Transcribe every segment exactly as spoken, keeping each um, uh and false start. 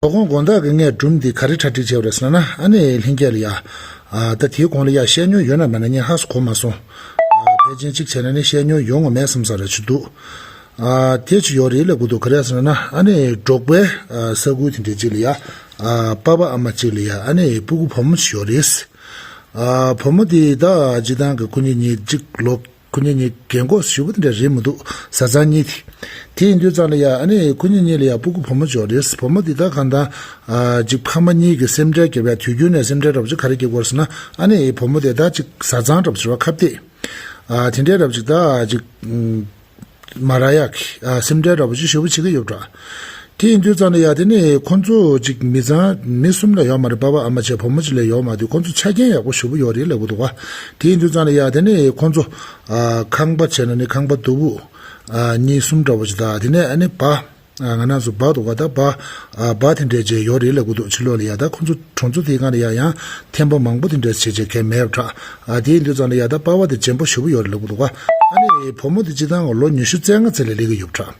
དོ་དགོང་དགོང་དག་གི་ངས་སྒྲུང་འདི་ག་རེ་གྲ་སྒྲིག་བྱས་པ་རེད་ཟེར་ན། ཨ་ནི་ལྷན་རྒྱས་ལ་ཡ། ཨ་ད་དེའི་གོང་ལ་ཡ་བཤད་མྱོང་ཡོད་ན་མེད་ན་ངས་ཧ་སུ་གོ་མ་སོང་། ཨ་ཕལ་ཆེར་གཅིག་བྱས་ན་ནི་བཤད་མྱོང་ཡོང་ངོ་མེད་བསམ་ས་རེ་ཅིག་འདུག་ཨ་དེ་ཅིག་ཡོད་རེད་ལབ་གི་འདུག་ག་རེ་ཟེར་ན། ཨ་ནི་འབྲོག་པའི་ཨ་ས་ཁུལ་དེ་འདྲའི་ཅིག་ལ་ཡ། ཨ་པ་ཕ་ཨ་མ་ཅིག་ལ་ཡ་ཨ་ནི་སྤུ་གུ་བུ་མོ་ཅིག་ཡོད་རེད། ཨ་བུ་མོ་དེ་ད་སྤྱིར་བཏང་གི་ཁོ་གཉིས་གཉིས་གཅིག་ལོ། ཁོ་གཉིས་གཉིས་རྒན་གོག་ཞེ་པོ་དེ་འདྲ་རེད་མི་འདུག་བཟའ་ཚང་གཉིས་དེ། དེ་ཡིན་དུས་ཙང་ལ་ཡ་ཨ་ནི་ཁོ་གཉིས་གཉིས་ལ་ཡ་སྤུ་གུ་བུ་མོ་ཅིག་ཡོད་རེད། བུ་མོ་དེ་ད་གང་ལྟར་ཨ་ཅིག་ཕ་མ་གཉིས་ཀྱི་སེམས་ཁྲལ་རྒྱབ་ཡ། དུས་རྒྱུན་ནས་སེམས་ཁྲལ་འདྲ་པོ་ཅིག་ག་རེ་རྒྱབ་ཀྱི་ཡོད་རེད་ཟེར་ན། ཨ་ནི་བུ་མོ་དེ་ད་ཅིག་བཟའ་ཚང་འདྲ་པོ་ཅིག་རེད་པ། ཁ་གཏད། ཨ་དེ་འདྲའི་འདྲ་པོ་ཅིག་ད་ཅིག་མ་རག་ཡག་གི་ཨ་སེམས་ཁྲལ་འདྲ་པོ་ཅིག་ཞེ་པོ་བྱེད་ཀྱི་ཡོད་པ་འདྲ། དེ་ཡིན་དུས་ཙང་ལ་ཡ་དེ་ནི་ཁོ་ཚོ་ཅིག་མི་ཚང་མི་གསུམ་ལས་ཡོད་མ་རེད། པ་ཕ་ཨ་མ་བྱས་བུ་མོ་གཅིག་ལས་ཡོད་མ་རེད། ཁོ་ཚོ་ཆ་རྐྱེན་ཡག་པོ་ཞེ་པོ་ཡོད་རེད་ལབ་གི་འདུག་ག་དེ་ཡིན་དུས་ཙང་ལ་ཡ་དེ་ནི་ཁོ་ཚོ་ཨ་ཁང་པ་བྱས་ན་ནི་ཁང་པ་སྡུག་པོ་ཨ་གཉིས་གསུམ་འདྲ་པོ་ཅིག་དང་། དེ་ནས་ཨ་ནི་སྦ་ཨ་ང་རང་ཚོ་སྦ་འདུག་ག་ད་སྦ་ཨ་སྦ་དེ་འདྲས་བྱས་ཡོད་རེད་ལབ་གི་འདུག་ཕྱི་ལོགས་ལ་ཡ་ད་ཁོ་ཚོ་གྲོང་ཚོ་དེའི་སྒང་ལ་ཡ་ཡང་ཐེམ་པ་མང་པོ་དེ་འདྲས་བྱས་བྱས་གས་མེད་པ་འདྲ། ཨ་དེ་ཡིན་དུས་ཙང་ལ་ཡ་ད་པ་ཕ་དེ་བྱམས་པོ་ཞེ་པོ་ཡོད་རེད་ལབ་གི་འདུག་ག་ཨ་ནི་བུ་མོ་དེ་སྤྱིར་བཏང་ལོ་ཉི་ཤུ་རྩ་ལྔ་ཙམ་ལ་སླེབས་ཀྱི་ཡོད་པ་འདྲ།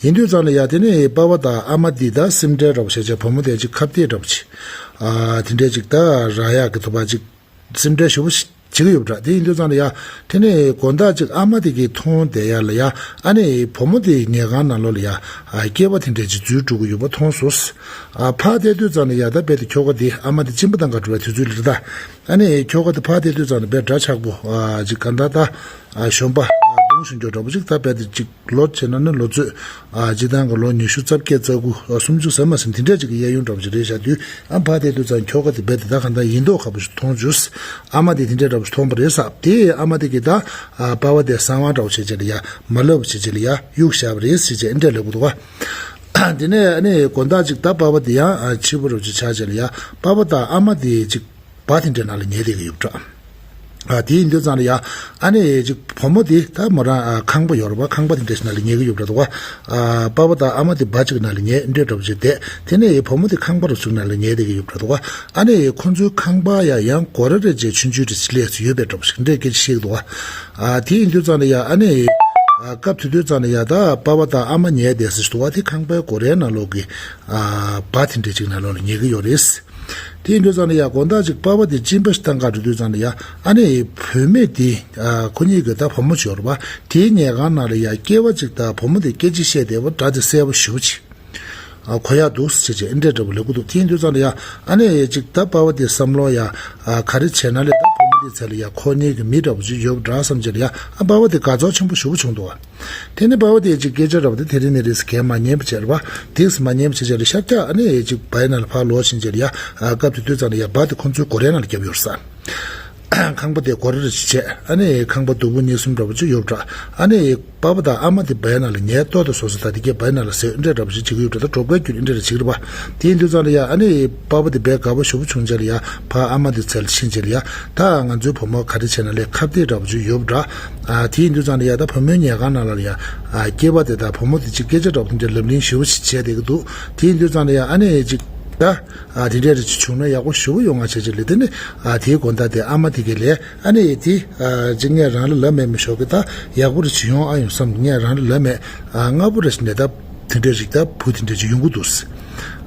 ཡིན་དུས་ཙང་ལ་ཡ་དེ་ནི་པ་ཕ་དང་ཨ་མ་འདི་ད་སེམས་ཁྲལ་འདྲ་པོ་བྱས་བྱས། བུ་མོ་དེ་ཅིག་ཁ་གཏད་འདྲ་པོ་ཅིག་ཨ་དེ་འདྲས་ཅིག་ད་རག་ཡག་གི་ཐུབ་པ་ཅིག་སེམས་ཁྲལ་ཞེ་པོ་ཞིག་བྱེད་ཀྱི་ཡོད་པ་འདྲ། དེ་ཡིན་དུས་ཙང་ལ་ཡ་དེ་ནི་དགོང་དག་ཅིག་ཨ་མ་དེ་གིས་མཐོང་བསྡད་ཡ་ལ་ཡ། ཨ་ནི་བུ་མོ་དེའི་ཉལ་ཁང་ནང་ལོགས་ལ་ཡ་ཨ་སྐྱེས་པ་དེ་འདྲས་ཅིག་འཛུལ་འགྲོ་གི་ཡོད་པ་མཐོང་སོང་། ཨ་ཕར་བལྟས་དུས་ཙང་ལ་ཡ་ད་རྦད་དེ་ཁྱོ་ག་དེ་ཨ་མ་དེ་གཅིན་པ་བཏང་ག་འགྲོ་བའི་དུས་ཚོད་ལ་རེད་ད། ཨ་ནི་ཁྱོ་ག་དེ་ཕར་བལྟས་དུས་ཙང་ལ་རྦད་འདྲ་ཆགས་པོ་ཨ་ཅིག་གང་ལྟར་ད་ཨ་གཞོན་པ་ཨ་གདོང་ཞུ་འགྱོ་འདྲ་པོ་ཅིག་ད་རྦད་དེ་ཅིག་ལོ་བྱས་ན་ནི་ལོ་ཚོད་ཨ་སྤྱིར་བཏང་གི་ལོ་ཉི་ཤུ་རྩ་བརྒྱད་རྩ་དགུ་ཨ་སུམ་ཅུ་ཟེར་མ་ཟིན་དེ་འདྲས་ཅིག་གི་གཡས་གཡོན་འདྲ་པོ་ཅིག་རེད་བཞག་དུས། ཨ་ཕར་བལྟས་དུས་ཙང་ཁྱོ་ག་དེ་རྦད་དེ་ད་གང་ལྟར་ཡིན་མདོག་ཁ་པོ་ཞིག་མཐོང་བྱུང་། ཨ་མ་དེ་དེ་འདྲས་འདྲ་པོ་ཞིག་མཐོང་པ་རེད་ཟེར། དེ་ཨ་མ་དེ་གིས་ད་ཨ་པ་ཕ་དེ་གསང་བ་འདྲ་པོ་བྱས་བྱས་ལ་ཡ་མ་ལབ་བྱས་བྱས་ལ་ཡ་གཡུག་བཞག་པ་རེད་ཟེར་བྱས་འདྲས་ལབ་གི་འདུག་ག་དེ་ནས་ཨ་ནི་དགོང་དག་ཅིག་ད་པ་ཕ་དེ་ཡང་ཨ་འཆི་བ་འདྲ་པོ་ཅིག་ཆགས་བྱས་ལ་ཡ་པ་ཕ་དང་ཨ་མ་དེ་ཅིག་སྦ་དེ་འདྲའི་ནང་ལ་ཉལ་བསྡད་ཀྱི་ཡོད་པ་འདྲ། ཨ་དེ་ཡིན་དུས་ཙང་ལ་ཡ་ཨ་ནི་ཅིག་བུ་མོ་དེ་ད་མོ་རང་ཨ་ཁང་པ་ཡོད་རེད་པ། ཁང་པ་དེ་འདྲ་ཞིག་ནང་ལ་ཉལ་གྱི་ཡོད་པ་འདྲ་འདུག་ག་ཨ་པ་ཕ་དང་ཨ་མ་དེ་སྦ་གཅིག་ནང་ལ་ཉལ་འདྲ་འདྲ་པོ་ཅིག་བསྡད། དེ་ནས་བུ་མོ་དེ་ཁང་པ་རུ་ཅིག་ནང་ལ་ཉལ་བསྡད་ཀྱི་ཡོད་པ་འདྲ་འདུག་ག་ཨ་ནི་ཁོ་ཚོའི་ཁང་པ་ཡ་ཡང་སྒོ་ར་རེ་བྱས་ཆུང་ཆུང་རེ་ཞིག་སླེབས་ཚུལ་ཡོད་པའི་འདྲ་པོ་ཞིག་འདྲའི་སྐད་ཆ་བཤད་ཀྱི་འདུག་ག་ཨ་དེ་ཡིན་དུས་ཙང་ལ་ཡ་ཨ་ནི་ཨ་སྐབས་དེ་དུས་ཙང་ལ་ཡ་ད་པ་ཕ་དང་ཨ་མ་ཉལ་བསྡད་ས་ཞིག་འདུག་ག་དེ་ཁང་པའི་སྒོ་རའི་ནང་ལོགས་ཀྱི་ཨ་སྦ་དེ་འདྲ་ཅིག་ནང་ལོགས་ལ་ཉལ་གྱི་ཡོད་རེད། དེ་ཡིན་དུས་ཙང་ལ་ཡ་དགོང་དག་ཅིག་པ་ཕ་དེ་གཅིན་པ་ཞིག་བཏང་ག་འགྲོ་དུས་ཙང་ལ་ཡ་ཨ་ནི་བུད་མེད་དེ་ཨ་ཁོ་གཉིས་ཀྱི་ད་བུ་མོ་ཅིག་ཡོད་རེད་པ། དེའི་ཉལ་ཁང་ནང་ལ་ཡ་སྐྱེས་པ་ཅིག་དང་བུ་མོ་དེ་སྐད་ཆ་བཤད་བསྡད་པ་འདྲ་དེ་གསལ་པོ་ཞེ་པོ་ཅིག་ཨ་གོ་ཡག་འདུག་ཟེར་བྱས་ཨེ་འདྲས་འདྲ་པོ་ལབ་གི་འདུག་དེ་ཡིན་དུས་ཙང་ལ་ཡ་ཨ་ནི་ཅིག་ད་པ་ཕ་དེ་བསམ་བློ་ཡ་ཨ་ག་རེ་བྱས་ན་ལས་ད་བུ་མོ་དེའི་ཚེ་ལ་ཡ་ཁོ་གཉིས་ཀྱི་མི་འདྲ་པོ་ཅིག་ཡོད་པ་འདྲ་བསམ་བྱས་ལ་ཡ་ཨ་པ་ཕ་དེ་དགའ་ཚོར་ཆེན་པོ་ཞེ་པོ་བྱུང་འདུག་ཨ། དེ་ནས་པ་ཕ་དེས་ཅིག་སྐད་ཆ་འདྲ་པོ་དེ་དེ་རིང་ནས་རེས་གས་མ་ཉན་པ་བྱས་རེད་པ། དེས་མ་ཉན་པ་བྱས་བྱས་ལ་ཤར་རྒྱག་ཨ་ནི་ཅིག་སྦའི་ནང་ལ་ཕར་ལོག་ཕྱིན་བྱས་ལ་ཡ་ཨ་སྐབས་དེ་དུས་ཙང་ལ་ཡ་སྦ་དེ་ཁོ་ཚོའི་སྒོ་རའི་ནང་ལ་བརྒྱབ་ཡོད་རེད་ས། ཁང་པ་དེ་སྒོ་ར་རེ་ཅིག་བྱས་ཨ་ནི་ཁང་པ་སྡུག་པོ་གཉིས་གསུམ་འདྲ་པོ་ཅིག་ཡོད་པ་འདྲ། ཨ་ནི་པ་ཕ་དང་ཨ་མ་དེ་སྦའི་ནང་ལ་ཉལ་ལྟོ་དང་སོ་སོ་ད་དེ་གས་སྦའི་ནང་ལ་ཟེར་ཨེ་འདྲས་འདྲ་པོ་ཅིག་བྱེད་ཀྱི་ཡོད་པ་འདྲ། ད་འབྲོག་པའི་རྒྱུད་ཨེ་འདྲས་རེ་བྱེད་ཀྱི་རེད་པ། དེ་ཡིན་དུས་ཙང་ལ་ཡ་ཨ་ནི་པ་ཕ་དེ་དཔེ་དགའ་པོ་ཞེ་པོ་བྱུང་བྱས་ལ་ཡ་ཕར་ཨ་མ་དེ་འཚོལ་ཕྱིན་བྱས་ལ་ཡ་ད་ང་ཚོའི་བུ་མོ་ག་རེ་བྱས་ན་ལས་ཁ་གཏད་འདྲ་པོ་ཅིག་ཡོད་པ་འདྲ། ཨ་དེ་ཡིན་དུས་ཙང་ལ་ཡ་ད་བུ་མོའི་ཉལ་ཁང་ནང་ལ་ཡ་ཨ་སྐྱེས་པ་དེ་དང་བུ་མོ་དེ་ཅིག་སྐད་ཆ་འདྲ་པོ་དེ་འདྲ་ལབ་གླེང་ཞེ་པོ་ཅིག་བྱས་བསྡད་ཀྱི་འདུག་དེ་ཡིན་དུས་ཙང་ལ་ཡ་ཨ་ནི་ཅིག་ད་ཨ་དེ་འདྲ་རེ་ཅིག་བྱུང་ན་ཡག་པོ་ཞེ་པོ་ཡོང་ང་བྱས་བྱས་ལ། དེ་ནི་ཨ་དེའི་དགོང་དག་དེ་ཨ་མ་དེ་གས་ལས་ཨ་ནི་དེ་ཨ་ཅིག་ངས་རང་ལ་ལབ་མེད་མི་ཤོག་གི་ད་ཡག་པོ་རེ་ཅིག་ཡོང་ཨ་ཡོང་བསམ་ངས་རང་ལ་ལབ་མེད། ཨ་སྔ་པོ་རེ་ཞིག་ནས་ད་དེ་འདྲ་ཞིག་ད་བུ་དེ་འདྲ་ཅིག་ཡོང་གི་འདུག་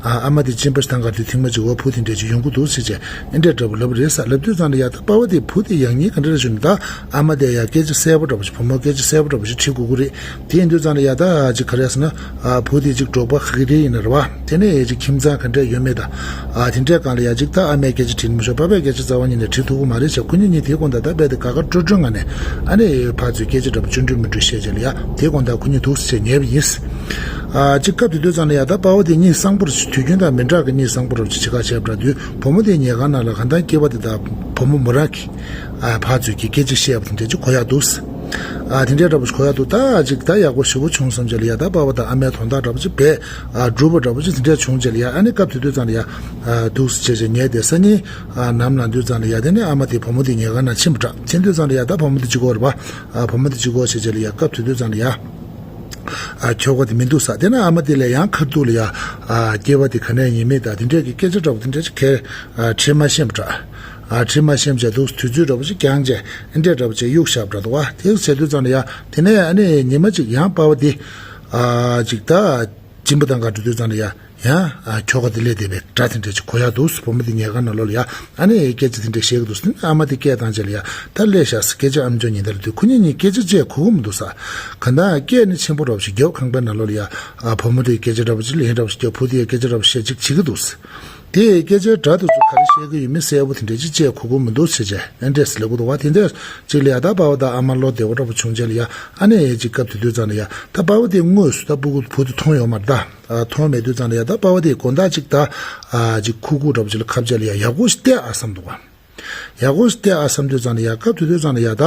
ཨ་ཨ་མ་དེ་གཅིན་པ་ཞིག་བཏང་ག་དུས་ཐེངས་མ་གཅིག་འོ་བུ་དེ་འདྲ་ཅིག་ཡོང་གི་འདུག་ཟེར་བྱས་ཨེ་འདྲས་འདྲ་པོ་ལབ་རེད་ས། ལབ་དུས་ཙང་ལ་ཡ་ད་པ་ཕ་དེ་བུ་དེ་ཡང་སྙིང་ག་འདྲ་རེ་བྱུང་ནས་ད་ཨ་མ་དེ་ཡ་སྐད་ཆ་གསལ་པོ་འདྲ་པོ་ཞིག་བུ་མོ་སྐད་ཆ་གསལ་པོ་འདྲ་པོ་ཞིག་དྲིས་དགོས་ཀྱི་རེད། དེ་ཡིན་དུས་ཙང་ལ་ཡ་ད་ཅིག་ག་རེ་ཟེར་ན་ཨ་བུ་དེ་ཅིག་འབྲོག་པ་ཁ་ཁ་རེ་ཡིན་ན་རེད་པ། དེ་ནས་ཅིག་ཁྱིམ་ཚང་ག་འདྲས་ཡོད་མེད་ད་ཨ་དེ་འདྲས་སྒང་ལ་ཡ་ཅིག་ད་ཨ་མའི་སྐད་ཆ་དྲིས་ནས་མི་ཤོག་པ་ཕའི་སྐད་ཆ་རྩ་བ་ཉིད་ནས་དྲིས་ཐུབ་ཀྱི་མ་རེད་བྱས། ཁོ་གཉིས་གཉིས་དེའི་དགོང་དག་ད་རྦད་དེ་དགའ་དགའ་སྤྲོ་སྤྲོའི་ངང་ནས་ཨ་ནི་ཕར་ཚུར་སྐད་ཆ་འདྲ་པོ་ཅིག་འགྲོ་མི་འགྲོ་བཤད་བྱས་ལ་ཡ་དེའི་དགོང་དག་ཁོ་གཉིས་འདུག་སེ་བྱས་ཉལ་བ་ཡིན། ཨ་ཅིག་སྐབས་དེ་དུས་ཙང་ལ་ཡ་ད་པ་ཕ་དེ་གཉིད་སང་པོ་རུ་དུས་རྒྱུན་དང་མི་འདྲ་གི་གཉིད་སང་པོ་རུ་ཅིག་བྱེད་ཁ་བྱས་པ་འདྲ་དུས་བུ་མོ་དེའི་ཉལ་ཁང་ནང་ལ་གང་ལྟར་སྐྱེས་པ་དེ་དང་བུ་མོ་མོ་རང་གིས་ཨ་ཕར་ཚུར་གྱི་སྐད་ཆ་བཤད་པ་དེ་འདྲ་ཅིག་གོ་ཡག་འདུག་ཨ་དེ་འདྲའི་འདྲ་པོ་ཞིག་གོ་ཡག་འདུག་ད་ཅིག་ད་ཡག་པོ་ཞེ་པོ་བྱུང་བསམ་བྱས་ལ་ཡ་ད་པ་ཕ་དང་ཨ་མའི་དོན་དག་འདྲ་པོ་ཅིག་བས་ཨ་འགྲུབ་པ་འདྲ་པོ་ཅིག་དེ་འདྲ་བྱུང་བྱས་ལ་ཡ་ཨ་ནི་སྐབས་དེ་དུས་ཙང་ལ་ཡ་ཨ་འདུག་སེ་བྱས་བྱས་ཉལ་བསྡད་ས་གཉིས་ཨ་ནམ་ལངས་དུས་ཙང་ལ་ཡ་དེ་ནས་ཨ་མ་དེ་བུ་མོ་དེ་ཉལ་ཁང་ནང་ཕྱིན་པ་འདྲ། ཕྱིན་དུས་ཙང་ལ་ཡ་ད་བུ་མོ་དེ་གཅིག་པོ་རེད་པ། ཨ་བུ་མོ་དེ་གཅིག་པོ་བྱས་བྱས་ལ་ཡ་སྐབས་དེ་དུས་ཙང་ལ་ཡ། ཨ་ཁྱོ་ག་དེ་མི་འདུག་ས། དེ་ན་ཨ་མ་དེ་ལས་ཡང་ཁ་ཐུག་ལ་ཡ། ཨ་སྐྱེས་པ་དེ་ག་ནས་ཡིན་མིན་དང་དེ་འདྲས་ཀྱི་སྐད་ཆ་འདྲ་པོ་དེ་འདྲས་ཀྱི་ཨ་དྲིས་མ་ཤེས་པ་འདྲ། ཨ་དྲིས་མ་ཤེས་བྱས་འདུག་དུས་ཚོད་འདྲ་པོ་ཞིག་འགྱངས་བྱས་ཨེ་འདྲས་འདྲ་པོ་བྱས་གཡུག་བཞག་པ་འདྲ་འདུག་པ། དེ་བྱས་དུས་ཙང་ལ་ཡ་དེ་ནས་ཨ་ནི་ཉི་མ་གཅིག་ཡང་པ་ཕ་དེ་ཨ་ཅིག་ད་སྦྱིན་པ་བཏང་ག་འགྲོ་དུས་ཙང་ལ་ཡ། ཡང་ཨ་ཁྱོ་ག་དེ་ལས་དེ་བའི་དགྲ་དེ་འདྲ་ཅིག་གོ་ཡག་འདུག་བུ་མོ་དེ་ཉལ་ཁང་ནང་ལོགས་ལ་ཡ། ཨ་ནི་སྐད་ཆ་དེ་འདྲ་བཤད་གི་འདུག་དེ་ནས་ཨ་མ་དེ་སྐད་བཏང་བྱས་ལ་ཡ། ད་སླེབས་ཤག་སྐད་ཆ་ཨམ་ཅོག་ཉན་ད་ལ་དུས་ཁོ་གཉིས་གཉིས་སྐད་ཆ་བཅད་གོ་གི་མི་འདུག་ས། གང་ལྟར་སྐད་ནི་ཆེན་པོ་འདྲ་བོ་ཞིག་རྒྱབ། ཁང་པའི་ནང་ལོགས་ལ་ཡ། ཨ་བུ་མོ་དེ་སྐད་ཆ་འདྲ་བོ་ཅིག་ལན་འདྲ་བོ་ཞིག་རྒྱབ། བུ་དེ་ཡ་སྐད་ཆ་འདྲ་བོ་བཤད་ཅིག་བྱེད་གི་འདུག་དེ་སྐད་ཆའི་སྒྲ་དེ་ཚོ་ག་རེ་བཤད་གི་ཡོད་མེད་གསལ་པོ་དེ་འདྲ་ཅིག་བཅད་གོ་གི་མི་འདུག་ཟེར་བྱས་ཨེ་འདྲས་ལབ་གི་འདུག་བ། དེ་འདྲས་ཅིག་ལ་ཡ་ད་པ་ཕ་དང་ཨ་མ་བློ་བདེ་བོ་འདྲ་བོ་བྱུང་བྱས་ལ་ཡ། ཨ་ནི་ཅིག་སྐབས་དེ་དུས་ཙང་ལ་ཡ་ད་པ་ཕ་དེ་དངོས་སུ་ད་སྤུ་གུ་བུ་དེ་མཐོང་ཡོད་མ་རེད་ད། མཐོང་མེད་དུས་ཙང་ལ་ཡ་ད་པ་ཕ་དེ་དགོང་དག་ཅིག་ད་ཅིག་ཁུག་ཁུག་འདྲ་བོ་ཅིག་ལ་ཁ་བྱས་ལ་ཡ་ཡག་པོ་ཞིག་བལྟས་ཨ་བསམ་འདུག་བ། ཡག་པོ་ཞིག་བལྟས་ཨ་བསམ་དུས་ཙང་ལ་ཡ་སྐབས་དེ་དུས་ཙང་ལ་ཡ་ད།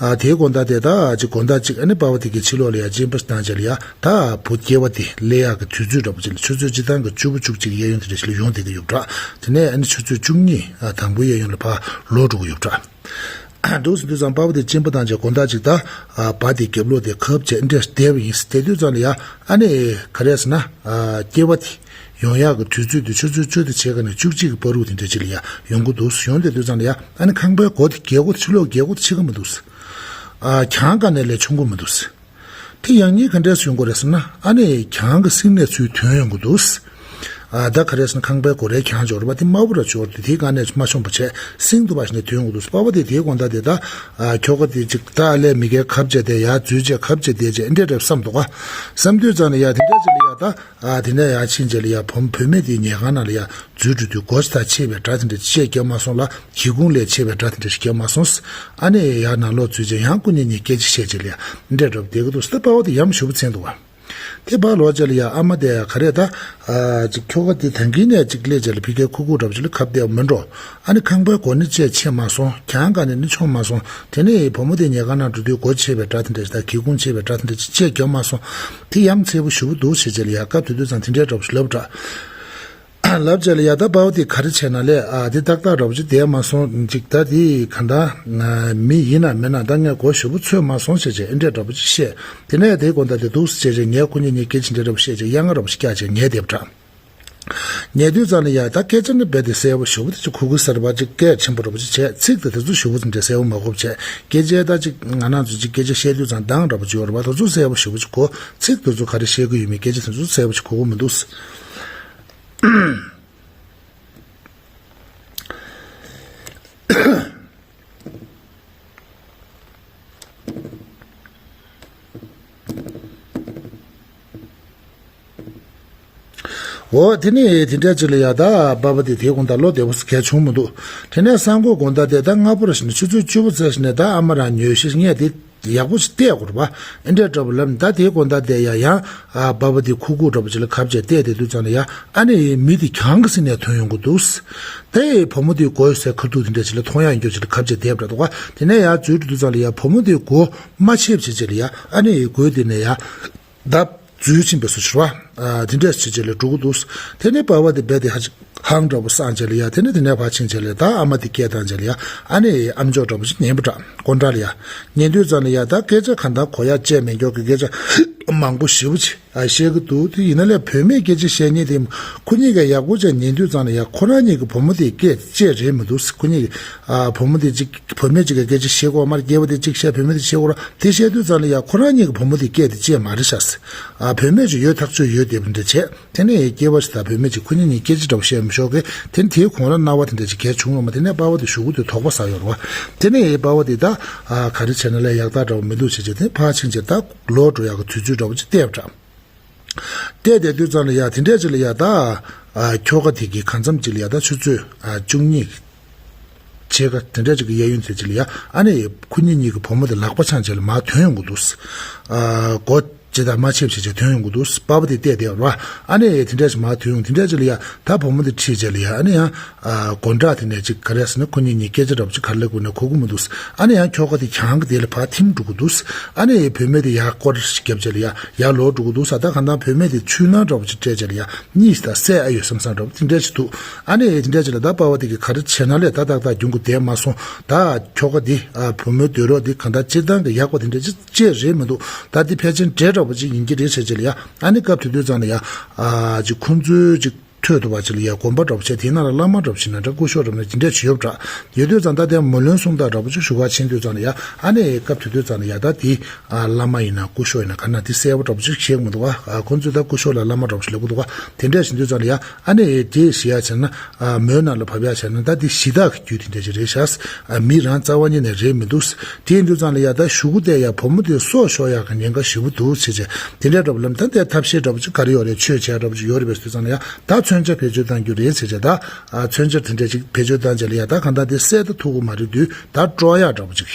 ཨ་དེའི་དགོང་དག་དེ་ད་ཅིག་དགོང་དག་ཅིག་ཨ་ནི་པ་ཕ་དེ་གི་ཕྱི་ལོགས་ལ་ཡ་སྤྱིན་པ་བཏང་བྱས་ལ་ཡ་ད་བུ་སྐྱེ་བ་དེ་སླེབས་ཡག་གི་དུས་ཚོད་འདྲ་བོ་ཅིག་ལ་ཆུ་ཚོད་སྤྱི་བཏང་གི་བཅུ་པོ་བཅུ་གཅིག་གཡས་གཡོན་དེ་འདྲ་ཞིག་ལ་ཡོང་བསྡད་ཀྱི་ཡོད་པ་འདྲ། དེ་ནས་ཨ་ནི་ཆུ་ཚོད་བཅུ་གཉིས་ཨ་དང་པོའི་གཡས་གཡོན་ལ་ཕར་ལོག་འགྲོ་གི་ཡོད་པ་འདྲ། འདུག་ཟེར་དུས་ཙང་པ་ཕ་དེ་སྤྱིན་པ་བཏང་བྱས་དགོང་དག་ཅིག་ད་ཨ་བ་དེ་རྒྱབ་ལོགས་དེ་ཁབ་བྱས་འདྲ་བསྡད་པ་ཡིན། དེ་དུས་ཙང་ལ་ཡ་ཨ་ནི་ག་རེ་ཟེར་ན་ཨ་སྐྱེ་བ་དེ། ཡོང་ཡག་གི་དུས་ཚོད་དེ་ཆུ་ཚོད་བཅུ་དེ་བྱས་ག་ནས་བཅུ་གཅིག་གི་བར་དུ་དེ་འདྲ་ཅིག་ལ་ཡ་ཡོང་གི་འདུག་ཡོང་དེ་དུས་ཙང་ལ་ཡ་ཨ་ནི་ཁང་པའི་སྒོ་དེ་རྒྱག་སྒོ་དེ་ཕྱི་ལོགས་རྒྱག་སྒོ་དེ་ཕྱེ་གི་མི་འདུག་ཨ་གྱང་ག་ནས་ལས་མཆོང་གི་མི་འདུག་དེ་ཡང་སྙིང་ག་འདྲས་ཡོང་གི་རེད་ཟེར་ན་ཨ་ནི་གྱང་གི་སེང་ནས་ཚུར་ཐོན་ཡོང་གི་འདུག་ཨ་ད་ག་རེ་ཟེར་ན་ཁང་པའི་སྒོ་རའི་གྱང་འབྱོར་བ་དེ་དམར་པོ་ར་འབྱོར་དུས་དེའི་ག་ནས་མ་མཆོང་བ་བྱས་སེང་དུ་བ་ཞིག་ནས་ཐོན་ཡོང་གི་འདུག་པ་ཕ་དེ་དེའི་དགོང་དག་དེ་ད་ཨ་ཁྱོ་ག་དེ་ཅིག་ད་ཨ་ལས་མི་སྐྱེ་ཁབ་བྱས་དེ་ཡ་འཛུལ་བྱས་ཁབ་བྱས་དེ་བྱས་འདྲ་འདྲ་བསམ་འདུག་ག་བསམ་དུས་ཙང་ལ་ཡ་དེ་འདྲ་ཅིག་ལ་ཡ་ད། ཨ་དེ་ནས་ཡར་ཕྱིན་རྗེས་ལ་ཡ་བུ་བུད་མེད་དེའི་ཉལ་ཁང་ནང་ལ་ཡ་འཛུལ་འགྲོ་དུས་སྒོ་ཕྱེ་ད་ཕྱེ་བའི་སྒྲ་དེ་འདྲ་ཅིག་བརྒྱབ་མ་སོང་ལ་སྒེའུ་ཁུང་ལས་ཕྱེ་བའི་སྒྲ་དེ་འདྲ་ཞིག་བརྒྱབ་མ་སོང་། ཨ་ནི་ཡར་ནང་ལོགས་འཛུལ་རྗེས་ཡང་སྐུ་ཉིད་གཉིས་སྐད་ཆ་བཤད་རྗེས་ལ་ཡ་འདྲ་འདྲ་བོ་བསྡད་ཀྱི་འདུག་ཟེར་ད་པ་ཕ་དེ་ཡ་མ་ཞེ་པོ་ཚན་འདུག་བ། དེ་ཕར་ལོག་རྗེས་ལ་ཡ་ཨ་མ་དེ་ཡ་ག་རེ་ད། ཨ་ཅིག་ཁྱོ་ག་དེ་ད་གིན་ནས་ཅིག་སླེབས་རྗེས་ལ་ཕ་གིར་ཁུག་ཁུག་འདྲ་བོ་ཅིག་ལ་ཁ་བརྡ་མི་འགྲོ། ཨ་ནི་ཁང་པའི་སྒོ་ནས་ཅིག་ཕྱེ་མ་སོང་། གྱང་ག་ནས་ནི་མཆོང་མ་སོང་། དེ་ནས་བུ་མོ་དེ་ཉལ་ཁང་ནང་འགྲོ་དུས་སྒོ་ཕྱེ་བའི་སྒྲ་དེ་འདྲ་ཞིག་དང་སྒེའུ་ཁུང་ཕྱེ་བའི་སྒྲ་དེ་འདྲ་ཅིག་བརྒྱབ་མ་སོང་། དེ་ཡ་མ་ཚ་པོ་ཞེ་པོ་འདུག་ཟེར་རྗེས་ལ་ཡ་སྐབས་དེ་དུས་ཙང་དེ་འདྲའི་འདྲ་བོ་ཞིག་ལབ་འདྲ། ལབ་རྗེས་ལ་ཡ་ད་པ་ཕ་དེ་ག་རེ་བྱས་ན་ལས་ཨ་དེ་ཏག་ཏག་འདྲ་བོ་ཅིག་བསྡད་མ་སོང་ཅིག་ད་དེ་ག་འདྲ་མི་ཡིན་ན་མིན་ན་ད་ངས་མགོ་ཞེ་པོ་ཚོས་མ་སོང་ཟེར་རྗེས་ཨེ་འདྲ་འདྲ་བོ་ཅིག་བཤད། དེ་ནས་དེའི་དགོང་དག་དེ་འདུག་ཟེར་རྗེས་ངས་ཁོ་གཉིས་གཉིས་སྐད་ཆ་འདྲ་འདྲ་བོ་བཤད་རྗེས་གཡང་ང་འདྲ་བོ་ཞིག་བཀྱགས་རྗེས་ཉལ་བསྡད་པ་འདྲ། ཉལ་དུས་ཙང་ལ་ཡ་ད་སྐད་ཆ་ནི་རྦད་དེ་གསལ་པོ་ཞེ་པོ་དེ་ཅིག་ཁུག་ཁུག་གསར་པ་ཅིག་སྐད་ཆེན་པོ་འདྲ་བོ་ཅིག་བྱས། ཚིག་དེ་དེ་ཚོ་ཞེ་པོ་དེ་འདྲ་གསལ་པོ་མ་གོ་བྱས། སྐད་ཆ་ད་ཅིག་ང་རང་ཚོ་ཅིག་སྐད་ཆ་བཤད་དུས་ཙང་གདངས་འདྲ་བོ་ཅིག་ཡོད་རེད་པ། དེ་ཚོ་གསལ་པོ་ཞེ་པོ་ཅིག་གོ། ཚིག་དེ་ཚོ་ག་རེ་བཤད་ཀྱི་ཡོད་མེད་སྐད་ཆ་དེ་ཚོ་གསལ་པོ་ཅིག་གོ་གི་མི་འདུག་འོ་དེ་ནི་དེ་འདྲ་ཅིག་ལ་ཡ་ད་པ་ཕ་དེ་དེའི་དགོང་དག་བློ་བདེ་པོ་གལ་བྱུང་མི་འདུག་དེ་ནས་སང་དགོང་དགོང་དག་དེ་ད་སྔ་པོ་ར་ཞིག་ནས་ཆུ་ཚོད་བཅུ་པོ་ཙམ་ཞིག་ནས་ད་ཨ་མ་རང་ཉོལ་ཞིག་ངས་དེ་ཡག་པོ་ཞིག་བལྟས་དགོས་རེད་པ། ཨེ་འདྲ་འདྲ་བོ་ལབ་ནས་ད་དེའི་དགོང་དག་དེ་ཡ་ཡང་ཨ་པ་ཕ་དེ་ཁུག་ཁུག་འདྲ་བོ་ཅིག་ལ་ཁ་བྱས་བལྟས་དེ་དུས་ཙང་ལ་ཡ་ཨ་ནི་མི་དེ་གྱང་གི་སེང་ནས་ཐོན་ཡོང་གི་འདུག་དེ་བུ་མོ་དེའི་མགོ་ཡོད་སའི་ཁ་ཐུག་དེ་འདྲ་ཅིག་ལ་མཐོང་ཡག་འགྱོ་ཅིག་ལ་ཁ་བྱས་བལྟས་པ་འདྲ་འདུག་ག་དེ་ནས་ཡར་འཛུལ་འགྲོ་དུས་ཙང་ལ་ཡ་བུ་མོ་དེའི་མགོ་མ་ཕྱེ་བྱས་ཅིག་ལ་ཡ་ཨ་ནི་མགོ་དེ་ནས་ཡ་ད་འཛུལ་ཕྱིན་པའི་བཟོ་ཅིག་རེད་པ། ཨ་དེ་འདྲ་བྱས་ཅིག་ལ་འགྲོ་གི་འདུག་དེ་ནས་པ་ཕ་དེ་རྦད་དེ་ཧ་ཅང་ཧང་འདྲ་བོ་སངས་བྱས་ལ་ཡ། དེ་ནས་དེ་ནས་ཕར་ཕྱིན་བྱས་ལ་ད་ཨ་མ་དེ་སྐད་བཏང་བྱས་ལ་ཡ་ཨ་ནི་ཨམ་ཅོག་འདྲ་བོ་ཅིག་ཉན་པ་འདྲ་སྐོར་འདྲ་ལ་ཡ། ཉན་དུས་ཙང་ལ་ཡ་ད་སྐད་ཆ་གང་ལྟར་གོ་ཡག་བཅད་མེད་མགྱོགས་ཀྱི་སྐད་ཆ་མང་པོ་ཞེ་པོ་ཅིག་ཨ་བཤད་ཀྱི་འདུག་དེ་ཡིན་ན་ལས་བུད་མེད་སྐད་ཆ་བཤད་མཁན་དེ་ཁོ་གཉིས་ཀས་ཡག་པོ་བྱས་ཉན་དུས་ཙང་ལ་ཡ་ཁོ་རང་གཉིས་ཀྱི་བུ་མོ་དེ་སྐད་བཅད་རེད་མི་འདུག་ཁོ་གཉིས་ཀྱི་ཨ་བུ་མོ་དེ་གཅིག་བུད་མེད་གཅིག་གིས་སྐད་ཆ་བཤད་ཀྱི་ཡོད་མ་རེད། སྐྱེས་པ་དེ་གཅིག་བཤད་བུད་མེད་དེ་བཤད་ཀྱི་ཡོད་རེད། དེ་བཤད་དུས་ཙང་ལ་ཡ་ཁོ་རང་གཉིས་ཀྱི་བུ་མོ་དེ་སྐད་དེ་བཅད་མ་རེད་ཤག་ཨ་བུད་མེད་ཅིག་ཡོད་ཐག་ཆོད་ཡོད་བསྡད་པ་འདྲ་བྱས། དེ་ནས་སྐྱེས་པ་ཞིག་དང་བུད་མེད་ཅིག་ཁོ་གཉིས་གཉིས་སྐད་ཆ་འདྲ་བོ་བཤད་མི་ཆོག་གི་དེ་ནས་དེའི་གོང་ལ་སྣང་བ་དེ་འདྲ་ཅིག་གལ་བྱུང་ཡོད་མ། དེ་ནས་པ་ཕ་དེ་ཞེ་པོ་དེ་དོགས་པ་ཟ་ཡོད་རེད་པ། དེ་ནས་པ་ཕ་དེ་ད་ཨ་ག་རེ་བྱས་ན་ལས་ཡག་རྟགས་འདྲ་བོ་མི་འདུག་བྱས་བྱས་དེ་ཕར་ཕྱིན་བྱས་ད་ལོག་འགྲོ་ཡག་གི་དུས་ཚོད་འདྲ་བོ་ཅིག་བལྟས་པ་འདྲ། བལྟས་བསྡད་དུས་ཙང་ལ་ཡ་དེ་འདྲས་ཅིག་ལ་ཡ་ད་ཨ་ཁྱོ་ག་དེ་གི་གང་འཚམ་ཅིག་ལ་ཡ་ད་ཆུ་ཚོད་ཨ་བཅུ་གཉིས་ཕྱེད་ཀ་དེ་འདྲས་ཅིག་གི་གཡས་གཡོན་དེ་ཅིག་ལ་ཡ་ཨ་ནི་ཁོ་གཉིས་གཉིས་ཀྱི་བུ་མོ་དེ་ལག་པ་འཆང་བྱས་ལ་མར་ཐོན་ཡོང་གི་འདུག་ཨ་སྒོ་ཇི་ལྟར་མ་ཕྱེ་བྱས་བྱས་ཐོན་ཡོང་གི་འདུག་པ་ཕ་དེ་བལྟས་བསྡད་པ་རེད་པ། ཨ་ནི་དེ་འདྲས་ཅིག་མར་ཐོན་ཡོང་། དེ་འདྲས་ཅིག་ལ་ཡ་ད་བུ་མོ་དེ་ཁྲིད་བྱས་ལ་ཡ་ཨ་ནི་ཡང་ཨ་སྒོ་འགྲམ་དེ་ནས་ཅིག་ག་རེ་ཟེར་ན་ཁོ་གཉིས་གཉིས་སྐད་ཆ་འདྲ་བོ་ཅིག་ག་རེ་ལབ་དགོས་ན་གོ་གི་མི་འདུག་ཨ་ནི་ཡང་ཁྱོ་ག་དེ་གྱང་གི་དེ་ལ་ཕར་ཐིམ་འགྲོ་གི་འདུག་ཨ་ནི་བུད་མེད་དེ་ཡར་སྐོར་ཞིག་བརྒྱབ་བྱས་ལ་ཡ་ཡར་ལོག་འགྲོ་གི་འདུག་ས། ད་གང་ལྟར་བུད་མེད་དེ་ཆུ་ནང་འདྲ་བོ་ཅིག་སྤྲད་བྱས་ལ་ཡ་གཉིད་ད་སད་ཨ་ཡོད་བསམ་བསམ་འདྲ་བོ་དེ་འདྲ་ཅིག་འདུག་ཨ་ནི་དེ་འདྲ་ཅིག་ལ་ད་པ་ཕ་དེ་གིས་ག་རེ་བྱས་ན་ལས་ད་ཏག་ཏག་རྒྱུན་གྱི་བསྡད་མ་སོང་། ད་ཁྱོ་ག་དེ་ཨ་བུ་མོའི་འདོད་རོགས་དེ་གང་ལྟར་སྤྱིར་བཏང་གི་ཡག་པ་དེ་འདྲ་ཅིག་ཅིག་རེད་མི་འདུག་ད་དེ་ཕལ་ཆེར་འདྲེ་འདྲ་བོ་ཅིག་ཡིན་གྱི་རེད་བྱས་བྱས་ལ་ཡ། ཨ་ནི་སྐབས་དེ་དུས་ཙང་ལ་ཡ་ཨ་ཅིག་ཁོང་ཚོའི་ཅིག་འཕྲོད་ཐུབ་པ་ཅིག་ལ་ཡ་དགོན་པ་འདྲ་པོ་བྱས། དེའི་ནང་ལ་བླ་མ་འདྲ་པོ་ཞིག་ན་འདྲ། སྐུ་ཞབས་འདྲ་པོ་ན་ཇི་འདྲས་ཅིག་ཡོད་པ་འདྲ། ཡོད་དུས་ཙང་ད་དེ་མོ་ལོན་སུམ་རྟགས་འདྲ་པོ་ཅིག་ཞུ་ག་ཕྱིན་དུས་ཙང་ལ་ཡ། ཨ་ནི་སྐབས་དེ་དུས་ཙང་ལ་ཡ་ད་དེ་ཨ་བླ་མ་ཡིན་ན་སྐུ་ཞབས་ཡིན་ན་ག་ན་དེ་གསལ་པོ་འདྲ་པོ་ཅིག་ཤེས་ཀྱི་མི་འདུག་ག་ཨ་ཁོང་ཚོས་ད་སྐུ་ཞབས་ལ་བླ་མ་འདྲ་པོ་ཞིག་ལབ་ཀྱི་འདུག་ག་དེ་འདྲས་ཕྱིན་དུས་ཙང་ལ་ཡ། ཨ་ནི་དེ་ཞུ་ཡ་བྱས་ན། ཨ་མོའི་ནང་ལ་བབས་ཡ་བྱས་ན་ད་དེ་གཞི་བདག་གི་རྒྱུད་དེ་འདྲས་ཅིག་རེད་ཤག་ཨ་མི་རང་རྩ་བ་ཉིད་ནས་རེད་མི་འདུག་དེ་ཡིན་དུས་ཙང་ལ་ཡ་ད་གཞུག་གུ་དེ་ཡ་བུ་མོ་དེ་སྲོག་ཤོར་ཡག་གི་ཉེན་ཁ་ཞེ་པོ་འདུག་ཟེར་བྱས། དེ་འདྲའི་འདྲ་པོ་ལབ། ད་དེ་ཐབས་ཤེས་འདྲ་པོ་ཅིག་ག་རེ་ཡོད་རེད། ཆོས་བྱེད་ཡ་འདྲ་པོ་ཅིག་ཡོད་རེད་པས་དུས་ཙང་ལ་ཡ། ད་མཚོན་ཆ་བེད་སྤྱོད་གཏང་རྒྱུ་རེད་ཟེར་བྱས། ད་ཨ་མཚོན་ཆ་དེ་འདྲ་ཅིག་བེད་སྤྱོད་བཏང་བྱས་ལ་ཡ། ད་གང་ལྟར་དེ་བསད་ད་ཐུབ་ཀྱི་མ་རེད་དུས། ད་དཀྲོག་ཡ་འདྲ་པོ་ཅིག་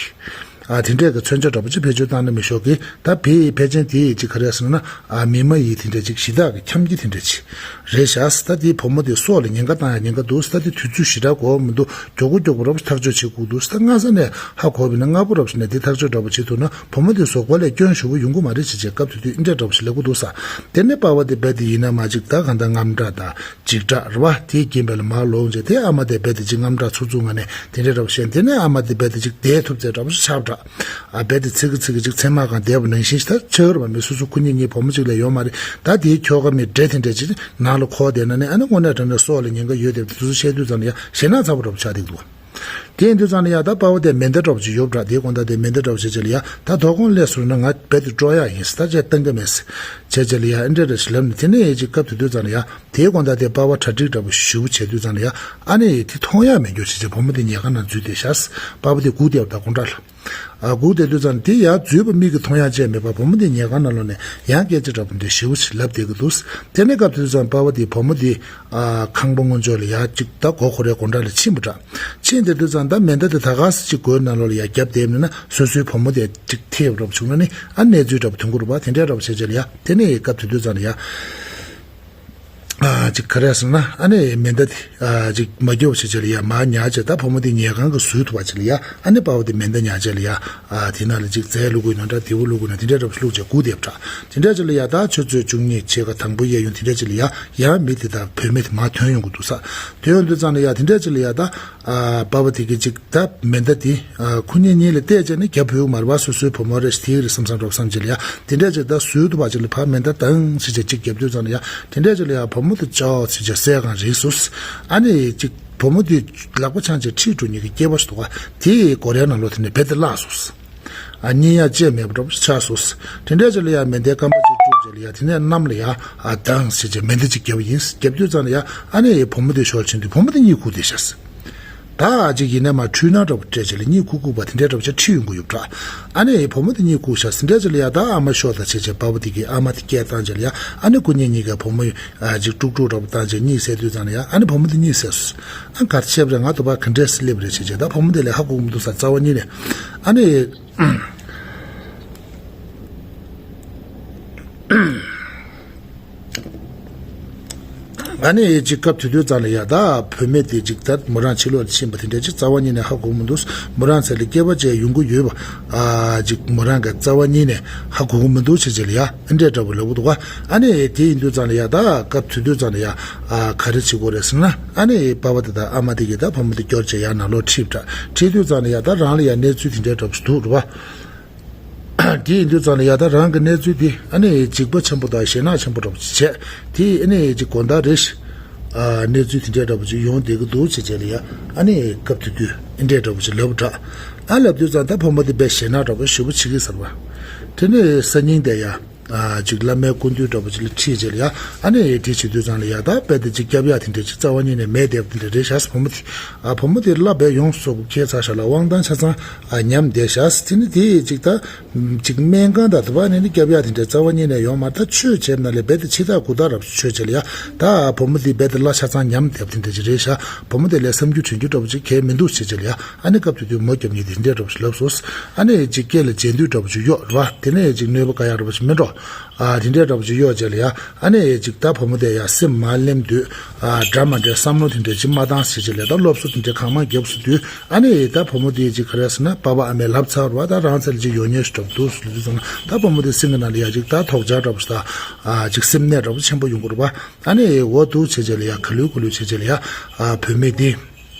ཨ་དེ་འདྲས་ཀྱི་མཚོན་ཆ་འདྲ་པོ་ཅིག་བེད་སྤྱོད་བཏང་ན་མི་ཆོག་གི། ད་བེ་ཡི་ཕལ་ཆེར་དེ་ཡི་ཅིག་ག་རེ་ཟེར་ན། ཨ་མི་མ་ཡི་དེ་འདྲས་ཅིག་གཞི་བདག་གི་འཁྱམ་གྱི་དེ་འདྲས་ཅིག་རེད་ཤག་ད་དེ་བུ་མོ་དེ་སྲོག་ལ་ཉེན་ཁ་བཏང་ཡ་ཉེན་ཁ་འདུག་ད་དེ་དུས་ཚོད་ཞེ་དྲག་འགོར་མི་འདུག་མགྱོགས་པོ་མགྱོགས་པོ་ར་ཐག་གཅོད་བྱེད་དགོས་འདུག་ད་སྔ་ས་ནས་ཧ་གོ་བ་ཡིན་ན་སྔ་པོ་ར་ཞིག་ནས་དེ་ཐག་གཅོད་འདྲ་པོ་བྱེད་ཐུབ་ན་བུ་མོ་དེ་ཟུག་པ་ལས་སྐྱོན་ཞེ་པོ་ཡོང་གི་མ་རེད་ཅེས་བྱས། སྐབས་དེ་དུས་འདི་འདྲ་འདྲ་པོ་ཞིག་ལབ་ཀྱི་འདུག་ས། དེ་ནས་པ་ཕ་དེ་རྦད་དེ་ཡིན་ན་མ་ཅིག་ད་གང་ལྟར་དངངས་སྐྲག་དང་འཇིགས་སྐྲག་རེད་པ། དེའི་རྐྱེན་པས་ལ་མར་ལོག་བྱས། དེ་ཨ་མ་དེ་རྦད་དེ་ཅིག་དངངས་སྐྲག་ཚུགས་ཚུགས་ངང་ནས་དེ་འདྲ་འདྲ་པོ་བཤད། དེ་ནས་ཨ་མ་དེ་རྦད་དེ་ཅིག་བསྡད་ཐུབ་ཚད་འདྲ་པོ་ཞིག་ཆགས་པ་འདྲ། ཨ་རྦད་དེ་ཚིག་གི་ཚིག་གི་ཅིག་མཚན་མ་གང་བསྡད་པ་ནང་བཞིན་ཞིག་ད་ཆགས་ཀྱི་རེད་པ། མི་སོ་སོ་ཁོ་གཉིས་གཉིས་བུ་མོ་གཅིག་ལས་ཡོད་མ་རེད། ད་དེའི་ཁྱོ་ག་མི་འདྲེ་དེ་འདྲ་ཅིག་ནང་ལ་འཁོར་བསྡད་ན་ནི། ཨ་ནི་དངོས་གནས་དྲང་གནས་སྲོག་ལ་ཉེན་ཁ་ཡོད་དེ་དེ་ཚོ་བཤད་དུས་ཙམ་ལ་ཡ་ཞེད་སྣང་ཚ་པོ་འདྲ་པོ་ཆགས་བསྡད་འདུག་དེ་ཡིན་དུས་ཙང་ལ་ཡ་ད་པ་ཕ་དེ་མེ་མདའ་འདྲ་པོ་ཅིག་ཡོད་པ་འདྲ། དེའི་དགོང་དག་དེ་མེ་མདའ་འདྲ་པོ་བྱས་བྱས་ལ་ཡ། ད་དོ་དགོང་སླེབས་སོང་ན་ང་རྦད་དེ་དཀྲོག་ཡག་ཡིན་ཟེར། ད་བྱས་བཏང་གི་མེད་ཟེར་བྱས་བྱས་ལ་ཡ། ཨེ་འདྲ་འདྲ་ཞིག་ལབ་ནས། དེ་ནས་ཨེ་ཅིག་སྐབས་དེ་དུས་ཙང་ལ་ཡ། དེའི་དགོང་དག་དེ་པ་ཕ་གྲ་སྒྲིག་འདྲ་པོ་ཞེ་པོ་བྱས་དུས་ཙང་ལ་ཡ། ཨ་ནི་དེ་མཐོང་ཡག་མེད་འགྱོ་བྱས་བྱས་བུ་མོ་དེ་ཉལ་ཁང་ནང་འཛུལ་བསྡད་ཤག་པ་ཕ་དེ་སྒུག་བསྡད་པ་དང་དགོང་དག་ལ། ཨ་སྒུག་བསྡད་དུས་ཙང་དེ་ཡར་འཛུལ་བ་མིག་གིས་མཐོང་ཡག་ཅིག་མེད་པ། བུ་མོ་དེ་ཉལ་ཁང་ནང་ལོགས་ནས་ཡང་སྐད་ཆ་འདྲ་པོ་འདྲ་ཞེ་པོ་ཞིག་ལབ་བསྡད་ཀྱི་འདུག་དེ་ནས་སྐབས་དེ་དུས་ཙང་པ་ཕ་དེ་བུ་མོ་དེ་ཨ་ཁང་པ་ངོས་ཕྱོགས་ལ་ཡར་ཅིག་ད་སྒོ་ཁོ་རའི་སྒོ་འགྲམ་ལ་ཕྱིན་པ་འདྲ། ཕྱིན་བསྡད་དུས་ཙང་ད་མེ་མདའ་དེ་ད་ག་སེ་ཅིག་སྒོའི་ནང་ལོགས་ལ་ཡར་རྒྱབ་བསྡད་ཡོད་ན། སོ་སོའི་བུ་མོ་དེ་ཅིག་ཐེབས་འདྲ་པོ་བྱུང་ན་ནི། ཨ་གནས་ཚུལ་འདྲ་པོ་ཐོན་གྱི་རེད་པ། དེ་འདྲའི་འདྲ་པོ་བྱས་བྱས་ལ་ཡ། དེ་ནས་སྐབས་དེ་དུས་ཙང་ལ་ཡ། ཨ་ཅིག་ག་རེ་ཟེར་ན། ཨ་ནི་མེ་མདའ་དེ་ཨ་ཅིག་མ་རྒྱོབ་བྱས་བྱས་ལ་ཡ། མར་ཉར་བྱས། ད་བུ་མོ་དེ་ཉལ་ཁང་གི་ཟུར་དུ་བ་བྱས་ལ་ཡ། ཨ་ནི་པ་ཕ་དེ་མེ་མདའ་ཉར་བྱས་ལ་ཡ། ཨ་དེ་ནང་ལ་ཅིག་རྫས་བླུགས་དགོས་ན་འདྲ། དེ་བོ་བླུགས་དགོས་ན་དེ་འདྲ་འདྲ་པོ་བླུགས་བྱས་སྒུག་བསྡད་པ་འདྲ། དེ་འདྲ་བྱས་ལ་ཡ། ད་ཆུ་ཚོད་བཅུ་གཉིས་ཕྱེད་ཀ་དང་པོ་གཡས་གཡོན་དེ་འདྲ་བྱས་ལ་ཡ། ཡང་མི་དེ་དང་བུད་མེད་དེ་མར་ཐོན་ཡོང་གི་འདུག་ས། ཐོན་ཡོང་དུས་ཙང་ལ་ཡ། དེ་འདྲ་བྱས་ལ་ཡ། ད་ཨ་པ་ཕ་དེ་གིས་ཅིག་ད་མེ་མདའ་དེ་ཨ་ཁོ་གཉིས་གཉིས་ལ་གཏད་བྱས་ནས་རྒྱབ་ཕུད་མ་རེད་པ། སོ་སོའི་བུ་མོ་རེད། དེ་རེད་བསམ་བསམ་འདྲ་བསམ་བྱས་ལ་ཡ། དེ་འདྲ་བྱས་ད་ཟུར་དུ་བ་བྱས་ལ་ཕར་མེ་མདའ་བཏང་ཟེར་བྱས་ཅིག་རྒྱབ་དུས་ཙང་ལ་ཡ། དེ་འདྲ་བྱས་ལ་ཡ་བུ་མོ་དེ་ཅོག་ཟེར་བྱས་བསད་གང་རེད་སོང་། ཨ་ནི་ཅིག་བུ་མོ་དེ་ལག་པ་འཆང་བྱས་ཁྲིད་འགྲོ་མཁན་གྱི་སྐྱེས་པ་ཞིག་འདུག་ག་དེ་སྒོ་རའི་ནང་ལོགས་དེ་ནས་རྦད་དེ་བརླག་སོང་། ཨ་གཉིད་ཡག་ཅིག་མེད་པ་འདྲ་པོ་ཆགས་སོང་། དེ་འདྲ་བྱས་ལ་ཡ་མེ་མདའི་རྐང་པ་ཅིག་བཀྲུས་བྱས་ལ་ཡ། དེ་ནས་གནམ་ལ་ཡ་ཨ་བཏང་ཟེར་བྱས་མེ་མདའ་ཅིག་བརྒྱབ་པ་ཡིན། བརྒྱབ་དུས་ཙང་ལ་ཡ། ཨ་ནི་བུ་མོ་དེ་ཤོར་ཕྱིན་དུས་བུ་མོ་དེ་གཉིད་ཁུག་བསྡད་ཤག་ད་ཨ་ཅིག་ཡིན་ནའི་མར་འཁྲུལ་སྣང་འདྲ་པོ་སྤྲད་བྱས་ལ་གཉིད་ཁུག་ཁུག་པ་དེ་འདྲ་འདྲ་པོ་ཅིག་ཁྲིད་ཡོང་གི་ཡོད་པ་འདྲ། ཨ་ནི་བུ་མོ་དེ་གཉིད་ཁུག་ཤག་ཟེར་འདྲ་བྱས་ལ་ཡ། ད་ཨ་མ་ཤོག་དང་བྱས་བྱས་པ་ཕ་དེ་གིས་ཨ་མ་དེ་སྐད་བཏང་བྱས་ལ་ཡ། ཨ་ནི་ཁོ་གཉིས་གཉིས་ཀས་བུ་མོ་ཨ་ཅིག་དཀྲུག་དཀྲུག་འདྲ་པོ་བཏང་བྱས་གཉིད་སད་དུས་ཙང་ལ་ཡ། ཨ་ནི་བུ་མོ་དེ་གཉིད་སད་སོང་། ཨ་ག་རེ་བྱས་པ་རེད། ང་དང་པ་ག་འདྲས་སེ་སླེབས་པ་རེད་བྱས་བྱས། ད་བུ་མོ་དེ་ལ་ཧ་གོ་གི་མི་འདུག་ས། རྩ་བ་ཉིད་ནས། ཨ་ནི། ཨ་ནི་ཅིག་སྐབས་དེ་དུས་ཙང་ལ་ཡ། ད་བུད་མེད་དེ་ཅིག་ད་མོ་རང་ཕྱི་ལོགས་ལ་ཕྱིན་པ་དེ་འདྲ་ཅིག་རྩ་བ་ཉིད་ནས་ཧ་གོ་མི་འདུག་མོ་རང་ཚེ་ལ་སྐྱེ་བ་ཅིག་ཡོང་གི་ཡོད་པ་ཨ་ཅིག་མོ་རང་གི་རྩ་བ་ཉིད་ནས་ཧ་གོ་གི་མི་འདུག་བྱས་བྱས་ལ་ཡ། ཨ་འདྲས་འདྲ་པོ་ལབ་ཀྱི་འདུག་ག་ཨ་ནི་དེ་ཡིན་དུས་ཙང་ལ་ཡ། ད་སྐབས་དེ་དུས་ཙང་ལ་ཡ། ཨ་ག་རེ་བྱེད་དགོས་རེད་ཟེར་ན། ཨ་ནི་པ་ཕ་དེ་དང་ཨ་མ་དེ་གིས་ད་བུ་མོ་དེ་སྐྱོར་བྱས་ཡར་ནང་ལོགས་ཁྲིད་པ་འདྲ། ཁྲིད་དུས་ཙང་ལ་ཡ། ད་རང་ལ་ཡ་གནས་ཚུལ་དེ་འདྲས་འདྲ་པོ་ཞིག་འདུག་རེད་པ། དེ་ཡིན་དུས་ཙང་ལ་ཡ། ད་རང་གི་གནས་ཚུལ་དེ་ཨ་ནི་འཇིགས་པ་ཆེན་པོ་དང་ཞེད་སྣང་ཆེན་པོ་འདྲ་པོ་ཅིག་བྱས། དེ་ཨ་ནི་ཅིག་དགོང་དག་རེ་ཞིག་ཨ་གནས་ཚུལ་དེ་འདྲས་འདྲ་པོ་ཅིག་ཡོང་བསྡད་ཀྱི་འདུག་བྱས་བྱས་ལ་ཡ། ཨ་ནི་སྐབས་དེ་དུས་ཨེ་འདྲས་འདྲ་པོ་ཅིག་ལབ་པ་འདྲ། ཨ་ལབ་དུས་ཙང་ད་བུ་མོ་དེ་དཔེ་ཞེད་སྣང་འདྲ་པོ་ཞེ་པོ་བྱེད་ཀྱི་ཟེར་བ། དེ་ནས་སང་ཉིན་དེ་ཡ། ཨ་ཅིག་བླ་མའི་སྐུ་མདུན་འདྲ་པོ་ཅིག་ལ་ཁྲིད་བྱས་ལ་ཡ། ཨ་ནི་དེ་བྱེད་དུས་ཙང་ལ་ཡ། ད་རྦད་དེ་ཅིག་སྐྱབས་ཡག་དེ་འདྲས་ཅིག་རྩ་བ་ཉིད་ནས་མེད་བསྡད་པ་དེ་འདྲ་རེད་ཤག་བུ་མོ་དེ། ཨ་བུ་མོ་དེ་བླ་རྦད་ཡོངས་སུ་འཁྱེར་ཚར་ཤག་ལ། དབང་ཐང་ཆ་ཚང་ཨ་ཉམས་བསྡད་ཤག་དེ་ནི་དེ་ཅིག་ད་ཅིག་སྨན་ཁང་དང་དེ་པ་ནས་ནི་སྐྱབས་ཡག་དེ་འདྲས་རྩ་བ་ཉིད་ནས་ཡོད་མ་རེད། ད་ཆོས་བྱས་ན་ལས་རྦད་དེ་འཆི་བདག་མགུ་བདག་འདྲ་པོ་ཆོས་བྱས་ལ་ཡ། ད་བུ་མོ་དེ་རྦད་དེ་བླ་ཆ་ཚང་ཉམས་བསྡད་པ་དེ་འདྲས་ཅིག་རེད་ཤག་བུ་མོ་དེ་ལ་བསམ་རྒྱུ་དྲན་རྒྱུ་འདྲ་པོ་ཅིག་གང་ཡང་མི་འདུག་བྱས་བྱས་ལ་ཡ། ཨ་ནི་སྐབས་དེ་དུས་མོ་རྒྱབ་གཉིས་དེ་འདྲས་འདྲ་པོ་ཅིག་ལབ་སོང་། ཨ་ནི་ཅིག་སྐེ་ལ་རྗེས་མདུད་འདྲ་པོ་ཅིག་གཡོགས་རེད་པ། དེ་ནས་ཅིག་གནོད་པ་དཀའ་ཡག་འདྲ་པོ་ཅིག་མིན་འགྲོ། ཨ་དེ་འདྲས་འདྲ་པོ་ཅིག་གཡོགས་བྱས་ལ་ཡ། ཨ་ནི་ཅིག་ད་བུ་མོ་དེ་ཡ་སེམས་མར་ལེན་དུས། ཨ་འདྲ་མ་འདྲའི་བསམ་བློ་དེ་འདྲས་ཅིག་མ་བཏང་ཟེར་བྱས་ལ་ད་སློབ་གསོ་དེ་འདྲས་གང་མང་བརྒྱབ་སོང་དུས། ཨ་ནི་ད་བུ་མོ་དེ་ཅིག་ག་རེ་ཟེར་ན། པ་ཕ་ཨ་མས་ལབ་ཚར་བ། ད་རང་ཚེ་ལ་ཅིག་ཡོང་མཁན་ཞིག་འདྲ་པོ་འདུག་ཟེར་དུས་ཙང་ལ། ད་བུ་མོ་དེ་སེམས་ཀྱི་ནང་ལ་ཡ་ཅིག་ད་དོགས་འཆར་འདྲ་པོ་ཞིག་དང་། ཨ་ཅིག་སེམས་ནད་འདྲ་པོ་ཆེན་པོ་ཡོང་གི་རེད་པ། ཨ་ནི་འོ་འདུག་བྱས་བྱས་ལ་ཡ། ག་ལེར་ག་ལེར་བྱས་བྱས་ལ་ཡ། ཨ་བུད་མེད་དེ་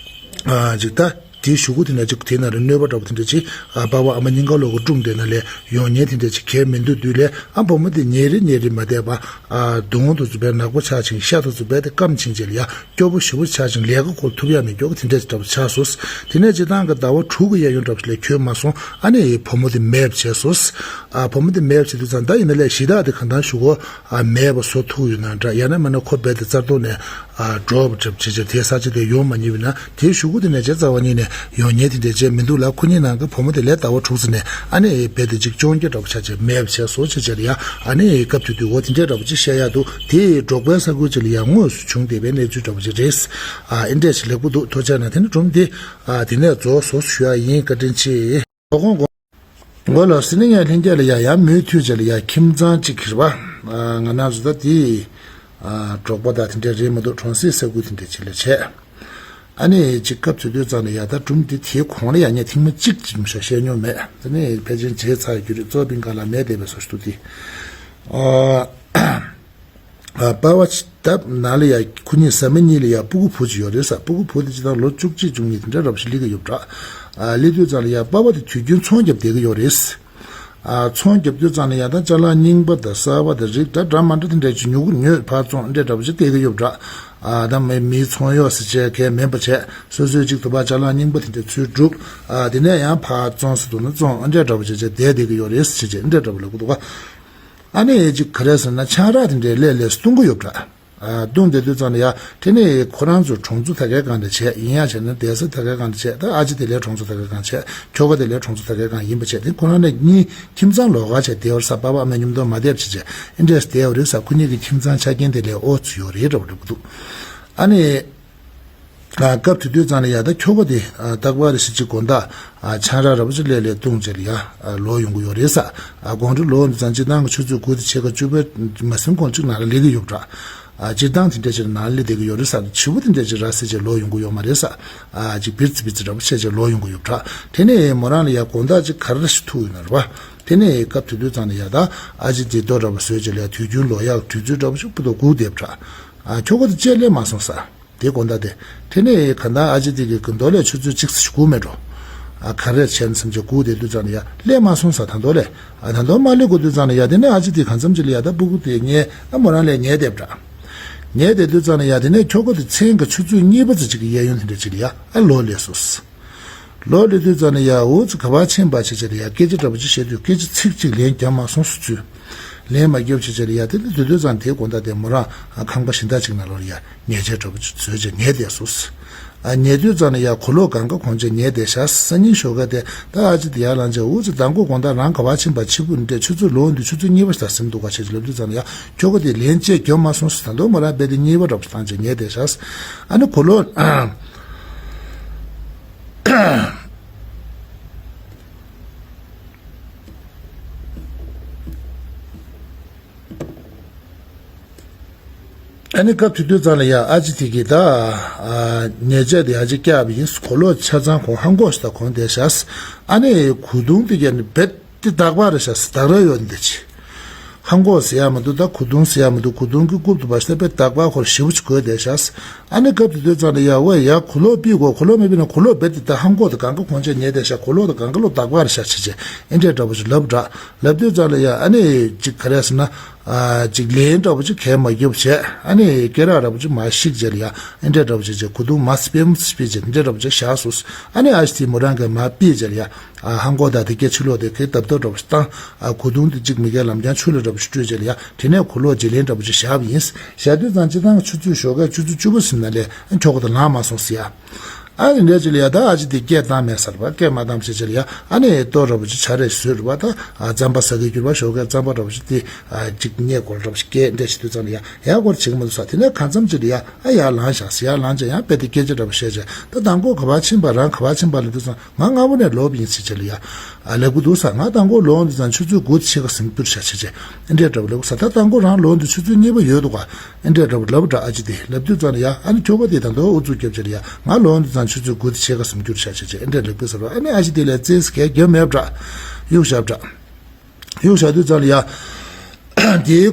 ཨ་ཅིག་ད། དེའི་གཞུག་གུ་དེ་ནས་ཅིག་དེ་ན་རེ་གནོད་པ་འདྲ་པོ་དེ་འདྲ་ཅིག་ཨ་པ་ཕ་ཨ་མ་གཉིས་ཀ་ལོག་གི་སྒྲུང་དེ་ན་ལས་ཡོང་ཉེན་དེ་འདྲ་ཅིག་གལ་མི་འདུག་དུས་ལས་ཨ་བུ་མོ་དེ་ཉལ་རེ་ཉལ་རེ་མ་བསྡད་པ་ཨ་གདོང་དུ་ཚུད་པའི་ནག་པོ་ཆགས་ཅིང་ཤ་དུ་ཚུད་པའི་དེ་སྐམ་ཅིང་བྱས་ལ་ཡ། སྐྱོ་པོ་ཞེ་པོ་ཆགས་ཤིང་ལས་ཀ་ཁོ་ཐུབ་ཡ་མེད་སྐྱོ་གི་དེ་འདྲས་འདྲ་པོ་ཆགས་སོང་། དེ་ནས་སྤྱིར་བཏང་གི་ཟླ་བ་དྲུག་གི་གཡས་གཡོན་འདྲ་པོ་ཞིག་ལས་ཁྱོན་མ་སོང་། ཨ་ནི་བུ་མོ་དེ་མེད་པ་བྱས་སོང་། ཨ་བུ་མོ་དེ་མེད་པ་བྱས་དུས་ཙང་ད་ཡིན་ན་ལས་གཞི་བདག་དེ་གང་ལྟར་ཞུ་གོ་ཨ་མེད་པ་བཟོ་ཐུབ་ཡོད་ན་འདྲ། ཡང་ན་མིན་ན་ཁོ་རྦད་དེ་རྩར་ཐོག་ནས་ཨ་འགྲོ་བ་འདྲ་པོ་བྱས་བྱས་དེ་ས་ཆ་དེ་ཡོང་མ་ཉེས་པ་ན་དེའི་གཞུག་གུ་དེ་ནས་བྱས་རྩ་བ་ཉིད་ནས་ཡོང་ཉེན་དེ་འདྲས་བྱས་མི་འདུག་ལ། ཁོ་གཉིས་ནང་གི་བུ་མོ་དེ་ལས་ཟླ་བ་དྲུག་ཙམ་ནས་ཨ་ནི་རྦད་དེ་ཅིག་སྐྱོན་སྐྱོན་འདྲ་པོ་ཆགས་བྱས་མེད་པ་བྱས་སོང་བྱས་བྱས་ལ་ཡ། ཨ་ནི་སྐབས་དེ་དུས་འོ་དེ་འདྲས་འདྲ་པོ་ཅིག་བཤད་ཡ་འདུག་དེ་འབྲོག་པའི་ས་ཁུལ་ཅིག་ལ་ཡང་དངོས་སུ་བྱུང་བསྡད་པའི་གནས་ཚུལ་འདྲ་པོ་ཅིག་རེད། ཨ་ཨེ་འདྲས་ཞིག་ལེགས་པོ་འདུག་ཐུགས་རྗེ་གནང་། དེ་ནི་སྒྲུང་འདི་ཨ་དེ་ནས་རྫོགས་སོང་ཞུ་ཡ་ཡིན། བཀའ་དྲིན་ཆེ། མགོ་གོང་མགོ་ལ་སི་ནི་ཡ་ལྷན་རྒྱས་ལ་ཡ་ཡང་མུ་མཐུད་བྱས་ལ་ཡ་ཁྱིམ་ཚང་གཅིག་གིར་བ་ང་ན་བཟོ་ད་དེ་ཨ་འབྲོག་པ་དང་དེ་འདྲས་རེད་མ་གཏོགས་གྲོང་གསེབ་ས་ཁུལ་དེ་འདྲས་ཅིག་ལ་བྱས། ཨ་ནི་ཅིག་སྐབས་དེ་དུས་ཙང་ལ་ཡ་ད་སྒྲུང་འདི་དེའི་གོང་ལ་ཡ་ངས་ཐེངས་མ་གཅིག་ཅིག་མ་ཤོག་བཤད་མྱོང་མེད། དེ་ནས་ཕལ་ཆེར་བརྗེད་ཚར་ཡོད་རྒྱུ་རེད། གཙོ་བོ་པིན་ག་ལ་མེད་བསྡད་པའི་བཟོ་ཞིག་འདུག་དེ། ཨ་པ་བ་ཆི་ད་ནང་ལ་ཡ་ཁོ་གཉིས་ཟ་མ་གཉིས་ལ་ཡ་སྤུ་གུ་བུ་ཅིག་ཡོད་རེད་ས། སྤུ་གུ་བུ་དེ་ཅི་ད་ལོ་བཅུ་གཅིག་བཅུ་གཉིས་དེ་འདྲ་རབ་ཞིག་སླེབས་ཀྱི་ཡོད་འདྲ། ཨ་སླེབས་དུས་ཙང་ལ་ཡ་པ་བ་དེ་དུས་རྒྱུན་ཚོང་རྒྱབ་བསྡད་ཀྱི་ཡོད་རེད། ཨ་ཚོང་རྒྱབ་དུས་ཙང་ལ་ཡ་ད་ཅ་ལག་རྙིང་པ་དང་གསར་པ་དང་རིགས་འདྲ་འདྲ་མ་འདྲ་དེ་འདྲ་ཅིག་ཉོ་གི་ཉོས་ཕར་བཙོང་འདྲ་འདྲ་པོ་ཅིག་བསྡད་ཀྱི་ཡོད་འདྲ། ཨ་ད་མི་མིའི་ཚོང་གཡོག་ཟེར་བྱས་གལ་མིན་པ་བྱས་སོ་སོའི་ཅིག་ཏུ་པ་ཅ་ལག་རྙིང་པ་དེ་འདྲ་ཚུར་བསྒྲུབ། ཨ་དེ་ནས་ཡང་ཕར་བཙོང་ས་འདུག་ན་བཙོང་འདྲ་འདྲ་པོ་བྱས་བྱས་བསྡད་བསྡད་ཀྱི་ཡོད་རེད་ཟེར་བྱས་འདྲ་འདྲ་པོ་ལབ་ཀྱི་འདུག་ག་ཨ་ནི་ཅིག་ག་རེ་ཟེར་ན་ཆང་རག་དེ་འདྲའི་ལས་ལས་བཏུང་གི་ཡོད་འདྲ། ཨ་བཏུང་བསྡད་དུས་ཙང་ལ་ཡ་དེ་ནས་ཁོ་རང་ཚོ་གྲོང་ཚོ་ད་གའི་སྒང་དེ་བྱས་ཡིན་ཡ་བྱས་ན་བསྡད་ས་ད་གའི་སྒང་དེ་བྱས། ད་ཨ་ཅེ་དེ་ལས་གྲོང་ཚོ་ད་གའི་སྒང་བྱས། ཁྱོ་ག་དེ་ལས་གྲོང་ཚོ་ད་གའི་སྒང་ཡིན་པ་བྱས། དེ་ཁོ་རང་ནས་གཉིས་ཁྱིམ་ཚང་ལོགས་ཀ་བྱས་བསྡད་པ་རེད་ས། པ་ཕ་ཨ་མའི་མཉམ་དུ་མ་བསྡད་པ་བྱས་བྱས་ཨེ་འདྲས་བསྡད་པ་རེད་ས། ཁོ་གཉིས་ཀྱི་ཁྱིམ་ཚང་ཆ་རྐྱེན་དེ་ལས་ཨོ་ཙི་ཡོད་རེད་འདྲ་པོ་འདྲ་པོ་འདུག་ཨ་ནི། ཨ་སྐབས་དེ་དུས་ཙང་ལ་ཡ་ད་ཁྱོ་ག་དེ་ཨ་རྟག་པར་རེ་ཞིག་ཅིག་དགོང་དག་ཨ་ཆང་རག་འདྲ་པོ་ཅིག་ལས་ལས་བཏུང་བྱས་ལ་ཡ་ཨ་ལོག་ཡོང་གི་ཡོད་རེད་ས། ཨ་དགོང་དྲོ་ལོག་དུས་ཙང་སྤྱིར་བཏང་གི་ཆུ་ཚོད་དགུ་དང་ཕྱེད་ཀ་བཅུ་པའི་མ་ཟིན་གོང་ཅིག་ནང་ལ་སླེབས་ཀྱི་ཡོད་འདྲ། ཨ་སྤྱིར་བཏང་དེ་འདྲ་ཅིག་ནང་ལ་སླེབས་བསྡད་ཀྱི་ཡོད་རེད་ས། བྱིའུ་དེ་འདྲ་ཅིག་ར་བཟི་བྱས་ལོག་ཡོང་གི་ཡོད་མ་རེད་ས། ཨ་ཅིག་བིར་ཙི་བིར་ཙི་འདྲ་པོ་བྱས་བྱས་ལོག་ཡོང་གི་ཡོད་འདྲ། དེ་ནས་མོ་རང་ལ་ཡ་དགོང་དག་ཅིག་ག་རེ་ཞིག་ཐུག་ཡོད་ན་རེད་པ། དེ་ནས་སྐབས་དེ་དུས་ཙང་ལ་ཡ་ད་ཨ་ཅེ་དེ་ལྟོ་འདྲ་པོ་བཟོས་བྱས་ལ་ཡ་དུས་རྒྱུན་ལོག་ཡག་དུས་ཚོད་འདྲ་པོ་ཞིག་ཕུ་ཏོ་སྒུག་བསྡད་པ་འདྲ། ཨ་ཁྱོ་ག་དེ་ཅིག་སླེབས་མ་སོང་ས། དེ་དགོང་དག་དེ། དེ་ནས་གང་ལྟར་ཨ་ཅེ་དེ་གི་གི་མདོ་ལས་ཆུ་ཚོད་གཅིག་ཙམ་ཞིག་སྒུག་མེད་འགྲོ། ཨ་ག་རེ་བྱས་ན་བསམ་བྱས་སྒུག་བསྡད་དུས་ཙང་ལ་ཡ་སླེབས་མ་སོང་ས། ད་མདོ་ལས། ཨ་ད་མདོ་མ་སླེབས་གོ་དུས་ཙང་ལ་ཡ་དེ་ནས་ཨ་ཅེ་དེ་གང་འཚམ་ཅིག་ལ་ཡ་ད་སྤུ་གུ་དེ་ཉལ་ཨ་མོ་རང་ལ་ཉལ་བསྡད་པ་འདྲ། ཉལ་བསྡད་དུས་ཙང་ལ་ཡ་དེ་ནས་ཁྱོ་ག་དེ་མཚན་གྱི་ཆུ་ཚོད་གཉིས་པ་ཙམ་ཅིག་གི་གཡས་གཡོན་དེ་འདྲ་ཅིག་ལ་ཡ་ཨ་ལོག་སླེབས་སོང་། ལོག་སླེབས་དུས་ཙང་ལ་ཡ་འུ་ཚོ་ག་པར་ཕྱིན་པ་བྱས་བྱས་ལ་ཡ་སྐད་ཆ་འདྲ་པོ་ཅིག་བཤད་དུས་སྐད་ཆ་ཚིག་གཅིག་ལན་རྒྱབ་མ་སོང་ཟེར་ཚུལ། ལན་མ་རྒྱབ་བྱས་བྱས་ལ་ཡ་དེ་ནས་དེ་དུས་ཙང་དེའི་དགོང་དག་དེ་མོ་རང་ཁང་པ་གཞན་དག་ཅིག་ནང་ལོགས་ལ་ཡ་ཉལ་ཆས་འདྲ་པོ་ཅིག་བཟོས་བྱས་ཉལ་བསྡད་སོང་། ཨ་ཉལ་དུས་ཙང་ལ་ཡ་གོས་ལོག་གང་ག་གོན་བྱས་ཉལ་བསྡད་ཤག་སང་ཉིན་ཞོགས་ཀ་དེ་ད་ཨ་ཅེ་དེ་ཡར་ལངས་བྱས་འུ་ཚོ་མདང་དགོང་དགོང་དག་རང་ག་པར་ཕྱིན་པ་ཕྱི་པོ་འདྲས་ཆུ་ཚོད་ལོག་འདུག་ཆུ་ཚོད་གཉིས་པ་ཞིག་ད་ཟིན་འདུག་ག་བྱས་བྱས་ལབ་དུས་ཙང་ལ་ཡ་ཁྱོ་ག་དེ་ལན་གཅིག་རྒྱབ་མ་སོང་ཟེར། ད་དུང་མོ་རང་རྦད་དེ་གཉིས་པ་འདྲ་པོ་ཞིག་བཏང་བྱས་ཉལ་བསྡད་ཤག་ཨ་ནི་གོས་ལོག་ཨ་ནི་སྐབས་དེ་དུས་ཙང་ལ་ཡ་ཨ་ཅེ་དེ་གིས་ད་ཨ་ཉལ་ཆས་དེ་ཨ་ཅེ་བཀྱགས་པ་ཡིན། གོས་ལོག་ཆ་ཚང་གོན་ཧང་གོག་ཞིག་ད་གོན་བསྡད་ཤག་ཨ་ནི་གོས་ཐུང་དེ་གྱད་ནི་རྦད་དེ་དག་པ་རེད་ཤག་དག་ར་ཡོད་འདི་ཅི། ཧང་གོག་ཟེར་ཡ་མི་འདུག་ད་གོས་ཐུང་ཟེར་ཡ་མི་འདུག་གོས་ཐུང་གི་རྐུབ་ཏུ་བ་ཤ་དཔེ་དག་པ་ཁོར་ཞེ་པོ་ཅིག་གོན་བསྡད་ཤག་ཨ་ནི་སྐབས་དེ་དུས་ཙང་ལ་ཡ་ཝེ་ཡ་གོས་ལོག་ཕུད་དགོས། གོས་ལོག་མེད་པ་ན་གོས་ལོག་རྦད་དེ་ད་ཧང་གོག་དེ་གང་ག་གོན་བྱས་ཉལ་བསྡད་ཤག་གོས་ལོག་དེ་གང་ག་ལོག་དག་པ་རེད་ཤག་བྱས་བྱས་ཨེ་འདྲས་འདྲ་པོ་ཞིག་ལབ་འདྲ། ལབ་དུས་ཙང་ལ་ཡ་ཨ་ནི་ཅིག་ག་རེ་ཟེར་ན། ཨ་ཅིག་ལན་འདྲ་པོ་ཅིག་གས་མ་རྒྱོབ་བྱས། ཨ་ནི་སྐེ་རགས་འདྲ་པོ་ཅིག་མ་བཤིག་བྱས་ལ་ཡ་ཨེ་འདྲས་འདྲ་པོ་ཅིག་བྱས་གོས་ཐུང་མ་སྤེལ་མ་སྤེལ་བྱས་འདྲས་འདྲ་པོ་ཅིག་བཞག་སོང་། ཨ་ནི་ཨ་ཅེ་དེ་མོ་རང་གིས་མར་ཕུད་བྱས་ལ་ཡ། ཨ་ཧང་གོག་དང་དེ་སྐད་ཕྱི་ལོགས་དེ་གའི་བརྡབ་བརྡབ་འདྲ་པོ་ཞིག་བཏང་། ཨ་གོས་ཐུང་དེ་གཅིག་མི་སྒེར་ལམ་རྐྱང་ཆུ་ལ་འདྲ་པོ་ཞིག་སྤྲོད་བྱས་ལ་ཡ། དེ་ནས་གོས་ལོག་བརྗེ་ལེན་འདྲ་པོ་ཞིག་བཞག་པ་ཡིན། བཞག་དུས་ཙང་སྤྱིར་བཏང་ཆུ་ཚོད་ཞོགས་ཀའི་ཆུ་ཚོད་བཅུ་པ་ཟིན་ན་ལས་ཨ་ཁྱོ་ག་དེ་ལངས་མ་སོང་ཟེར་ཡ། ཨ་ནི་འདྲ་ཅིག་ལ་ཡ་ད་ཨ་ཅེ་དེ་སྐད་བཏང་མེད་ཟེར་བ། སྐད་མ་བཏང་བྱས་བྱས་ལ་ཡ་ཨ་ནི་ལྟོ་འདྲ་པོ་ཅིག་ཇ་རེ་བཟོས་རེད་བ། ད་ཨ་རྩམ་པ་ཟ་གི་གྱུར་བ། ཞོགས་ཀའི་རྩམ་པ་འདྲ་པོ་ཞིག་དེ་ཨ་ཅིག་སྔས་མགོ་ལ་འདྲ་པོ་ཞིག་སྐད་འདྲ་བྱེད་དུས་ཙང་ལ་ཡ་ཡ་སྐོར་བྱེད་ཀྱི་མ་འདུག་ཟེར། དེ་ནས་གང་འཚམ་ཅིག་ལ་ཡ་ཨ་ཡར་ལངས་བཞག་ཟེར། ཡར་ལངས་བྱས་ཡང་རྦད་དེ་སྐད་ཆ་འདྲ་པོ་བཤད་བྱས། ད་མདང་དགོང་ག་པར་ཕྱིན་པ་རང་ག་པར་ཕྱིན་པ་ལབ་དུས་ཙང་། ང་སྔ་པོ་ནས་ལོག་པ་ཡིན་ཟེར་བྱས་ལ་ཡ། ཨ་ལབ་གི་འདུག་ཟེར། ང་མདང་དགོང་ལོག་འདི་ཙང་ཆུ་ཚོད་དགུ་དང་ཕྱེད་ཀ་ཟིན་རྒྱུ་རེད་ཤག་བྱས་བྱས་ཨེ་འདྲས་འདྲ་པོ་ལབ་གི་ཟེར། ད་མདང་དགོང་རང་ལོག་འདི་ཆུ་ཚོད་གཉིས་པ་ཡོད་འདུག་ག་ཨེ་འདྲས་འདྲ་པོ་ལབ་འདྲ། ཨ་ཅེ་དེ་ལབ་དུས་ཙང་ལ་ཡ་ཨ་ནི་ཁྱོ་ག་དེ་ད་དུང་ཨུ་ཚུགས་རྒྱབ་བྱས་ལ་ཡ། ང་ལོག་འདི་ཙང་ཆུ་ཚོད་དགུ་དང་ཕྱེད་ཀ་ཟིན་རྒྱུ་རེད་ཤག་བྱས་བྱས་ཨེ་འདྲས་ལབ་གི་ཟེར་བ། ཨ་ནི་ཨ་ཅེ་དེ་ལ་བཙན་ས་གས་རྒྱབ་མེད་འདྲ། གཡུག་བཞག་འདྲ། གཡུག་བཞག་དུས་ཙང་ལ་ཡ། དེའི་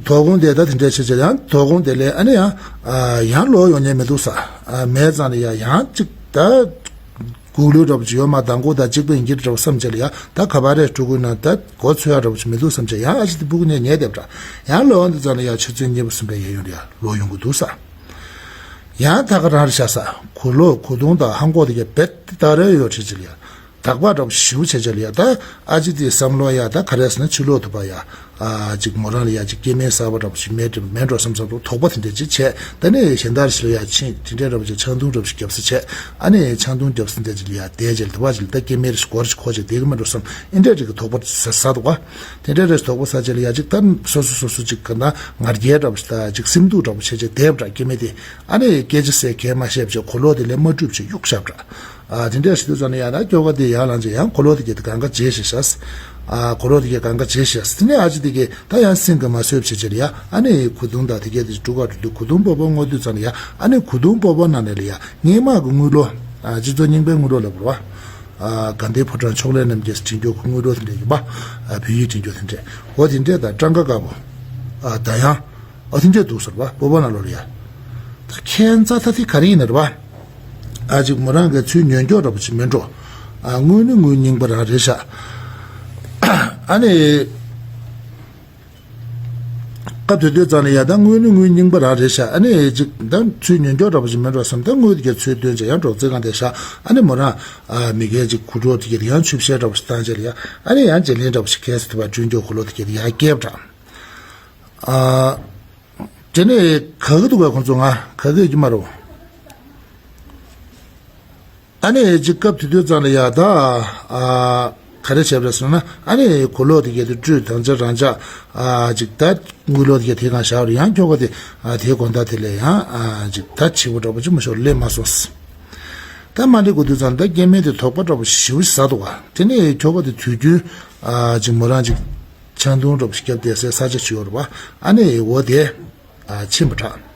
དོ་དགོང་དེ་ད་དེ་འདྲས་བྱས་བྱས་ཡང་དོ་དགོང་དེ་ལས་ཨ་ནི་ཡང་། ཨ་ཡང་ལོག་ཡོང་ཉན་མི་འདུག་ས། ཨ་མེད་ཙང་ལ་ཡ་ཡང་ཅིག་ད། གུག་ལུག་འདྲ་པོ་ཅིག་ཡོད་མ་དང་གོ་དང་གཅིག་པ་ཡིན་གྱི་འདྲ་པོ་བསམ་བྱས་ལ་ཡ། ད་ག་པར་རེད་འགྲོ་དགོས་ན་ད་མགོ་ཚོས་ཡ་འདྲ་པོ་ཅིག་མི་འདུག་བསམ་བྱས་ཡང་ཨ་ཅེ་དེ་སྤུ་གུ་ནས་ཉལ་བསྡད་པ་འདྲ། ཡང་ལོག་འོང་དུས་ཙམ་ལ་ཡ་ཆུ་ཚོད་གཉིས་པ་གསུམ་པའི་ཡལ་ཡོང་དུས་ཡ་ལོག་ཡོང་གི་འདུག་ས། ཡང་ད་ག་རང་རེད་ཤག་ས། གུག་ལུག་གུག་དུང་དང་ཧང་གོག་དེ་ག་རྦད་དེ་ད་རེ་ཡོད་བྱས་ཅིག་ལ་ཡ། དག་པ་འདྲ་པོ་ཞེ་པོ་བྱས་བྱས་ལ་ཡ། ད་ཨ་ཅེ་དེའི་བསམ་བློ་ཡ་ད་ག་རེ་ཟེར་ན་ཕྱི་ལོག་ཏུ་ཕར་ཡ། ཨ་ཅིག་མོ་རང་ལ་ཡ་ཅིག་སྐྱེ་དམན་གསར་པ་འདྲ་པོ་ཞིག་མེད་མེད་འགྲོ་བསམ་བསམ་དུ་དོགས་པ་དེ་འདྲ་ཅིག་བྱས། ད་ནི་གཞན་དག་ཞིག་ལ་ཡ་ཕྱིན་དེ་འདྲ་འདྲ་པོ་ཅིག་ཆང་འཐུང་འདྲ་པོ་ཞིག་བརྒྱབ་ས་བྱས། ཨ་ནི་ཆང་འཐུང་བརྒྱབ་ས་འདྲ་ཅིག་ལ་ཡ་བསྡད་བྱས་ལ་དུ་བ་ཅིག་ལ་ད་སྐྱེ་དམན་རེ་ཞིག་སྒོར་ཞིག་ཁོ་ཅིག་བསྡད་གི་མེད་འགྲོ་བསམ། ཨེ་འདྲ་རིགས་ཀྱི་དོགས་པ་ཟ་ཟ་འདུག་ག། དེ་འདྲ་རེ་ཞིག་དོགས་པ་ཟ་བྱས་ལ་ཡ་ཅིག་ད་སོ་སོ་སོ་སོ་ཅིག་ག་ན་ང་རྒྱལ་འདྲ་པོ་ཞིག་ད་ཅིག་སེམས་སྡུག་འདྲ་པོ་བྱས་བྱས་བསྡད་པ་འདྲ་སྐྱེ་དམན་དེ། ཨ་ནི་སྐད་ཆ་ཟེར་གས་མ་བཤད་བྱས་གུག་ལུག་དེ་ལས་མ་བསྒྲུབས་བྱས་གཡུགས་བཞག་པ་འདྲ། ཨ་དེ་འདྲ་ཞིག་དུས་ཙམ་ནས་ཡང་ན་ཁྱོ་ག་དེ་ཡར་ལངས་ཀྱི་ཡང་གུག་ལུག་དེ་གྱད་དེ་གང་ག་བརྗེད་ཤག་ཤག། ཨ་གུག་ལུག་དེ་གྱད་གང་ག་བརྗེད་ཤག་ཤག། དེ་ནས་ཨ་ཅེ་དེ་གྱད་ད་ཡང་སེམས་ཀྱིས་མ་བཟོད་བྱས་བྱས་ལ་ཡ། ཨ་ནི་གུག་དུང་དང་དེ་གྱད་དེ་འགྲོ་ག་འགྲོ་དུས་གུག་དུང་སྤོ་བོ་བསྔོ་དུས་ཙམ་ནས་ཡ། ཨ་ནི་གུག་དུང་སྤོ་བོ་ནང་ནས་ལ་ཡ་སྔོན་མ་གི་དངུལ་ལོ། ཨ་སྤྱི་ཚོགས་རྙིང་པའི་དངུལ་ལོ་ལབ་རེད་བ། ཨ་དགའ་ལྡན་ཕོ་བྲང་ཕྱོགས་ལས་རྣམ་རྒྱལ་ཟེར་དྲན་རྒྱུ་གི་དངུལ་ལོ་དེ་འདྲ་ཡིན་པ། ཨ་བོད་ཡིག་དྲན་རྒྱུ་དེ་འདྲ། འོ་དེ་འདྲ་དང་སྤྲང་ཀ་དཀར་པོ། ཨ་ད་ཡང་། ཨ་དེ་འདྲ་འདུག་ཟེར་བ་སྤོ་བོ་ནང་ལོགས་ལ་ཡ། ད་ཁྱད་མཚར་ད་དེ་ག་རེ་ཡིན་ན་རེད་བ། ཨ་ཅིག་མོ་རང་གི་ཚུལ་ཉོན་འགྱོག་འདྲ་པོ་ཅིག་མིན་འགྲོ། ཨ་དངུལ་ནི་དངུལ་རྙིང་པ་རང་རེད་ཤག། ཨ་ནི། སྐབས་དེ་དུས་ཙམ་ལ་ཡ་ད་དངུལ་ནི་དངུལ་རྙིང་པ་རང་རེད་ཤག། ཨ་ནི་ཅིག་ད་ཚུལ་ཉོན་འགྱོག་འདྲ་པོ་ཅིག་མིན་འགྲོ་བསམ། ད་དངུལ་དེ་གྱད་ཚུར་བཏོན་བྱས་ཡང་འགྲོ་རྩིས་ཁང་དེ་བཞག། ཨ་ནི་མོ་རང་ཨ་མི་སྒེར་ཅིག་གུག་ལུག་དེ་གྱད་ཡང་ཆུ་བཤལ་འདྲ་པོ་ཞིག་བཏང་བྱས་ལ་ཡ། ཨ་ནི་ཡང་བརྗེ་ལེན་འདྲ་པོ་ཞིག་གས་སུ་ཐུབ་པ་བསྐྲུན་རྒྱུ་གུག་ལུག་དེ་གྱད་ཡང་སྐྱེས་པ་འདྲ། ཨ། དེ་ནས་ག་གི་འདུག་ག་ཁོང་ཚོ་ང་ག་གི་ཡོད་ཀྱི་མ་རེད། ཨ་ནི་ཅིག་སྐབས་དེ་དུས་ཙམ་ལ་ཡ་ད། ཨ་ག་རེ་བྱས་པ་རེད་ཟེར་ན། ཨ་ནི་གུག་ལུག་དེ་གྱད་དེ་བཀྲུས་དང་ཅ་རང་ཅག། ཨ་ཅིག་ད་དངུལ་ལོ་དེ་གྱད་དེ་གང་བཞག་རེད། ཡང་ཁྱོ་ག་དེ་ཨ་དེའི་དགོང་དག་དེ་ལས་ཡང་ཨ་ཅིག་ད་བྱིས་པ་འདྲ་པོ་ཅིག་མ་ཤོར་སླེབས་མ་སོང་། ད་མ་སླེབས་གོ་དུས་ཙམ་ད་སྐྱེ་དམན་དེ་དོགས་པ་འདྲ་པོ་ཞེ་པོ་ཞིག་ཟ་འདུག་ག། དེ་ནས་ཁྱོ་ག་དེ་དུས་རྒྱུན་ཨ་ཅིག་མོ་རང་ཅིག་ཆང་འཐུང་འདྲ་པོ་ཞིག་བརྒྱབ་བསྡད་སའི་ས་ཆ་ཅིག་ཡོད་རེད་བ། ཨ་ནི་འོ་དེ། ཨ་ཕྱིན་པ་འདྲ།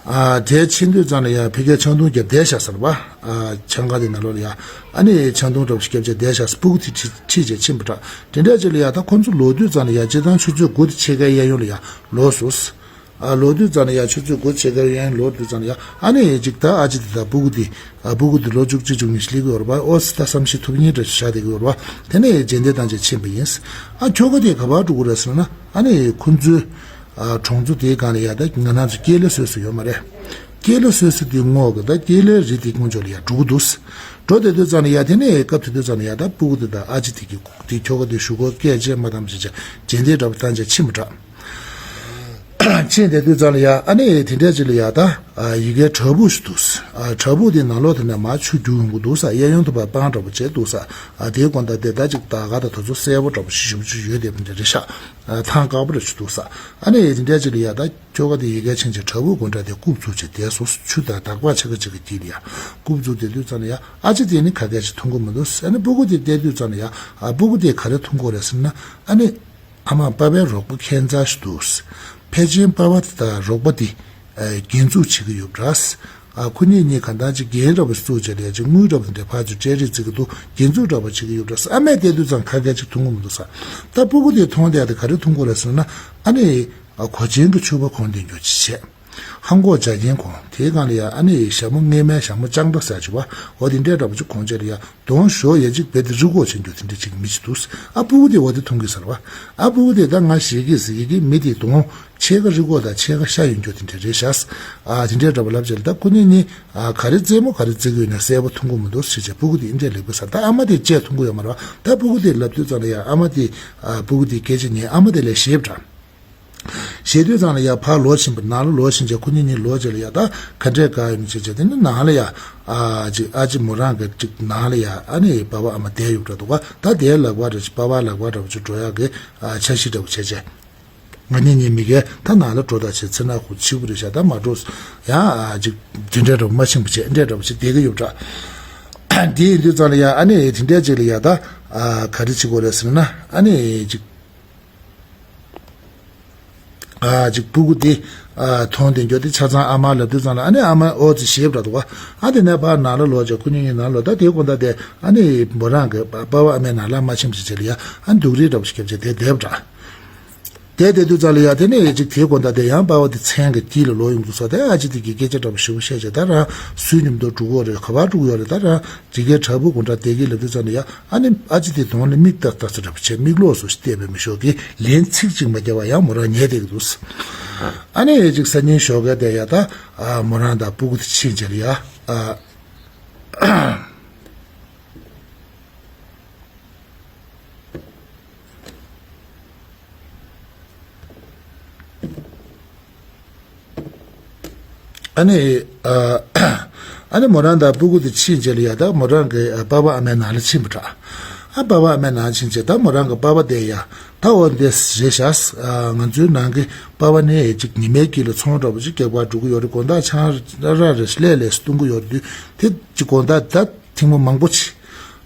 ཨ་དེ་ཕྱིན་དུས་ཙམ་ལ་ཡ་ཕ་གིར་ཆང་འཐུང་བརྒྱབ་བསྡད་ཤག་ཟེར་བ། ཨ་ཆང་ཁང་དེ་ནང་ལོགས་ལ་ཡ། ཨ་ནི་ཆང་འཐུང་འདྲ་པོ་ཞིག་བརྒྱབ་བྱས་བསྡད་ཤག་ཟེར། སྤུ་གུ་དེ་ཁྲིད་ཁྲིད་བྱས་ཕྱིན་པ་འདྲ། དེ་འདྲ་ཅིག་ལ་ཡ་ད་ཁོང་ཚོ་ལོག་དུས་ཙམ་ལ་ཡ་སྤྱིར་བཏང་ཆུ་ཚོད་དགུ་དང་ཕྱེད་ཀའི་གཡས་གཡོན་ལ་ཡ་ལོག་སོང་། ཨ་ལོག་དུས་ཙམ་ལ་ཡ་ཆུ་ཚོད་དགུ་དང་ཕྱེད་ཀའི་གཡས་གཡོན་ལོག་དུས་ཙམ་ལ་ཡ། ཨ་ནི་ཅིག་ད་ཨ་ཅེ་དེ་དང་སྤུ་གུ་དེ། ཨ་སྤུ་གུ་དེ་ལོ་བཅུ་གཅིག་བཅུ་གཉིས་ཤིག་སླེབས་ཀྱི་ཡོད་རེད་པ། ཨོ་ཙི་ད་བསམ་ཤེས་ཐུབ་ཉེན་འདྲ་ཞིག་བཞག་བསྡད་ཀྱི་ཡོད་རེད་པ། དེ་ནས་རྗེས་འདེད་བཏང་བྱས་ཕྱིན་པ་ཡིན། ཨ་ཁྱོ་ག་དེ་ག་པར་འགྲོ་གི་རེད་ཟེར་ན། ཨ་ནི་ཁོང་ཚོའི་ཨ་གྲོང་ཚོ་དེའི་སྒང་ལ་ཡ་ད་ང་རང་ཚོ་ཀེ་ལེ་བཟོས་ས་ཡོད་མ་རེད། ཀེ་ལེ་བཟོས་ས་དེའི་ངོས་ཀྱི་ད་ཀེ་ལེ་རི་དེའི་ཀུན་སྤྱོད་ལ་ཡ་འགྲོ་གི་འདུག། འགྲོ་བསྡད་དུས་ཙམ་ལ་ཡ། དེ་ནས་སྐབས་དེ་དུས་ཙམ་ལ་ཡ་ད་སྤུ་གུ་དེ་དང་ཨ་ཅེ་དེ་གི་དེ་ཁྱོ་ག་དེ་གཞུག་གུ་སྐད་ཆ་མ་བཏང་བྱས་བྱས་རྗེས་འདེད་འདྲ་པོ་བཏང་བྱས་ཕྱིན་པ་འདྲ། ཕྱིན་བསྡད་དུས་ཙམ་ལ་ཡ། ཨ་ནི་དེ་འདྲ་ཅིག་ལ་ཡ་ད། ཨ་ཡ་གིའི་བྲག་ཕུག་ཞིག་འདུག། ཨ་བྲག་ཕུག་དེའི་ནང་ལོགས་དེ་ནས་མར་ཆུ་རྒྱུག་ཡོང་གི་འདུག་ས། གཡས་གཡོན་དུ་ཕར་སྤང་འདྲ་པོ་བྱས་འདུག་ས། ཨ་དེའི་དགོང་དག་དེ་ད་ཅིག་ད་ག་ད་དུས་ཚོད་གསལ་པོ་འདྲ་པོ་ཞིག་ཞུ་རྒྱུ་ཡོད་བསྡད་པ་འདྲ་རེད་ཤག། ཨ་ཐང་དཀར་པོ་རེ་ཞིག་འདུག་ས། ཨ་ནི་དེ་འདྲ་ཅིག་ལ་ཡ་ད་ཁྱོ་ག་དེ་ཡ་གིར་ཕྱིན་བྱས་བྲག་ཕུག་སྒང་འདྲ་དེ་རྐུབ་བཙུགས་བྱས་བསྡད་སོང་། ཆུ་དང་དག་པ་ཆེ་ག་ཅིག་གི་དཀྱིལ་ལ་ཡ་རྐུབ་བཙུགས་བསྡད་དུས་ཙམ་ལ་ཡ། ཨ་ཅེ་དེ་ནི་ག་གེ་ཅིག་མཐོང་གི་མི་འདུག། ཨ་ནི་སྤུ་གུ་དེ་བལྟས་དུས་ཙམ་ལ་ཡ། ཨ་སྤུ་གུ་དེ་ག་རེ་མཐོང་གི་རེད་ཟེར་ན། ཨ་ནི། ཨ་མ་པ་ཕའི་རོགས་པ་ཁྱད་མཚར་ཞིག་འདུག། ཕལ་ཆེར་པ་ཕ་དེ་དང་རོགས་པ་དེ། ཨ་འགན་འཛུགས་བྱེད་ཀྱི་ཡོད་པ་འདྲ། ཨ་ཁོ་གཉིས་གཉིས་གང་ལྟར་ཅིག་འགན་འདྲ་པོ་བཙུགས་བྱས་ལ་ཡ་ཅིག་དངུལ་འདྲ་པོ་དེ་འདྲ་ཕར་ཚུར་སྤྲད་རེས་བྱེད་ཀྱི་འདུག། འགན་འཛུགས་འདྲ་པོ་བྱེད་ཀྱི་ཡོད་པ་འདྲ། ཨ་མས་བལྟས་དུས་ཙམ་ག་གེ་ཅིག་མཐོང་གི་མི་འདུག་ས། ད་སྤུ་གུ་དེས་མཐོང་བསྡད་དེ་ག་རེ་མཐོང་གི་རེད་ཟེར་ན། ཨ་ནི། ཨ་གོས་ཆེན་གྱི་ཕྱུ་པ་གོན་བསྡད་རྒྱུ་ཅིག་བྱས། ཧང་གོག་འཇའ་རྒྱན་གོན། དེའི་སྒང་ལ་ཡ་ཨ་ནི་ཞྭ་མོ་སྔས་མའི་ཞྭ་མོ་ལྕགས་འདྲ་ཟེར་ཅིག་བ། འོ་དེ་འདྲའི་འདྲ་པོ་ཅིག་གོན་བྱས་ལ་ཡ། གདོང་ཞོ་ཡ་གཅིག་རྦད་དེ་རི་གོག་ཆེན་རྒྱུ་དེ་འདྲ་ཅིག་མི་ཅིག་འདུག། ཨ་སྤུ་གུ་དེ་འོ་དེ་མཐོང་གི་ཟེར་བ། ཨ་སྤུ་གུ་དེ་ད་ང་ཞེད་ཀྱི་ཟེར་ཡ་གི་མི་དེ་གདོང་ཕྱེད་ཀ་རི་གོག་དང་ཕྱེད་ཀ་ཤ་ཡོད་རྒྱུ་དེ་འདྲ་རེད་ཤག། ཨ་དེ་འདྲའི་འདྲ་པོ་ལབ་བྱས་ལ་ད་ཁོ་གཉིས་གཉིས་ཨ་ག་རེ་རྩེད་མོ་ག་རེ་རྩེ་གི་ཡོད་ན་གསལ་པོ་མཐོང་གི་མི་འདུག་ཟེར་བྱས་སྤུ་གུ་དེ་འདི་འདྲའི་ལབ་གི་ས། ད་ཨ་མ་དེ་ཅིག་མཐོང་གི་ཡོད་མ་རེད་བ། ད་སྤུ་གུ་དེ་ལབ་དུས་ཙམ་ལ་ཡ་ཨ་མ་དེ་ཨ་སྤུ་གུ་དེ་སྐད་ཆ་ཉན། ཨ་མ་དེ་ལས་ཞེད་པ་འདྲ། ཞེད་དུས་ཙམ་ལ་ཡ་ཕར་ལོག་ཕྱིན་པ། ནང་ལ་ལོག་ཕྱིན་བྱས་ཁོ་གཉིས་གཉིས་ལོག་བྱས་ལ་ཡ་ད་ག་འདྲས་ག་ཡོད་མི་བྱེད་བྱས། དེ་ནི་ནང་ལ་ཡ་ཨ་ཅིག་ཨ་ཅེ་མོ་རང་གི་ཅིག་ནང་ལ་ཡ་ཨ་ནི་པ་ཕ་ཨ་མ་བསྡད་ཡོད་འདྲ་འདུག་ག། ད་དེའི་ལག་པ་འདྲ་ཅིག་པ་ཕའི་ལག་པ་འདྲ་པོ་ཅིག་འགྲོ་ཡག་གི་ཨ་འཆར་གཞི་འདྲ་པོ་བྱས་བྱས། ང་གཉིས་གཉིས་མི་གས་ད་ནང་ལ་འགྲོ་ད་བྱས། ཚེ་ན་ཁུ་ཆིག་པུ་རེད་ཤག། ད་མ་འགྲོ་ཡང་ཨ་ཅིག་དེ་འདྲས་འདྲ་པོ་མ་ཕྱིན་པ་བྱས་འདྲས་འདྲ་པོ་ཅིག་བསྡད་ཀྱི་ཡོད་འདྲ། དེ་ཡིན་དུས་ཙམ་ལ་ཡ་ཨ་ནི་དེ་འདྲས་ཅིག་ལ་ཡ་ད་ཨ་ག་རེ་བྱེད་དགོས་རེད་ཟེར་ན། ཨ་ནི་ཅིག་ཨ་ཅིག་སྤུ་གུ་དེ་ཨ་མཐོང་བསྡད་རྒྱུ་དེ་ཆ་ཚང་ཨ་མར་ལབ་དུས་ཙམ་ལ་ཨ་ནི་ཨ་མ་ཨོ་ཙི་ཞེད་པ་འདྲ་འདུག་ག། ཨ་དེ་ནས་ཕར་ནང་ལ་ལོག་བྱས་ཁོ་གཉིས་གཉིས་ནང་ལ་ལོག། ད་དེའི་དགོང་དག་དེ་ཨ་ནི་མོ་རང་གི་པ་ཕ་ཨ་མའི་ནང་ལ་མ་ཕྱིན་པ་བྱས་ལ་ཡ་ཨ་ནི་སྡུག་རུས་འདྲ་པོ་ཞིག་བརྒྱབ་བྱས་དེ་བསྡད་པ་འདྲ། དེ་དེ་དུས་ཙམ་ལ་ཡ་དེ་ནས་ཅིག་དེའི་དགོང་དག་དེ་ཡང་པ་ཕ་དེ་མཚན་གྱི་དཀྱིལ་ལ་ལོག་ཡོང་དུས་ས་དེ་ཨ་ཅེ་དེ་གི་སྐད་ཆ་འདྲ་པོ་ཞེ་པོ་བཤད་བྱས། ད་རང་སུའི་མཉམ་དུ་འགྲོ་གི་ཡོད་རེད། ག་པར་འགྲོ་གི་ཡོད་རེད། ད་རང་འཇིགས་སྐད་དྲག་པོ་དགོང་དག་དེ་གི་ལབ་དུས་ཙམ་ལ་ཡ་ཨ་ནི་ཨ་ཅེ་དེ་གདོང་ལ་མིག་ལྟ་ལྟ་ས་འདྲ་པོ་བྱས། མིག་ལོགས་སུ་བལྟས་པའི་མི་ཞོག་གི་ལན་ཚིག་ཅིག་མ་རྒྱབ་པ་ཡང་མོ་རང་ཉལ་བསྡད་ཀྱི་འདུག་ཨ་ནི་ཅིག་སང་ཉིན་ཞོགས་ཀས་དེ་ཡ་ད་ཨ་མོ་རང་དང་སྤུ་གུ་དེ་ཕྱིན་བྱས་ལ་ཡ་ཨ། ཨ་ནི་ཨ་ཨ་ནི་མོ་རང་དང་སྤུ་གུ་དེ་ཕྱིན་རྗེས་ལ་ཡ་ད་མོ་རང་གི་ཨ་པ་ཕ་ཨ་མའི་ནང་ལ་ཕྱིན་པ་འདྲ། ཨ་པ་ཕ་ཨ་མའི་ནང་ཕྱིན་རྗེས་ད་མོ་རང་གི་པ་ཕ་དེ་ཡ་ད་འོ་འདི་རེད་ཤག་ཨ་ང་ཚོའི་ནང་གི་པ་ཕ་ནི་ཅིག་ཉི་མའི་དཀྱིལ་ལ་ཚོང་འདྲ་པོ་ཅིག་རྒྱག་པར་འགྲོ་གི་ཡོད་རེད། དགོང་དག་ཆང་རག་རེ་ལས་ལས་སུ་བཏུང་གི་ཡོད་རེད། དུས་དེ་ཅིག་དགོང་དག་ད། ཐེངས་མ་མང་པོ་ཆེ།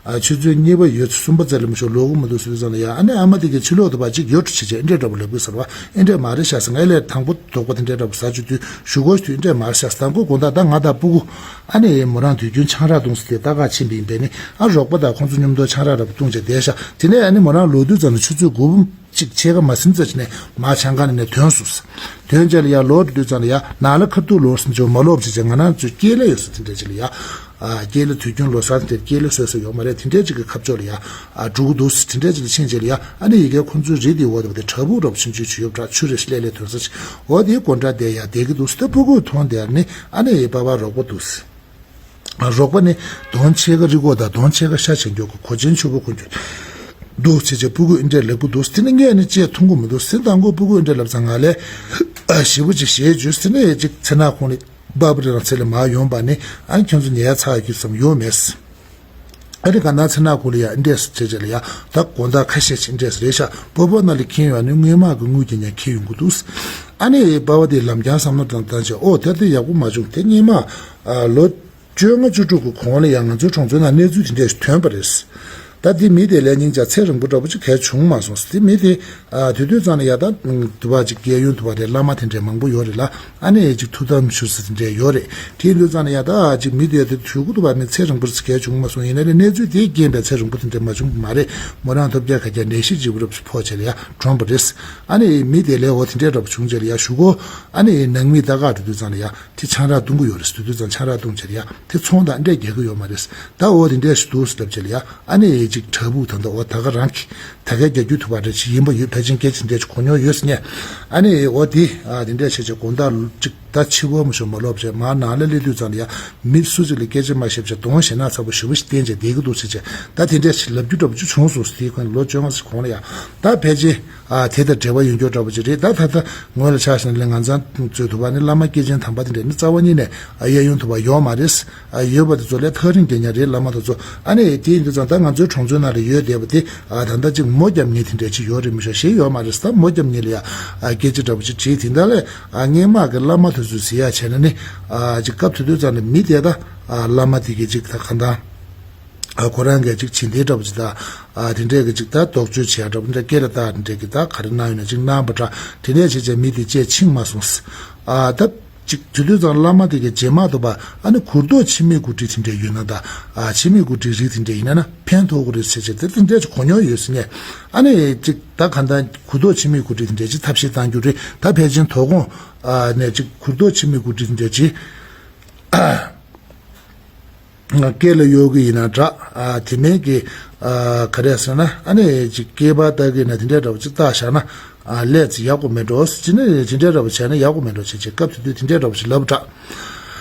ཨ་ཆུ་ཚོད་གཉིས་པ་ཡོལ་ཚེ་གསུམ་པ་ཙམ་ལ་མི་ཤོག་ལོག་གི་མི་འདུག་ཟེར་བའི་ཙམ་ལ་ཡ་ཨ་ནི་ཨ་མ་དེ་གའི་ཕྱི་ལོགས་དུ་བ་གཅིག་ཡོད་འགྲོ་བྱེད་ཅེས་ཨེ་འདྲས་འདྲ་པོ་ལབ་གི་ཟེར་བ། ཨེ་འདྲས་མ་རེད་ཤག་ཟེར། ངས་ལས་དང་པོ་དོགས་པ་དེ་འདྲས་འདྲ་པོ་ཟ་བཅུག་དུས་ཞུ་སྒོ་ཞུ་དུས་ཨེ་འདྲས་མ་རེད་ཤག་ཟེར། དང་པོ་དགོང་དག་ད་ང་དང་སྤུ་གུ་ཨ་ནི་མོ་རང་དུས་རྒྱུན་ཆང་རག་བཏུང་ཟེར་དེ་ལྟ་ག་ཕྱིན་པ་ཡིན་པས་ནི་ཨ་རོགས་པ་དང་ཁོང་ཚོ་མཉམ་དུ་ཆང་རག་འདྲ་པོ་བཏུང་བྱས་བསྡད་ཤག་དེ་ནས་ཨ་ནི་མོ་རང་ལོག་དུས་ཙམ་ལ་ཆུ་ཚོད་དགུ་པ། གཅིག་ཕྱེད་ཀ་མ་ཟིན་ཙམ་ཅིག་ནས་མར་ཆང་ཁང་ནས་ཐོན་སོང་། ཐོན་རྗེས་ལ་ཡར་ལོག་དུས་ཙམ་ལ་ཡར་ནང་ལ་ཁ་ཐུག་ལོག་སོང་ཅིག་མ་ལོག་བྱས་ཅིག་ང་རང་ཚོའི་སྐྱེས་ལས་ཡོད་ས་དེ་འདྲས་ཅིག་ལ་ཡར། ཨ་སྐྱེས་ལས་དུས་རྒྱུན་ལོ་གསར་དེ་འདྲས་སྐྱེས་ལས་བཟོས་ས་ཡོད་མ་རེད། དེ་འདྲས་ཅིག་གི་ཁ་ཕྱོགས་ལ་ཡར་ཨ་འགྲོ་གི་འདུག་དེ་འདྲས་ཅིག་ལ་ཕྱིན་རྗེས་ལ་ཡར་ཨ་ནི་ཡ་གིར་ཁོང་ཚོའི་རི་དེའི་འོག་དེ་བ་དེ་བྲག་ཕུག་འདྲ་པོ་ཆུང་ཆུང་ཅིག་ཡོད་པ་འདྲ། ཆུ་རེ་ལས་ལས་ཐོན་ས་ཅིག་འོ་དེའི་སྒོ་འགྲམ་དེ་ཡར་བསྡད་ཀྱི་འདུག་དེ་སྤུ་གུས་མཐོང་དེ་ཨ་ནི་ཨ་ནི་ཡའི་པ་ཕ་རོགས་པ་འདུག་རོགས་པ་ནི་གདོང་ཕྱེད་ཀ་རི་སྒོ་དང་གདོང་ཕྱེད་ཀ་ཤ་ཆེན་པོ་གོ་ཆེན་ཕྱུག་པོ་ཁོ་འགྱུར་འདུག་ཟེར་བྱས་སྤུ་གུས་ཨེ་འདྲས་ལབ་ཀྱི་འདུག་དེ་ནི་ངས་ནི་ཅེས་མཐོང་གི་མི་འདུག་དེ་དང་པོ་སྤུ་གུས་ཨེ་འདྲས་ལབ་ཙང་ང་ལས་ཞེ་པོ་ཅིག་ཞེད་བྱུང་། དེ་ནས་ཅིག་ཚེ་ནག་ཁོང་ནི་སྦག་སྦག་རང་ཚེ་ལ་མར་ཡོང་པ་ནི་ཨ་ནི་ཁྱོད་ཚོ་ཉལ་ཚར་རྒྱུ་བསམ་ཡོང་མེད། ཨ་རི་ག་ན་ཚེ་ནག་ཁོང་ལ་ཡ་ཨེ་འདྲས་བྱས་བྱས་ལ་ཡ་ད་དགོང་དག་ཁ་ཤས་ཅིག་ཨེ་འདྲས་རེད་ཤག་པོ་པོ་ན་ལི་ཁྱེད་ཡོང་ནི་སྔོན་མ་གི་དངུལ་གྱི་ཉ་ཁྱེར་ཡོང་གི་འདུག་ཨ་ནི་པ་ཕ་དེ་ལམ་རྐྱང་བསམ་བློ་བཏང་བཏང་བྱས་ཨོ་དེ་དེ་ཡག་པོ་མ་བྱུང་། དེ་སྔོན་མ་ལོ་བཅོ་ལྔ་བཅུ་དྲུག་གི་གོང་ལ་ཡང་ང་ཚོའི་གྲོང་ཚོའི་ནང་གནས་ཚུལ་དེ་འདྲས་ཐོན་པ་རེད། ད་དེ་མི་དེ་ལས་སྙིང་རྗེ་ཚེ་རིང་པོ་འདྲ་པོ་ཅིག་གལ་བྱུང་མ་སོང་། དེ་མི་དེ་ཨ་དུས་དུས་ཙང་ལ་ཡ་ད་དུ་བ་ཅིག་སྐྱེ་ཡུན་དུ་བ་དེ་བླ་མ་དེ་འདྲས་མང་པོ་ཡོད་རེད་ལ། ཨ་ནི་ཅིག་ཐུགས་དམ་ཞུ་ས་དེ་འདྲས་ཡོད་རེད། དེ་དུས་ཙང་ལ་ཡ་ད་ཅིག་མི་དེ་དེ་དུས་གུ་དུ་བ་མི་ཚེ་རིང་པོ་ཅིག་གལ་བྱུང་མ་སོང་། ཡིན་ན་ལས་གནས་ཚུལ་དེའི་རྐྱེན་པས་ཚེ་རིང་པོ་དེ་འདྲས་མ་བྱུང་གི་མ་རེད། མོ་རང་ཐོབ་རྒྱལ་ཁ་རྒྱལ་ནད་གཞི་ལྗིད་པོ་འདྲ་པོ་ཅིག་ཕོག་བྱས་ལ་ཡ་གྲོངས་པ་རེད། ཨ་ནི་མི་དེ་ལས་འོ་དེ་འདྲས་འདྲ་པོ་བྱུང་བྱས་ལ་ཡ་ཞུ་སྒོ་ཨ་ནི་ནང་མི་ད་ག་འགྲོ་དུས་ཙང་ལ་ཡ། དེ་ཆང་རག་བཏུང་གི་ཡོད་རེད། དེ་དུས་ཙང་ཆང་རག་བཏུང་བྱས་ལ་ཡ་དེ་ཚོང་དང་འདྲ་རྒྱག་གི་ཡོད་མ་རེད། ད་འོ་དེ་འདྲས་ཞིག་འདུག་ཟེར་ལབ་བྱས་ལ་ཡ་ཨ་ནི་ཅིག་བྲག་ཕུག་ད་ལྟ་འོ་ད་ག་རང་གི་ད་གའི་རྒྱག་རྒྱུ་ཐུབ་པ་འདྲ་ཞིག་ཡིན་པ་ཡོད། ཕལ་ཆེར་སྐད་ཆ་འདྲས་ཞིག་གོ་མྱོང་ཡོད་ཟེར་ནས་ཨ་ནི་འོ་དེ་ཨ་དེ་འདྲས་བྱས་བྱས་དགོང་དག་ཅིག་ད་ཕྱི་པོ་མི་ཤོ་མ་ལོབ་བྱས་མར་ནང་ལ་སླེབས་དུས་ཙང་ལ་ཡ་མི་སུ་ཅིག་ལ་སྐད་ཆ་མ་བཤད་བྱས་གདོང་ཞེ་ན་ཚ་པོ་ཞེ་པོ་ཞིག་བསྟན་བྱས་བསྡད་ཀྱི་འདུག་ཟེར་བྱས་ད་དེ་འདྲས་ཞིག་ལབ་རྒྱུ་འདྲ་པོ་ཅིག་བྱུང་སོང་ཟེར། དེའི་ཁོང་ལོ་བཅོ་ལྔ་ཙམ་གོང་ལ་ཡ་ད་ཕལ་ཆེར། ཨ་དེ་དང་འབྲེལ་བ་ཡོད་མཁན་འདྲ་པོ་ཅིག་རེད། ད་ད་ལྟ་ངོས་ལ་ཆ་བཞག་ན་ལས་ང་ཚང་ཚོའི་དུ་བ་ནི་བླ་མ་སྐྱེས་ཆེན་དམ་པ་དེ་འདྲ་ནི་རྩ་བ་ཉིད་ནས་ཨ་གཡས་གཡོན་དུ་བ་ཡོད་མ་རེད། ཨ་ཡོད་པ་དེ་ཚོ་ལས་ཐག་རིང་རྒྱལ་ཉག་རེད། བླ་མ་དེ་ཚོ་ཨ་ནི་དེ་ཡིན་དུས་ཙང་ད་ང་ཚོའི་གྲོང་ཚོའི་ནང་ལ་ཡོད་བསྡད་པ་དེ་ཨ་ད་ལྟ་ཅིག་མོ་རྒྱབ་ཉེ་དེ་འདྲ་ཅིག་ཡོད་རེད་མི་ཤོག་ཞེས་ཡོད་མ་རེད། ད་མོ་རྒྱབ་ཉེ་ལ་ཡ་ཨ་སྐད་ཆ་འདྲ་པོ་ཅིག་དྲིས། དེ་འདྲ་ལས་ཨ་སྔས་མ་གི་བླ་མ་དེ་ཚོ་ཟེར་ཡ་བྱས་ན་ནི་ཨ་ཅིག་སྐབས་དེ་དུས་ཙང་ནས་མི་དེ་ད་ཨ་བླ་མ་དེ་གི་ཅིག་ད་གང་ལྟར། ཨ་ཁོ་རང་གིས་ཅིག་བྱིན་ཏེ་འདྲ་པོ་ཅིག་དང་། ཨ་དེ་འདྲས་ཀྱི་ཅིག་ད་དོགས་གཅོད་བྱེད་ཡ་འདྲ་པོ་འདྲ་སྐེ་ལ་བཏགས་དེ་འདྲས་ཀྱི་ད་ག་རེ་གནང་ཡོད་ན་ཅིག་གནང་བ་འདྲ། དེ་འདྲས་བྱས་བྱས་མི་དེ་བཅས་ཕྱིན་མ་སོང་། ཨ་ད་ཅིག་དེ་དུས་ཙང་བླ་མ་དེ་གའི་རྗེས་མ་དུ་བ་ཨ་ནི་གུར་ཐོག་འཆི་མེད་སྐུ་བྲིས་དེ་འདྲས་ཡོད་ན་ད། ཨ་འཆི་མེད་སྐུ་བྲིས་རིགས་དེ་འདྲས་ཡིན་ན་ན་ཕན་ཐོགས་ཀྱི་རེད་ཟེར་བྱས་དེ་དེ་འདྲས་ཅིག་གོ་མྱོང་ཡོད་ཟེར་ནས། ཨ་ནི་ཅིག་ད་ག་ད་གུར་ཐོག་འཆི་མེད་སྐུ་བྲིས་དེ་འདྲས་ཅིག་ཐབས་ཤེས་གཏང་རྒྱུ་རེད། ད་ཕལ་ཆེར་དོ་དགོང་ཨ་ནས་ཅིག་གུར་ཐོག་འཆི་མེད་སྐུ་བྲིས་དེ་འདྲས་ཅིག་སྐེ་ལ་གཡོག་གི་ཡིན་ན་འདྲ། ཨ་དེ་མིན་གྱི་ཨ་ག་རེ་ཟེར་ན་ཨ་ནི་ཅིག་སྐེད་པ་ལྟ་གི་ན་དེ་འདྲའི་འདྲ་པོ་ཅིག་བཏགས་བཞག་ན་ཨ་ལས་ཅིག་ཡག་པོ་མེད་འགྲོ། ཅི་ནས་དེ་འདྲའི་འདྲ་པོ་བྱས་ན་ཡག་པོ་མེད་འགྲོ་བྱས་བྱས་སྐབས་དེ་དུས་དེ་འདྲའི་འདྲ་པོ་ཅིག་ལབ་འདྲ།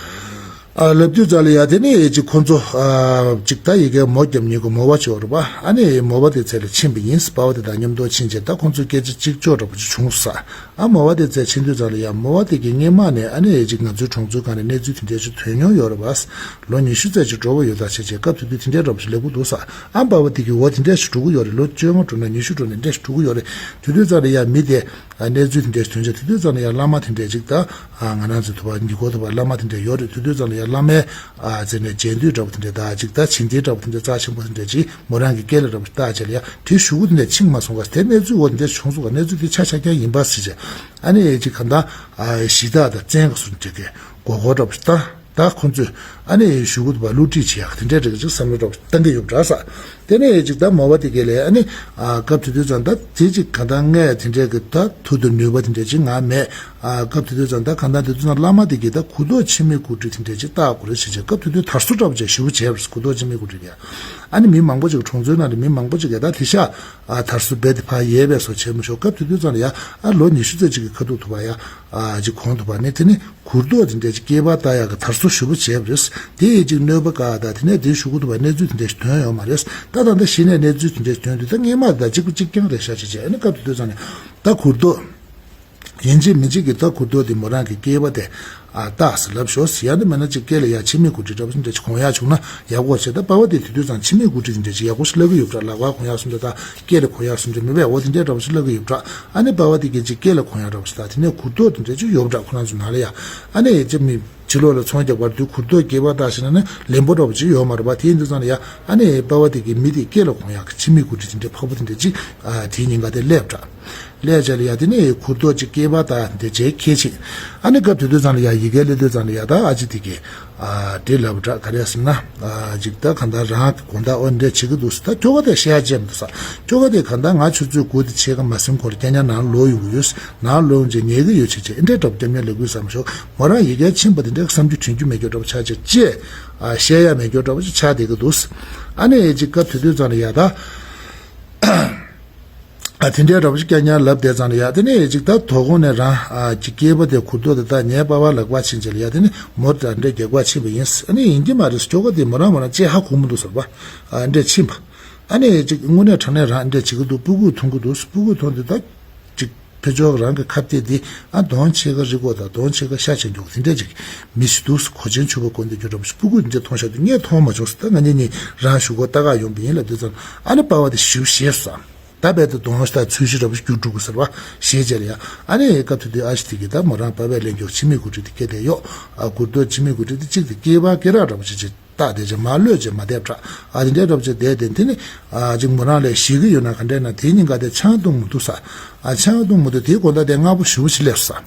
ཨ་ལབ་དུས་ཙང་ལ་ཡ་དེ་ནས་ཅིག་ཁོ་ཚོ་ཨ་ཅིག་ད་ཡི་གེ་མོ་རྒྱབ་ཉེ་གི་མོ་བ་ཅིག་ཡོད་རེད་པ། ཨ་ནི་མོ་བ་དེ་ཚེ་ལ་ཕྱིན་པ་ཡིན། པ་བ་དེ་དང་མཉམ་དུ་ཕྱིན་བྱས་ད་ཁོ་ཚོ་སྐད་ཆ་གཅིག་ལྕོགས་འདྲ་པོ་ཅིག་བྱུང་ས། ཨ་མོ་བ་དེ་ཚེ་ཕྱིན་དུས་ཙང་ལ་ཡ་མོ་བ་དེ་གི་སྔས་མ་ནས་ཨ་ནི་ཅིག་ང་ཚོའི་གྲོང་ཚོའི་སྒང་ནས་གནས་ཚུལ་དེ་འདྲས་ཅིག་ཐོན་མྱོང་ཡོད་རེད་པ། ལོ་ཉི་ཤུ་ཙམ་ཅིག་འགྲོ་བ་ཡོད་ད་བྱས་བྱས་སྐབས་དེ་དུས་དེ་འདྲས་འདྲ་པོ་ཞིག་ལབ་གི་འདུག་ས། ཨ་པ་བ་དེ་གི་འོ་དེ་འདྲས་ཞིག་འགྲོ་གི་ཡོད་རེད། ལོ་བཅོ་ལྔ་འགྲོ་ན་ཉི་ཤུ་འགྲོ་ན་འདྲས་ཞིག་འགྲོ་གི་ཡོད་རེད། དེ་དུས་ཙང་ལ་ཡ་མི་དེ་ཨ་གནས་ཚུལ་དེ་འདྲས་ཞིག་ཐོན་བྱས་དེ་དུས་ཙང་ལ་ཡ་བླ་མ་དེ་འདྲས་ཅིག་ད་ཨ་ང་རང་ཚོའི་ཐུབ་པ་ཉི་གོ་ཐུབ་པ་བླ་མ་དེ་འདྲས་ཡོད་རེད། དེ་དུས་ཙང་ལ་ཡ་བླ་མའི་ཨ་ཟེར་ནས་རྗེས་མཐུད་འདྲ་པོ་དེ་འདྲས་ད་ཅིག་ད་བྱིན་ཏེ་འདྲ་པོ་དེ་འདྲས་རྩ་ཆེན་པོ་དེ་འདྲས་ཅིག་མོ་རང་གི་སྐེ་ལ་འདྲ་པོ་ཞིག་བཏགས་བྱས་ལ་ཡ་དེ་གཞུག་གུ་དེ་འདྲས་ཕྱིན་མ་སོང་ག་དེ་གནས་ཚུལ་འོ་དེ་འདྲས་བྱུང་སོང་ག་གནས་ཚུལ་དེ་ཆ་ཆ་རྐྱང་ཡིན་པ་ཟེར་བྱས་ཨ་ནི་ཅིག་ག་ད་ཨ་གཞི་བདག་དང་བཙན་ག་སུ་འདྲས་གི་མགོ་སྐོར་འདྲ་པོ་ཞིག་བཏང་། ད་ཁོ་ཚོས་ཨ་ནི་གཞུག་གུ་དུ་བ་བསླུ་བྲིད་བྱེད་ཡག་དེ་འདྲའི་རིགས་ཅིག་བསམ་བློ་འདྲ་པོ་བཏང་གི་ཡོད་འདྲ་ས། དེ་ནས་ཅིག་ད་མོ་པ་དེ་གས་ལས་ཨ་ནི་ཨ་སྐབས་དེ་དུས་ཙང་ད་དེ་ཅིག་ག་ད་ངས་དེ་འདྲས་ཀྱི་ད་ཐུག་ཏུ་ནུས་པ་དེ་འདྲས་ཅིག་ང་མེད། ཨ་སྐབས་དེ་དུས་ཙང་ད་ག་ད་དེ་དུས་ཙང་བླ་མ་དེ་གས་ད་གུར་ཐོག་འཆི་མེད་གུར་ཁྲི་དེ་འདྲས་ཅིག་བཏགས་དགོས་རེད་ཞེས་བྱས། སྐབས་དེ་དུས་དར་སྲོལ་འདྲ་པོ་ཅིག་ཞེ་པོ་བྱས་པ་རེད། གུར་ཐོག་འཆི་མེད་གུར་ཁྲི་གས་ཨ་ནི་མི་མང་པོ་ཅིག་གྲོང་ཚོའི་ནང་ལ་མི་མང་པོ་ཅིག་གས་ད་དེ་ཤ་ཨ་དར་སྲོལ་རྦད་དེ་ཕར་ཡལ་བས་སོ་བྱས་མི་ཤོག་སྐབས་དེ་དུས་ཙང་ལ་ཡ་ཨ་ལོ་ཉི་ཤུ་ཙམ་ཅིག་གི་ཁ་ཐུག་ཐུག་པ་ཡ་ཨ་ཅིག་གོང་དུ་བ་ནི་དེ་ནི། གུར་ཐོག་དེ་འདྲས་ཀྱི་སྐྱེས་པ་ལྟ་ཡག་གི་དར་སྲོལ་ཞུ་བོ་བྱས་པ་རེད། དེ་ཡི་གཅིག་གནོད་པ་བཀག་དང་དེ་ནས་དེའི་གཞུག་གུ་དུ་བ་གནས་ཚུལ་དེ་འདྲས་ཞིག་ཐོན་ཡོད་མ་རེད། ད་ད་ལྟ་གཞི་ནས་གནས་ཚུལ་དེ་འདྲས་ཐོན་དུས་ད་སྔས་མ་དང་གཅིག་པ་གཅིག་རྐྱང་རེད་ཤག་ཅེས་བྱས་ཨ་ནི་སྐབས་དེ་དུས་ཙང་ནས་ད་གུར་ཐོག་ཡིན་གཅིག་མིན་གཅིག་གི་ད་གུར་ཐོག་དེ་མོ་རང་གི་སྐྱེས་པ་དེ་ཨ་བཏགས་ཟེར་ལབ་ཤོག་ཟེར་ཡ་ནི་མེད་ན་གཅིག་སྐེ་ལ་ཡ་འཆི་མེད་གུར་ཁྲི་འདྲ་བ་ཞིག་འདྲ་ཅིག་གོན་ཡག་བྱུང་ན་ཡག་པོ་བྱས། ད་པ་བ་དེ་དེ་དུས་ཙང་འཆི་མེད་གུར་ཁྲི་དེ་འདྲ་ཅིག་ཡག་པོ་ཞིག་ལབ་གི་ཡོད་པ་འདྲ། ལག་པ་གོན་ཡག་སུ་འདྲ་ད་སྐེ་ལ་གོན་ཡག་སུ་འདྲ་མེད་པས་འོ་དེ་འདྲའི་འདྲ་བ་ཞིག་ལབ་གི་ཡོད་པ་འདྲ། ཨ་ནི་པ་བ་དེ་གི་གཅིག་སྐེ་ལ་གོན་ཡག་འདྲ་བ་ཞིག་ད་དེ་ནས་གུར་ཐོག་དེ་འདྲ་ཅིག་ཡོད་པ་འདྲ། ཁོ་རང་ཚོ་ནང་ལ་ཡ་ཨ་ནི་ཅིག་མི་ཕྱི་ལོགས་ལ་ཚོང་རྒྱག་པར་དུས་གུར་ཐོག་སྐེད་པ་བཏགས་ཤིང་ན་ནི་ལེན་པོ་འདྲ་བ་ཅིག་ཡོད་མ་རེད་པ། དེ་ཡིན་དུས་ཙང་ལ་ཡ་ཨ་ནི་པ་བ་དེ་གི་མི་དེ་སྐེ་ལ་གོན་ཡག་གི་འཆི་མེད་གུར་ཁྲི་དེ་འདྲའི་འཕགས་པོ་དེ་འདྲ་ཅིག་ཨ་དེའི་ཉིན་ཀ་དེ་སླེབས་འདྲ། སླེབས་བྱས་ལ་ཡ་དེ་ནས་གུར་ཐོག་ཅིག་སྐེད་པ་བཏགས་དེ་འདྲ་བྱས་ཁྱེད་ཅིག་ཨ་ནི་སྐབས་དེ་དུས་ཙང་ལ་ཡ་ཡི་གེ་སླེབས་དུས་ཙང་ལ་ཡ་ད་ཨ་ཅེ་དེ་གི་ཨ་དེ་ལབ་འདྲ། ག་རེ་ཟེར་ན་ཨ་ཅིག་ད་ག་ད་རང་གི་དགོང་དག་འོ་འདྲ་བྱེད་ཀྱི་འདུག་ཟེར། ད་ཁྱོ་ག་དེ་བཤད་ཡ་བྱས་མི་འདུག་ཟེར། ཁྱོ་ག་དེ་ག་ད་ང་ཆུ་ཚོད་དགུ་དེ་ཕྱེད་ཀ་མ་ཟིན་གོང་ལ་རྐྱང་རྐྱང་ནང་ལོག་ཡོང་གི་ཡོད། ནང་ལོག་ཡོང་བྱས་ཉལ་གི་ཡོད་བྱས་བྱས་ཨེ་འདྲས་འདྲ་པོ་སྐྱབས་གནས་ལ་དགོས་བསམ་ཤོག་མོ་རང་ཡི་གེ་ཕྱིན་པ་དེ་འདྲས་བསམ་རྒྱུ་དྲན་རྒྱུ་མེད་རྒྱུ་འདྲ་པོ་ཆགས་བྱས་ཅེས་ཨ་བཤད་ཡ་མེད་རྒྱུ་འདྲ་པོ་ཅིག་ཆགས་བསྡད་ཀྱི་འདུག་ཨ་ནི་ཅིག་སྐབས་དེ་དུས་ཙང་ལ་ཡ་ད། ཨ་དེ་འདྲའི་འདྲ་པོ་ཞིག་རྐྱང་རྐྱང་ལབ་བསྡད་ཙང་ལ་ཡ་དེ་ནས་ཅིག་ད་དོ་དགོང་ནས་རང་ཨ་ཅིག་སྐྱེས་པ་དེ་གུར་ཐོག་དེ་ད་ངའི་པ་ཕ་ལག་པ་ཕྱིན་བྱས་ལ་ཡ་དེ་ནས་མོ་ད་འདྲའི་རྒྱག་པ་ཕྱིན་པ་ཡིན། ཨ་ནི་ཡིན་གྱི་མ་རེད། ཁྱོ་ག་དེ་མོ་རང་མོ་རང་ཅེས་ཧ་གོ་མི་འདུག་ཟེར་བ། ཨ་འདྲས་ཕྱིན་པ། ཨ་ནི་ཅིག་དངོས་གནས་དྲང་གནས་རང་འདྲས་བྱེད་ཀྱི་འདུག་སྤུ་གུ་མཐོང་གི་འདུག་སྤུ་གུ་མཐོང་དུས་ད་ཅིག་ཕེ་ཅོག་རང་གི་ཁ་གཏད་དེ་ཨ་གདོང་ཕྱེད་ཀ་རི་མགོ་དང་གདོང་ཕྱེད་ཀ་ཤ་ཆེན་མགྱོགས་དེ་འདྲས་ཅིག་མི་ཞིག་འདུག་གོས་ཆེན་ཕྱུ་པ་གོན་དེ་རྒྱུ་འདྲ་པོ་ཞིག་སྤུ་གུ་འདྲས་མཐོང་ཤག་དུས་ངས་མཐོང་མ་བྱུང་ཟེར། ད་ང་གཉིས་གཉིས་རང་གཞུག་གུ་ལྟ་ག་ཡོང་པ་ཡིན་ལབ་དུས་ཙང་ཨ་ནི་པ་ཕ་དེ་ཞིབ་ཞེས་སོ། ད་རྦད་དེ་གདོང་ཤ་ཚོས་གཞི་འདྲ་པོ་ཞིག་རྒྱུ་འགྲོ་གི་ཟེར་བ་ཞེས་བྱས་ལ་ཡ། ཨ་ནི་སྐབས་དེ་དུས་ཨ་ཞེ་དེ་གི་ད་མོ་རང་པ་ཕས་ལེན་རྒྱུ་འཆི་མེད་གུར་ཁྲི་དེ་སྐད་དེ་གཡོག་ཨ་གུར་ཐོག་འཆི་མེད་གུར་ཁྲི་དེ་གཅིག་དེ་སྐེད་པ་སྐེ་རགས་འདྲ་པོ་ཞིག་བྱས། ད་དེ་ཅིག་མ་གློད་ཅིག་མ་བསྡད་པ་འདྲ། ཨ་དེ་འདྲའི་འདྲ་པོ་ཅིག་བསྡད་དེ་དེ་ནི་ཨ་ཅིག་མོ་རང་ལས་ཞེད་ཀྱི་ཡོད་ན་ག་འདྲས་ན་དེའི་ཉིན་ག་དེ་ཆང་འཐུང་མི་འདུག་ཟེར། ཨ་ཆང་འཐུང་མི་འདུག་དེའི་དགོང་དག་དེ་སྔ་པོ་ཞེ་པོ་ཞིག་སླེབས་སོང་།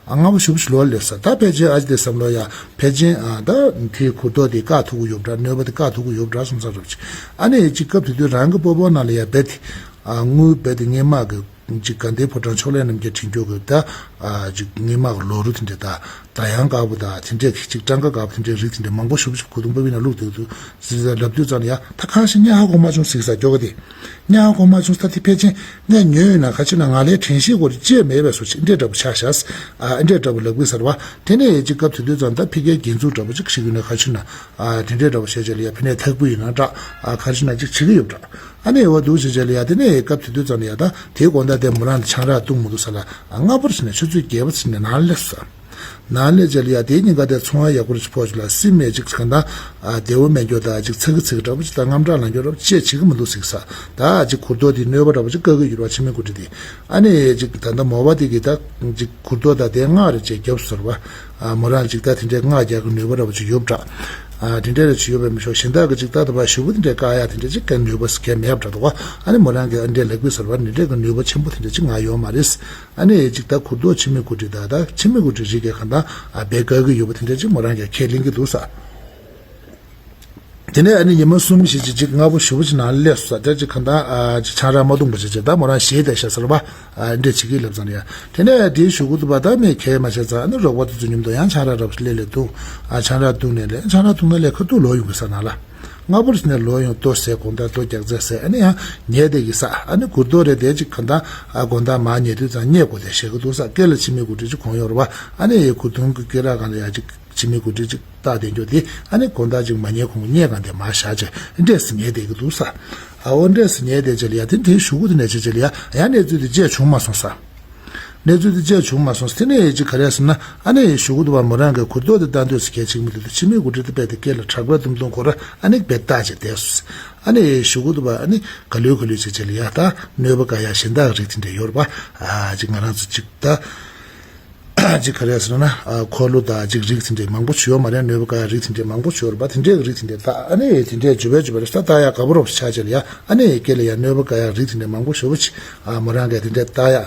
ཨ་སྔ་པོ་ཞེ་པོ་ཞིག་ལོག་སླེབས་སོང་། ད་ཕལ་ཆེར་ཨ་ཅེ་དེ་བསམ་བློ་ཡ་ཕལ་ཆེར་ཨ་ད་དེའི་གུར་ཐོག་དེ་བཀག་ཐུབ་ཀྱི་ཡོད་པ་འདྲ། གནོད་པ་དེ་བཀག་ཐུབ་ཀྱི་ཡོད་པ་འདྲ་བསམ་བསམ་འདྲ་པོ་ཅིག་ཨ་ནི་ཅིག་སྐབས་དེ་དུས་རང་གི་སྤོ་བོ་ནང་ལ་ཡ་རྦད་དེ་ཨ་དངུལ་རྦད་དེ་སྔས་མ་གི་ཅིག་དགའ་ལྡན་ཕོ་བྲང་ཕྱོགས་ལས་རྣམ་རྒྱལ་བྲིས་རྒྱུ་གི་ད་ཨ་ཅིག་སྔས་མ་གི་ལོ་རུ་དེ་འདྲ་ད་ད་ཡང་དཀར་པོ་ད་དེ་འདྲས་ཅིག་སྤྲང་ཀ་དཀར་པོ་དེ་འདྲས་རིགས་དེ་འདྲས་མང་པོ་ཞེ་པོ་ཞིག་གོས་ཐུང་པ་བི་ན་བླུགས་དེ་དུས་ཟེར་ལབ་དུས་ཙང་ལ་ཡ་ད་གང་ཞིག་ངས་ཧ་གོ་མ་བྱུང་ཟེར་ས་ཁྱོ་ག་དེ་ངས་ཧ་གོ་མ་བྱུང་ས་དེ་ཕལ་ཆེར་ངས་ཉོས་ཡོད་ན་ག་ཅི་ན་ང་ལའི་དྲན་ཤེས་སྐོར་ཅེས་མེད་པའི་བཟོ་ཅིག་འདྲས་འདྲ་པོ་ཆགས་ཤག་ཨ་འདྲས་འདྲ་པོ་ལབ་གི་ཟེར་བ། དེ་ནས་ཅིག་སྐབས་དེ་དུས་ཙང་ད་ཕི་ཀའི་རྒྱན་ཚུགས་འདྲ་པོ་ཅིག་ཞིག་ཡོད་ན་ག་ཅི་ན་ཨ་དེ་འདྲས་འདྲ་པོ་བཤད་བྱས་ལ་ཡ་ཕི་ནས་ཐག་པུ་ཡིན་ན་འདྲ་ཨ་ག་ཅི་ན་ཅིག་བྱེད་ཀྱི་ཡོད་པ་འདྲ། ཨ་ནི་འོ་འདུག་བྱས་བྱས་ལ་ཡ་དེ་ནས་སྐབས་དེ་དུས་ཙམ་ལ་ཡ་ད་དེའི་དགོང་དག་དེ་མོ་རང་ཆང་རག་བཏུང་མི་འདུག་ས་ལ་ཨ་སྔ་པོར་ཕྱིན་ནས་ཆུ་ཚོད་བརྒྱད་པ་ཕྱིན་ནས་ནང་སླེབས་སོང་། ནང་སླེབས་བྱས་ལ་ཡ་དེའི་ཉིན་ག་དེ་ཚོང་བ་ཡག་པོ་རེ་ཅིག་ཕོག་བྱས་ལ་སི་མེད་ཅིག་གང་ལྟར་ཨ་བདེ་བོ་མེད་རྒྱུ་དང་ཅིག་ཚ་གི་ཚིག་འདྲ་པོ་ཅིག་དང་དངངས་སྐྲག་ལངས་རྒྱུ་འདྲ་པོ་ཅིག་བྱེད་ཀྱི་མི་འདུག་ཟེར་གི་ས་ད་ཅིག་གུར་ཐོག་དེ་གནོད་པ་འདྲ་པོ་ཅིག་བཀག་གི་ཡོད་རེད་བ། འཆི་མེད་གུར་ཁྲི་དེ་ཨ་ནི་ཅིག་ད་ལྟ་མོ་པ་དེ་གི་ད་ཅིག་གུར་ཐོག་ད་དེ་སྔགས་རེ་བྱས་རྒྱབ་སོང་བ། ཨ་མོ་རང་ཅིག་ད་དེ་འདྲའི་སྔགས་རྒྱག་གི་ནུས་པ་འདྲ་པོ་ཅིག་ཡོད་པ་འདྲ། ཨ་དེ་འདྲ་རེ་ཅིག་ཡོད་པས་མི་ཆོག་གཞན་དག་གི་ཅིག་ད་དུ་བ་ཞུ་བ་དེ་འདྲའི་བཀག་ཡ་དེ་འདྲ་ཅིག་ག་ནུས་པ་ཟེར་མཁན་མེད་པ་འདྲ་འདུག་བ། ཨ་ནི་མོ་རང་གིས་ཨ་འདྲའི་ལབ་གི་ཟེར་བ་འདི་འདྲའི་གི་ནུས་པ་ཆེན་པོ་དེ་འདྲ་ཅིག་ང་ཡོད་མ་རེད། ཨ་ནི་ཅིག་ད་གུར་ཐོག་འཆི་མེད་གུར་ཁྲི་ད་ད་འཆི་མེད་གུར་ཁྲི་རིགས་ཀྱི་གང་ད་ཨ་བེ་དཀའ་གི་ཡོད་པ་དེ་འདྲ་ཅིག་མོ་རང་གིས་ཁས་ལེན་གི་འདུག་ས། དེ་ནས་ཨ་ནི་ཉི་མ་གསུམ་བཞི་ཅིག་ཅིག་སྔ་པོ་ཞེ་པོ་ཅིག་ནང་སླེབས་སོང་ས། དེ་ཅིག་གང་ད་ཨ་ཅིག་ཆང་རག་མ་འཐུང་པ་ཅིག་ཅིག་ད་མོ་རང་ཞེད་བསྡད་ཤག་ཟེར་བ། ཨ་འདྲས་བྱེད་ཀྱི་ལབ་ཙང་ཡ། དེ་ནས་དེའི་གཞུག་གུ་དུ་བ་ད་མི་ཁས་མ་བྱས་ཙང་ཨ་ནི་རོགས་པ་དེ་ཚོ་མཉམ་དུ་ཡང་ཆང་རག་རབ་ལས་ལས་འཐུང་། ཨ་ཆང་རག་འཐུང་ནས་ལས་ཆང་རག་འཐུང་ན་ལས་ཁ་ཐུག་ལོག་ཡོང་གི་ས་ནང་ལ། སྔ་པོ་ནས་ལོག་ཡོང་ལྟོ་ཟས་དགོང་དག་ལྟོ་རྒྱག་རྩེ་ཟས་ཨ་ནི་ཡང་ཉལ་བསྡད་ཀྱི་ས། ཨ་ནི་གུར་ཐོག་རེ་དེ་ཅིག་གང་ད་ཨ་དགོང་དག་མར་ཉལ་དུས་ཙང་བསྙེག་དགོས་དེ་ཞེད་ཀྱི་འདུག་ས། སྐེ་ལ་འཆི་མེད་གུར་ཁྲི་ཅིག་གོན་ཡོད་རེད་བ། ཨ་ནི་ཡའི་གུར་ཐུང་གི་སྐེ་རགས་སྒང་ལ་ཡ་ཅིག་འཆི་མེད་གུར་ཁྲི་ཅིག་བཏགས་བསྡད་རྒྱུ་དེ་ཨ་ནི་དགོང་དག་ཅིག་མ་ཉལ་གོང་གི་བསྙེག་སྒང་དེ་མར་བཞག་བྱས་འདྲས་སེ་ཉལ་བསྡད་ཀྱི་འདུག་ས། ཨ་འོ་འདྲས་སེ་ཉལ་བསྡད་བྱས་ལ་ཡ་དེ་དེའི་གཞུག་གུ་དེ་ནས་བྱས་བྱས་ལ་ཡ་ཡང་གནས་ཚུལ་དེ་བརྗེད་བྱུང་མ་སོང་ས། གནས་ཚུལ་དེ་བརྗེད་བྱུང་མ་སོང་ས། དེ་ནས་ཅིག་ག་རེ་ཟེར་ན་ཨ་ནི་གཞུག་གུ་དུ་བ་མོ་རང་གི་གུར་ཐོག་དེ་བཏང་འདོད་སེ་གལ་ཆེ་མི་འདུག་འཆི་མེད་གུར་ཁྲི་དེ་རྦད་དེ་སྐེ་ལ་དྲེག་པ་ཏུམ་ཏུམ་འཁོར་ཨ་ནི་རྦད་བཏགས་བྱས་བསྡད་སོང་ས། ཨ་ནི་གཞུག་གུ་དུ་བ་ཨ་ནི་ག་ལེར་ག་ལེར་བྱས་བྱས་ལ་ཡ་ད་གནོད་པ་བཀག་ཡ་གཞན་དག་རིགས་དེ་འདྲས་ཡོད་རེད་པ། ཨ་ཅིག་ང་རང་ཚོ་ཅིག་ད། ཅིག་ག་རེ་ཟེར་ན། ཨ་འཁོར་ལོ་དང་ཅིག་རིགས་དེ་འདྲའི་མང་པོ་ཞིག་ཡོད་མ་རེད། གནོད་པ་བཀག་ཡ་རིགས་དེ་འདྲའི་མང་པོ་ཞིག་ཡོད་རེད་པ། དེ་འདྲའི་རིགས་དེ་འདྲའི་ད་ཨ་ནི་དེ་འདྲའི་ཇོ་བའི་ཇོ་བའི་རེ་ས་ལྟ་ཡ་དགའ་པོ་རོབ་ཆགས་བྱས་ལ་ཡ་ཨ་ནི་སྐེ་ལ་ཡ་གནོད་པ་བཀག་ཡ་རིགས་དེ་འདྲའི་མང་པོ་ཞིག་ཡོད་པ་ཅིག་ཨ་མོ་རང་གིས་དེ་འདྲའི་ལྟ་ཡ།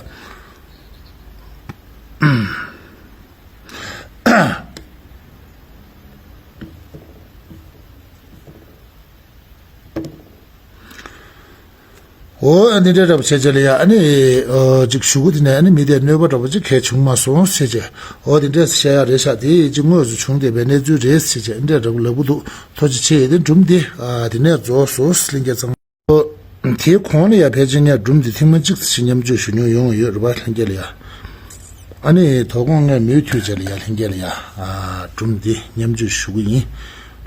འོ་ཨ་འདི་འདྲ་འདྲ་པོ་བྱས་བྱས་ལ་ཡ་ཨ་ནི་ཨོ་ཅིག་ཞུ་གུ་དེ་ནས་ཨ་ནི་མི་དེར་གནོད་པ་འདྲ་པོ་ཅིག་གལ་བྱུང་མ་སོང་ཟེར་བྱས། འོ་དེ་འདྲས་བཤད་ཡ་རེད་ཤག་དེ་ཅིག་དངོས་སུ་བྱུང་བསྡད་པའི་གནས་ཚུལ་རེད་ཟེར་བྱས་འདྲ་འདྲ་པོ་ལབ་གི་འདུག་ཐུགས་རྗེ་ཆེ། དེ་སྒྲུང་དེ་ཨ་དེ་ནས་རྫོགས་སོང་ལྷན་རྒྱས་ཚང་མ། དེའི་གོང་ལ་ཡ་ཕལ་ཆེར་ངས་སྒྲུང་དེ་ཐེངས་མ་གཅིག་ཙམ་ཞིག་མཉམ་སྤྱོད་ཞུ་མྱོང་ཡོང་ཡོད་རེད་པ་ལྷན་རྒྱས་ལ་ཡ། ཨ་ནི་དོ་དགོང་ངས་མུ་མཐུད་བྱས་ལ་ཡ་ལྷན་རྒྱས་ལ་ཡ་ཨ་སྒྲུང་འདི་མཉམ་སྤྱོད་ཞུ་གི་ཡིན།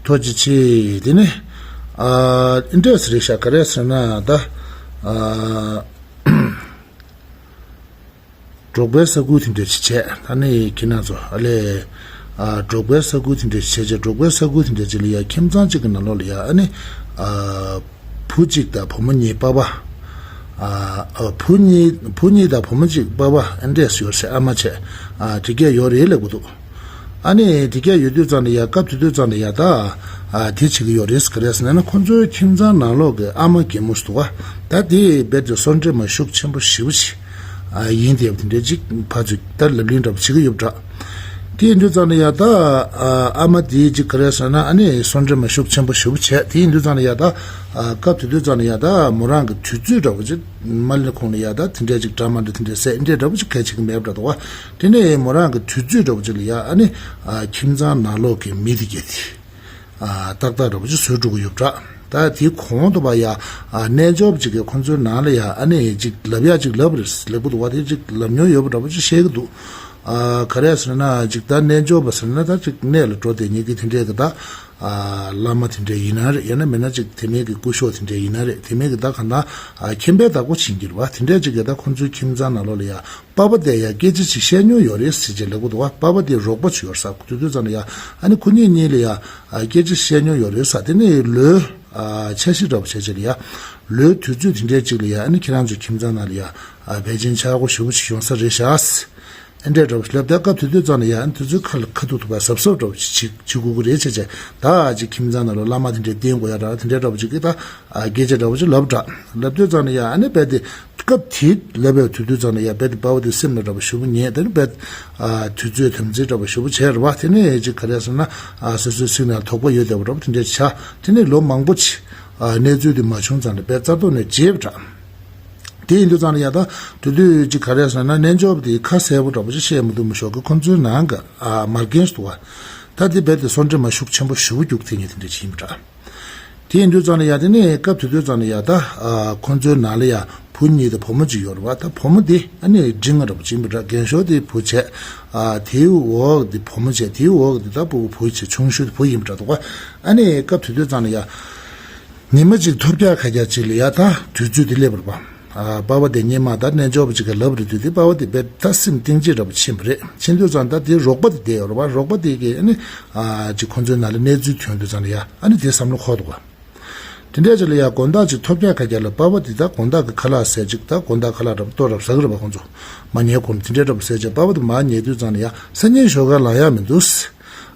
ཐུགས་རྗེ་ཆེ། དེ་ནི་ཨ་འདྲས་རེད་ཤག་ག་རེ་ཟེར་ན་ད་ཨ། འབྲོག་པའི་ས་ཁུལ་དེ་འདྲ་ཞིག་བྱས། ད་ནི་ཁྱེད་རང་ཚོ་ཨ་ལས། ཨ་འབྲོག་པའི་ས་ཁུལ་དེ་འདྲ་ཞིག་བྱས་བྱས། འབྲོག་པའི་ས་ཁུལ་དེ་འདྲ་ཅིག་ལ་ཡ་ཁྱིམ་ཚང་གཅིག་གི་ནང་ལོགས་ལ་ཡ་ཨ་ནི། ཨ་བུ་གཅིག་དང་བུ་མོ་གཉིས་པ་པ། ཨ་ཨ་བུ་གཉིས་བུ་གཉིས་དང་བུ་མོ་གཅིག་པ་པ་ཨ་འདྲས་ཡོད་ཟེར། ཨ་མ་བྱས། ཨ་དེ་གས་ཡོད་རེད་ལབ་གི་འདུག་ཨ་ནི་དེ་གས་ཡོད་དུས་ཙང་ལ་ཡ་སྐབས་དེ་དུས་ཙང་ལ་ཡ་ད། ཨ་དེ་བྱེད་ཀྱི་ཡོད་རེད་ག་རེ་ཟེར་ན་ཁོ་ཚོའི་ཁྱིམ་ཚང་ནང་ལོགས་ཀྱི་ཨ་མ་རྒན་མོ་ཞིག་འདུག་ག་ད་དེ་རྦད་དེ་སོར་འདྲེས་མ་ཤུགས་ཆེན་པོ་ཞེ་པོ་ཞིག་ཨ་ཡིན་དེ་དེ་འདྲའི་ཅིག་ཕར་ཚུར་ད་ལབ་གླེང་འདྲ་པོ་བྱེད་ཀྱི་ཡོད་པ་འདྲ། དེ་ཡིན་དུས་ཙང་ལ་ཡ་ད་ཨ་ཨ་མ་དེ་ཅིག་ག་རེ་ཟེར་ན་ཨ་ནི་སོར་འདྲེས་མ་ཤུགས་ཆེན་པོ་ཞེ་པོ་བྱས། དེ་ཡིན་དུས་ཙང་ལ་ཡ་ད་ཨ་སྐབས་དེ་དུས་ཙང་ལ་ཡ་ད་མོ་རང་གི་དུས་ཚོད་འདྲ་པོ་ཅིག་མ་ལ་ཁོང་ལ་ཡ་ད་དེ་འདྲའི་ཅིག་འདྲ་མ་འདྲ་དེ་འདྲའི་ཟས་འདྲ་འདྲ་པོ་ཅིག་གལ་ཆེ་གི་མེད་པ་འདྲ་འདུག་ག་དེ་ནས་མོ་རང་གི་དུས་ཚོད་འདྲ་པོ་ཅིག་ལ་ཡ་ཨ་ནི་ཨ་ཁྱིམ་ཚང་ནང་ལོགས་ཀྱི་མི་དེ་གས་དེ། ཨ་ཏག་ཏག་འདྲ་པོ་ཅིག་བཟོས་འགྲོ་གི་ཡོད་པ་འདྲ། ད་དེའི་གོང་དུ་བ་ཡ་ཨ་རྣལ་འབྱོར་པ་ཅིག་གིས་ཁོ་ཚོའི་ནང་ལ་ཡ་ཨ་ནི་ཅིག་ལབ་ཡ་ཅིག་ལབ་རེད་ལབ་གི་འདུག་བ། དེ་ཅིག་ལབ་མྱོང་ཡོད་པ་འདྲ་པོ་ཅིག་བཤད་གི་འདུག་ཨ་ག་རེ་ཟེར་ན་ཅིག་ད་རྣལ་འབྱོར་པ་ཟེར་ན་ད་ཅིག་གནས་ལ་འགྲོ་བསྡད་མཁན་གྱི་དེ་འདྲས་གི་ད་ཨ་བླ་མ་དེ་འདྲས་ཡིན་ན་རེད། ཡང་ན་མིན་ན་ཅིག་དེ་མིན་གྱི་སྐུ་ཞབས་དེ་འདྲས་ཡིན་ན་རེད། དེ་མིན་གྱི་ད་གང་ལྟར་ཨ་མཁྱེན་པའི་བདག་པོ་བྱེད་ཀྱི་རེད་བ། དེ་འདྲས་ཅིག་གིས་ད་ཁོ་ཚོའི་ཁྱིམ་ཚང་ནང་ལོགས་ལ་ཡ། པ་ཕ་དེ་ཡ་སྐད་ཆ་ཅིག་བཤད་མྱོང་ཡོད་རེད་ཟེར་བྱས་ལབ་གི་འདུག་བ། པ་ཕ་དེ་རོགས་པ་ཅིག་ཡོད་ས་དེ་དུས་ཙང་ལ་ཡ་ཨ་ནི་ཁོ་གཉིས་གཉིས་ལ་ཡ་ཨ་སྐད་ཆ་བཤད་མྱོང་ཡོད་རེད་ས། དེ་ནས་ལོའི་ཨ་འཆར་གཞི་འདྲ་པོ་བྱས་བྱས་ལ་ཡ་ལོའི་དུས་ཚོད་དེ་འདྲའི་ཅིག་ལ་ཡ་ཨ་ནི་ཁྱེད་རང་ཚོའི་ཁྱིམ་ཚང་ནང་ལ་ཡ་ཨ་ཕལ་ཆེར་ཆག་སྒོ་ཞེ་པོ་ཅིག་ཡོང་ས་རེད་ཤག་ཨ་འདྲས་འདྲ་པོ་ཞིག་ལབ། ད་སྐབས་དེ་དུས་ཙང་ལ་ཡ་ཨ་ནི་དུས་ཚོད་ཁ་ལ་ཁ་ཐུག་ཐུག་པ་གཟབ་གཟབ་འདྲ་པོ་ཅིག་བྱེད་བྱེད་དགོས་ཀྱི་རེད་བྱས་བྱས། ད་ཨ་ཅིག་ཁྱིམ་ཚང་ནང་ལ་བླ་མ་དེ་འདྲས་བསྟེན་དགོས་ཡ་འདྲ་དེ་འདྲས་འདྲ་པོ་ཅིག་གིས་ད། ཨ་སྐད་ཆ་འདྲ་པོ་ཅིག་ལབ་འདྲ། ལབ་དུས་ཙང་ནས་ཡ་ཨ་ནི་རྦད་དེ་སྐབས་དེ་ལབ་པའི་དུས་དུས་ཙང་ནས་ཡ་རྦད་དེ་པ་ཕ་དེ་སེམས་ལ་འདྲ་པོ་ཞེ་པོ་ཉེ། དེ་ནི་རྦད་ཨ་དུས་ཚོད་དམ་འཛིན་འདྲ་པོ་ཞེ་པོ་བྱས་རེད་བ། དེ་ནས་ཅིག་ག་རེ་ཟེར་ན་ཨ་སོ་སོའི་སེམས་ནང་དོགས་པ་ཡོད་བསྡད་པ་འདྲ་པོ་དེ་འདྲ་ཅིག་ཆགས། དེ་ནས་ལོ་མང་པོ་ཅིག་ཨ་གནས་ཚུལ་དེ་མ་བྱུང་ཙང་ནས་རྦད་རྩ་ཐོག་ནས་བརྗེད་པ་འདྲ། དེ་ཡིན་དུས་ཙང་ནས་ཡ་ད་དེ་དུས་ཅིག་ག་རེ་ཟེར་ན་རྣལ་འབྱོར་པ་དེ་ཁ་གསལ་པོ་འདྲ་པོ་ཅིག་བཤད་མི་ཐུབ་མི་ཤོག་གི་ཁོ་ཚོའི་ནང་གི་ཨ་མ་རྒན་ཞིག་འདུག་བ། ད་དེ་རྦད་དེ་སོར་འདྲེས་མ་ཤུགས་ཆེན་པོ་ཞེ་པོ་རྒྱུགས་ཐེངས་ངེས་དེ་འདྲ་ཅིག་ཡིན་པ་འདྲ། དེ་ཡིན་དུས་ཙང་ལ་ཡ་དེ་ནས་སྐབས་དེ་དུས་ཙང་ལ་ཡ་ད་ཨ་ཁོ་ཚོའི་ནང་ལ་ཡ་བུ་གཉིས་དང་བུ་མོ་གཅིག་ཡོད་རེད་བ། ད་བུ་མོ་དེ་ཨ་ནི་འབྲིང་ང་འདྲ་པོ་ཅིག་ཡིན་པ་འདྲ། རྒན་ཤོས་དེ་བུ་བྱས། ཨ་དེའི་འོག་དེ་བུ་མོ་བྱས། དེའི་འོག་དེ་ད་བུ་བུ་བྱས། ཆུང་ཤོས་དེ་བུ་ཡིན་པ་འདྲ་འདུག་བ། ཨ་ནི་སྐབས་དེ་དུས་ཙང་ལ་ཡ་ཉི་མ་གཅིག་ཐོལ་རྒྱག་ཁ་རྒྱག་ཅིག་ལ་ཡ་ད་དུས་ཚོད་དེ་སླེབས་པ་རེད་བ། ཨ་པ་ཕ་དེ་སྔོན་མ་ད་རྣལ་འབྱོར་པ་ཅིག་གིས་ལབ་རེད་དུས་དེ་པ་ཕ་དེ་རྦད་ད་སེམས་གཏིང་ཇེ་འདྲ་པོ་ཕྱིན་པ་རེད། ཕྱིན་དུས་ཙང་ད་དེ་རོགས་པ་དེ་བསྡད་ཡོད་རེད་བ། རོགས་པ་དེ་གིས་ཨ་ནི་ཨ་ཅིག་ཁོ་ཚོའི་ནང་ལ་གནས་ཚུལ་ཐོན་དུས་ཙང་ལ་ཡ་ཨ་ནི་དེ་བསམ་བློ་འཁོར་འདུག་བ། དེ་འདྲ་ཅིག་ལ་ཡ་དགོང་དག་ཅིག་ཐོལ་རྒྱག་ཁ་རྒྱག་ལ་པ་ཕ་དེ་ད་དགོང་དག་གི་ཁ་ལག་ཟས་ཅིག་ད་དགོང་དག་ཁ་ལག་འདྲ་པོ་ལྟོ་འདྲ་པོ་ཟ་གི་རེད་བ། ཁོ་ཚོ་མ་ཉལ་གོང་དེ་འདྲ་འདྲ་པོ་ཟས་བྱས་པ་ཕ་དེ་མར་ཉལ་དུས་ཙང་ལ་ཡ་སང་ཉིན་ཞོགས་ཀ་ལངས་ཡག་མི་འདུག་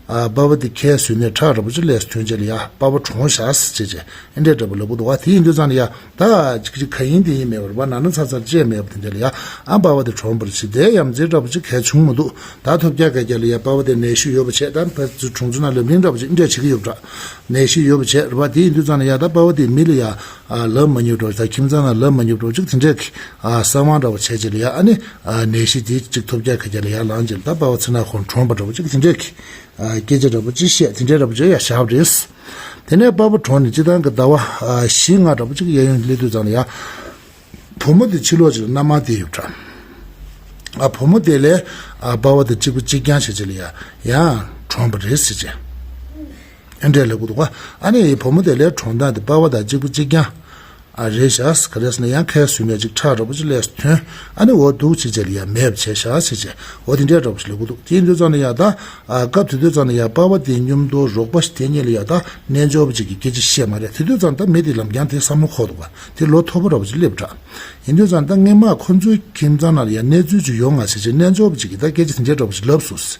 ཨ་པ་ཕ་དེ་ཁའི་ཟུར་ནས་ཁྲག་འདྲ་པོ་ཅིག་ལས་སུ་ཐོན་བྱས་ལ་ཡ་པ་ཕ་གྲོངས་ཤག་ཟེར་བྱས་བྱས་ཨེ་འདྲས་འདྲ་པོ་ལབ་གི་འདུག་བ། དེ་ཡིན་དུས་ཙང་ལ་ཡ་ད་ཅིག་ཅིག་ག་ཡིན་དེ་ཡིན་མེད་པར་བ་ན་ན་ཚ་ཚར་བཅད་མེད་པ་དེ་འདྲས་ལ་ཡ་ཨ་པ་ཕ་དེ་གྲོངས་པར་བྱས་དེ་ཡ་མཚན་འདྲ་པོ་ཅིག་གལ་བྱུང་མི་འདུག་ད་ཐོལ་རྒྱག་ཁ་རྒྱག་ལ་ཡ་པ་ཕ་དེ་ནད་གཞི་ཡོད་པ་བྱས། ད་ཕར་ཚུར་གྲོང་ཚོ་ནང་ལབ་གླེང་འདྲ་པོ་ཅིག་ཨེ་འདྲས་བྱེད་ཀྱི་ཡོད་པ་འདྲ། ནད་གཞི་ཡོད་པ་བྱས་རེད་བ། དེ་ཡིན་དུས་ཙང་ལ་ཡ་ད་པ་ཕ་དེ་མི་ལ་ཡ་ཨ་ལབ་མ་མྱོང་འདྲ་པོ་ད་ཁྱིམ་ཚང་ནང་ལབ་མ་མྱོང་འདྲ་པོ་ཅིག་དེ་འདྲས་ཀྱི་ཨ་གསང་བ་འདྲ་པོ་བྱས་བྱས་ལ་ཡ་ཨ་ནི་ཨ་ནད་གཞི་དེ་ཅིག་ཐོལ་རྒྱག་ཁ་རྒྱག་ལ་ཡ་ལངས་བྱས་ལ་ད་པ་ཕ་ཚེ་ནག་ཁོང་གྲོངས་པ་འདྲ་པོ་ཅིག་དེ་འདྲས་ཀྱི་ཨ་སྐད་ཆ་འདྲ་པོ་ཅིག་བཤད། དེ་འདྲས་འདྲ་པོ་ཅིག་ཡ་བཞག་པ་རེད། དེ་ནས་པ་ཕ་གྲོངས་ནས་སྤྱིར་བཏང་གི་ཟླ་བ་ཨ་བཞི་ལྔ་འདྲ་པོ་ཅིག་གཡས་གཡོན་སླེབས་དུས་ཙང་ལ་ཡ་བུ་མོ་དེ་ཕྱི་ལོགས་ཅིག་ལ་མནའ་མར་བསྡད་ཡོད་པ་འདྲ། ཨ་བུ་མོ་དེ་ལས་ཨ་པ་ཕ་དེ་གཅིག་པ་གཅིག་རྐྱང་བྱས་བྱས་ལ་ཡ་ཡང་གྲོངས་པ་རེད་ཟེར་བྱས་ཨེ་འདྲས་ལབ་གི་འདུག་ག་ཨ་ནི་བུ་མོ་དེ་ལས་གྲོངས་སྟངས་དེ་པ་ཕ་དང་གཅིག་པ་གཅིག་རྐྱང་ཨ་རེད་ཤག་ག་རེ་ཟེར་ན་ཡང་ཁའི་ཟུར་ནས་ཅིག་ཁྲག་འདྲ་པོ་ཅིག་ལས་སུ་ཐོན། ཨ་ནི་འོ་འདུག་བྱས་བྱས་ལ་ཡ་མེད་པ་བྱས་ཤག་ཟེར་བྱས་འོ་དེ་འདྲས་འདྲ་པོ་ཅིག་ལབ་གི་འདུག་དེ་ཡིན་དུས་ཙང་ལ་ཡ་ད་ཨ་སྐབས་དེ་དུས་ཙང་ལ་ཡ་པ་ཕ་དེའི་མཉམ་དུ་རོགས་པ་ཞིག་དེ་གཉིས་ལ་ཡ་ད་རྣལ་འབྱོར་པ་ཅིག་གིས་སྐད་ཆ་བཤད་མ་རེད། དེ་དུས་ཙང་ད་མི་དེ་ལམ་རྐྱང་དེ་བསམ་བློ་འཁོར་འདུག་ག་དེ་ལོ་མཐོ་པོ་འདྲ་པོ་ཅིག་སླེབས་འདྲ། ཡིན་དུས་ཙང་ད་སྔོན་མ་ཁོ་ཚོའི་ཁྱིམ་ཚང་ནང་ལ་ཡ་གནས་ཚུལ་ཅིག་ཡོང་ང་ཟེར་བྱས་རྣལ་འབྱོར་པ་ཅིག་གིས་ད་སྐད་ཆ་དེ་འདྲས་འདྲ་པོ་ཅིག་ལབ་སོང་ཟེར།